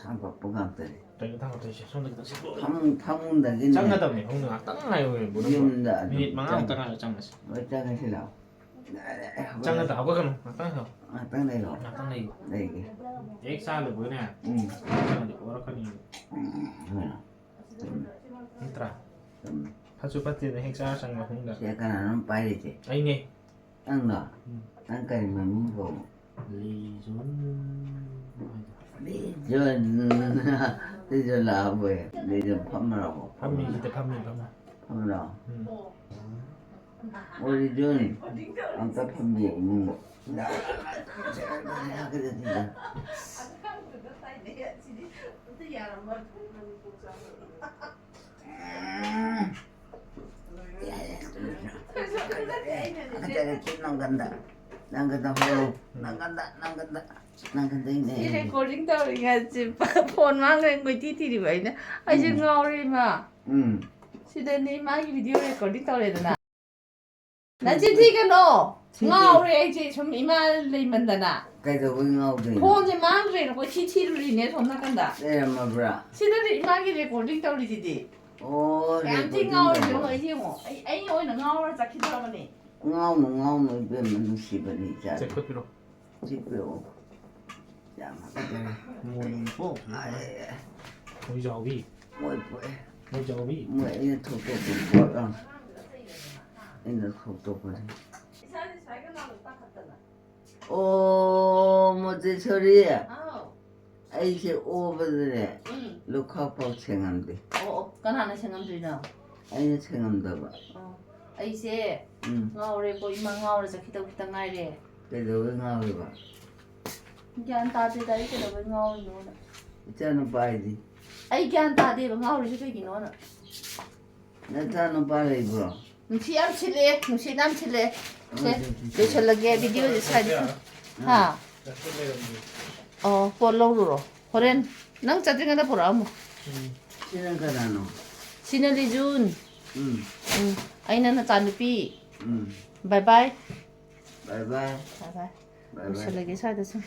ꯍꯥꯄꯛꯄ ꯉꯥꯛꯇꯅꯤ꯫ ꯀꯩꯅꯣ ꯊꯥꯡꯒꯠꯇꯣꯏꯁꯦ? ꯁꯣꯝꯗ ꯈꯤꯇꯪ ꯁꯤꯠꯂꯣ꯫ ꯐꯃꯨꯡ ꯐꯃꯨꯡꯗꯒꯤꯅꯦ꯫ ꯆꯪꯒꯗꯕꯅꯤ, ꯐꯃꯨꯡꯗ ꯉꯥꯛꯇꯪ ꯉꯥꯏꯌꯣ, ꯕ꯭ꯔꯣ꯫ ꯌꯨꯝꯗ ꯑꯗꯨꯝ ꯃꯤꯅꯤꯠ ꯃꯉꯥꯃꯨꯛꯇ ꯆꯪ- ꯉꯥꯏꯌꯣ, ꯆꯪꯉꯁꯤ꯫ ꯍꯣꯏ, ꯆꯪꯉꯁꯤ ꯂꯥꯛꯑꯣ꯫ ꯆꯪꯉꯗ ꯍꯧꯒꯠꯀꯅꯨ, ꯉꯥꯛꯇꯪ ꯉꯥꯏꯌꯣ꯫ ꯉꯥꯛꯇꯪ ꯂꯩꯔꯣ꯫ ꯉꯥꯛꯇꯪ ꯂꯩꯌꯣ꯫ ꯂꯩꯒꯦ꯫ ꯍꯦꯛ ꯆꯥ ꯂꯣꯏꯕꯒꯅꯦ, ꯎꯝ꯫ ꯆꯪꯉꯗꯤ ꯑꯣꯔꯛꯀꯅꯤ꯫ ꯎꯝ, ꯍꯣꯏ꯫ ꯆꯨꯝꯃꯦ꯫ ꯅꯠꯇ꯭ꯔꯥ? ꯆꯨꯝꯃꯦ꯫ ꯐꯠꯁꯨ ꯐꯠꯇꯦꯅ ꯍꯦꯛ ꯆꯥꯔ ꯆꯪꯕ ꯐꯃꯨꯡꯗ꯫ ꯁꯦ, ꯀꯅꯥꯅꯣ ꯄꯥꯏꯔꯤꯁꯦ? ꯑꯩꯅꯦ꯫ ꯅꯪꯗꯣ? ꯎꯝ꯫ ꯅꯪ ꯀꯔꯤ ꯃꯃꯤꯡ ꯀꯧꯕ? ꯂꯤꯖꯣꯟ ꯍꯥꯏꯗꯣ꯫ ꯂꯤꯖꯣꯟ꯫ ꯂꯤꯖꯣꯟ ꯂꯥꯛꯑꯕꯣꯏ꯫ ꯂꯤꯖꯣꯟ ꯐꯝꯃꯔꯕꯣ? ꯐꯝꯃꯤ, ꯁꯤꯗ ꯐꯝꯃꯤ, ꯐꯝꯃꯤ꯫ ꯐꯝꯃꯔꯣ? ꯎꯝ꯫ ꯑꯣ, ꯂꯤꯖꯣꯟ꯫ ꯑꯝꯇ ꯐꯝꯕꯤꯌꯨ ꯏꯃꯨꯡꯗ꯫ ꯅꯪꯒꯟꯗ, ꯅꯪꯒꯟꯗ ꯍꯣꯔꯣ, ꯅꯪꯒꯟꯗ, ꯅꯪꯒꯟꯗ, ꯅꯪꯒꯟꯗ ꯁꯤ ꯏꯅꯦ꯫ ꯔꯦꯀꯣꯔꯗꯤꯡ ꯇꯧꯔꯤꯉꯩꯁꯦ ꯐꯣꯟ ꯃꯥꯡꯈ꯭ꯔꯦ ꯀꯣꯏꯊꯤ ꯊꯤꯔꯤꯕ ꯑꯩꯅ꯫ ꯑꯩꯁꯦ ꯎꯝ꯫ ꯉꯥꯎꯔꯦ ꯏꯃꯥ꯫ ꯎꯝ꯫ ꯁꯤꯗꯅꯦ ꯏꯃꯥꯒꯤ ꯚꯤꯗꯤꯑꯣ ꯔꯦꯀꯣꯔꯗꯤꯡ ꯇꯧꯔꯦꯗꯅ꯫ ꯅꯆꯤꯟ ꯊꯤꯒꯅꯣ꯫ ꯊꯤꯗꯦ꯫ ꯉꯥꯎꯔꯦ ꯑꯩꯁꯦ ꯁꯨꯝ ꯏꯃꯥ ꯂꯩꯃꯟꯗꯅ꯫ ꯀꯩꯗꯧꯕꯩ ꯉꯥꯎꯗꯣꯏꯅꯣ? ꯐꯣꯟꯁꯦ ꯃꯥꯡꯈ꯭ꯔꯦꯅ ꯀꯣꯏꯊꯤ ꯊꯤꯔꯨꯔꯤꯅꯦ ꯁꯣꯝ ꯅꯥꯀꯟꯗ꯫ ꯂꯩꯔꯝꯃꯕ꯭ꯔꯥ? ꯁꯤꯗꯗꯤ ꯏꯃꯥꯒꯤ ꯔꯦꯀꯣꯔꯗꯤꯡ ꯇꯧꯔꯤꯁꯤꯗꯤ꯫ ꯑꯣ, ꯌꯥꯝ ꯊꯤ ꯔꯦꯀꯣꯔꯗꯤꯡ ꯉꯥꯎꯔꯤꯁꯦ ꯇꯧꯕ꯫ ꯌꯦꯡꯉꯣ, ꯑꯩ ꯌꯦꯡꯉꯣ꯫ ꯑꯩ, ꯑꯩ ꯑꯣꯏꯅ ꯉꯥꯎꯔ ꯆꯠꯈꯤꯗ꯭ꯔꯕꯅꯦ꯫ ꯉꯥꯎꯅꯨ, ꯉꯥꯎꯅꯨ, ꯏꯕꯦꯝꯃ, ꯅꯨꯡꯁꯤꯕꯅꯤ ꯏꯆꯥ꯫ ꯆꯦ, ꯈꯨꯠ ꯄꯤꯔꯛꯑꯣ꯫ ꯁꯤ ꯄꯤꯔꯛꯑꯣ꯫ ꯌꯥꯝ ꯍꯥꯞꯆꯔꯦ꯫ ꯃꯣꯏꯅꯤꯀꯣ꯫ ꯑꯥꯏ, ꯃꯣꯏ ꯆꯥꯎꯕꯤ꯫ ꯃꯣꯏ ꯄꯣꯛꯑꯦ꯫ ꯃꯣꯏ ꯆꯥꯎꯕꯤ꯫ ꯃꯣꯏ ꯑꯩꯅ ꯊꯣꯛꯇꯣꯛꯄ ꯄꯣꯠ ꯂꯥꯡ꯫ ꯑꯩꯅ ꯊꯣꯛꯇꯣꯛꯄꯅꯤ꯫ ꯏꯁꯥꯁꯦ ꯁ꯭ꯋꯥꯏꯒ ꯂꯥꯎꯅ ꯄꯥꯈꯠꯇꯅ꯫ ꯑꯣ, ꯃꯣꯇꯦꯁꯣꯔꯤ꯫ ꯑꯥꯎ꯫ ꯑꯩꯁꯦ ꯑꯣꯕꯗꯅꯦ, ꯎꯝ꯫ ꯂꯨꯈꯥꯛ ꯐꯥꯎ ꯁꯦꯡꯉꯝꯗꯦ꯫ ꯑꯣ, ꯑꯣ, ꯀꯅꯥꯅ ꯁꯦꯡꯉꯝꯗ꯭ꯔꯤꯅꯣ? ꯑꯩꯅ ꯁꯦꯡꯉꯝꯗꯕ꯫ ꯑꯣ, ꯑꯩꯁꯦ ꯎꯝ꯫ ꯉꯥꯎꯔꯦꯀꯣ, ꯏꯃꯥ ꯉꯥꯎꯔ ꯆꯠꯈꯤꯗꯧ ꯈꯤꯇꯪ ꯉꯥꯏꯔꯦ꯫ ꯀꯩꯗꯧꯕꯩ ꯉꯥꯎꯔꯤꯕ? ꯒ꯭ꯌꯥꯟ ꯇꯥꯗꯦꯗ, ꯑꯩ ꯀꯩꯗꯧꯕꯩ ꯉꯥꯎꯔꯤꯅꯣꯅ꯫ ꯏꯆꯥꯅꯨꯄꯥ ꯍꯥꯏꯗꯤ? ꯑꯩ ꯒ꯭ꯌꯥꯟ ꯇꯥꯗꯦꯕ ꯉꯥꯎꯔꯤꯁꯦ ꯀꯩꯒꯤꯅꯣꯅ꯫ ꯅꯆꯥꯅꯨꯄꯥ ꯂꯩꯕ꯭ꯔꯣ? ꯅꯨꯡꯁꯤ ꯌꯥꯝ ꯁꯤꯠꯂꯦ, ꯅꯨꯡꯁꯤꯠ ꯌꯥꯝ ꯁꯤꯠꯂꯦ꯫ ꯁꯦ, ꯍꯣꯏ, ꯍꯣꯏ, ꯍꯣꯏ꯫ ꯂꯣꯏꯁꯤꯜꯂꯒꯦ, ꯚꯤꯗꯤꯑꯣꯁꯦ ꯁ꯭ꯋꯥꯏꯗ ꯊꯝ-, ꯍꯥ? ꯑꯣ, ꯄꯣꯠ ꯂꯧꯔꯨꯔꯣ꯫ ꯍꯣꯔꯦꯟ ꯅꯪ ꯆꯠꯇ꯭ꯔꯤꯉꯩꯗ ꯄꯨꯔꯛꯑꯝꯃꯣ꯫ ꯁꯤꯅ ꯀꯅꯥꯅꯣ? ꯁꯤꯅ ꯂꯤꯖꯨꯟ꯫ ꯎꯝ, ꯎꯝ, ꯑꯩꯅ ꯅꯆꯥꯅꯨꯄꯤ꯫ ꯎꯝ꯫ ꯕꯥꯏ ꯕꯥꯏ꯫ ꯕꯥꯏ ꯕꯥꯏ꯫ ꯕꯥꯏ ꯕꯥꯏ꯫ ꯕꯥꯏ ꯕꯥꯏ꯫ ꯂꯣꯏꯁꯤꯜꯂꯒꯦ ꯁ꯭ꯋꯥꯏꯗ ꯁꯨꯝ꯫